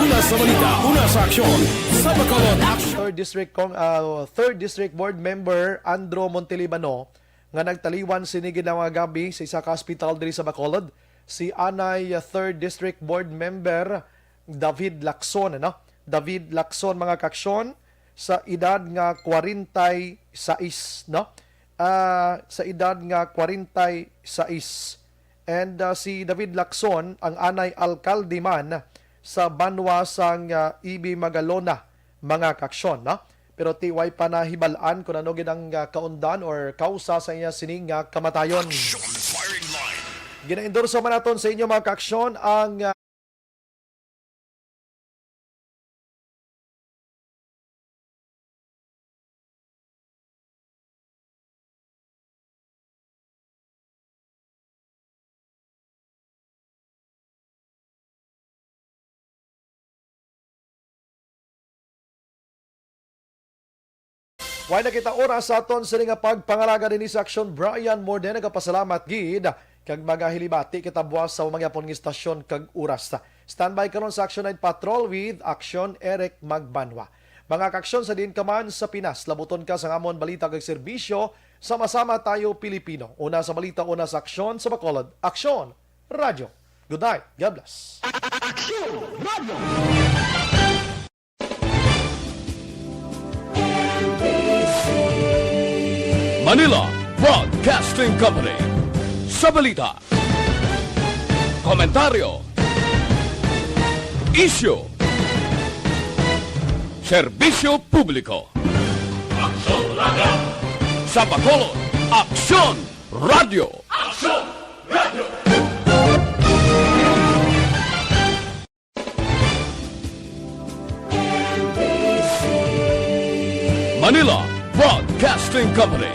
Una sa balita, una sa aksyon, sa Bacolod Aksyon. Third District Cong-, ah, Third District Board Member Andrew Montelibano nga nagtaliwan sini gid nga mga gab-i sa isa ka hospital diri sa Bacolod, si anay, ah, Third District Board Member David Lacson, ano? David Lacson, mga kaaksyon, sa edad nga kwarenta y seis, no? Ah, sa edad nga kwarenta y seis. And, ah, si David Lacson, ang anay alkalde man sa banwa sang, ah, Ibi Magalona, mga kaaksyon, no? Pero ti way pa nahibal-an kung ano gid ang, ah, kaundan or kausa sa iya sining nga kamatayon. Action Firing Line. Ginaendorso man naton sa inyo, mga kaaksyon, ang, ah, Way na kita oras sa aton sini nga pagpangalaga dinhi sa Aksyon. Brian Morde, nagapasalamat gid, kag magahilibati kita buwas sa mga gyapon nga istasyon kag oras. Standby karon sa Aksyon Night Patrol with Aksyon Eric Magbanwa. Mga kaaksyon, sa diin ka man sa Pinas, labuton ka sang amon balita kag serbisyo. Sama-sama tayo, Pilipino. Una sa balita, una sa aksyon, sa Bacolod Aksyon Radyo. Good night. God bless. Aksyon Radyo. Manila Broadcasting Company. Sa balita, komentaryo, isyu, serbisyo publiko. Aksyon Radyo. Sa Bacolod, Aksyon Radyo. Aksyon Radyo. Manila Broadcasting Company.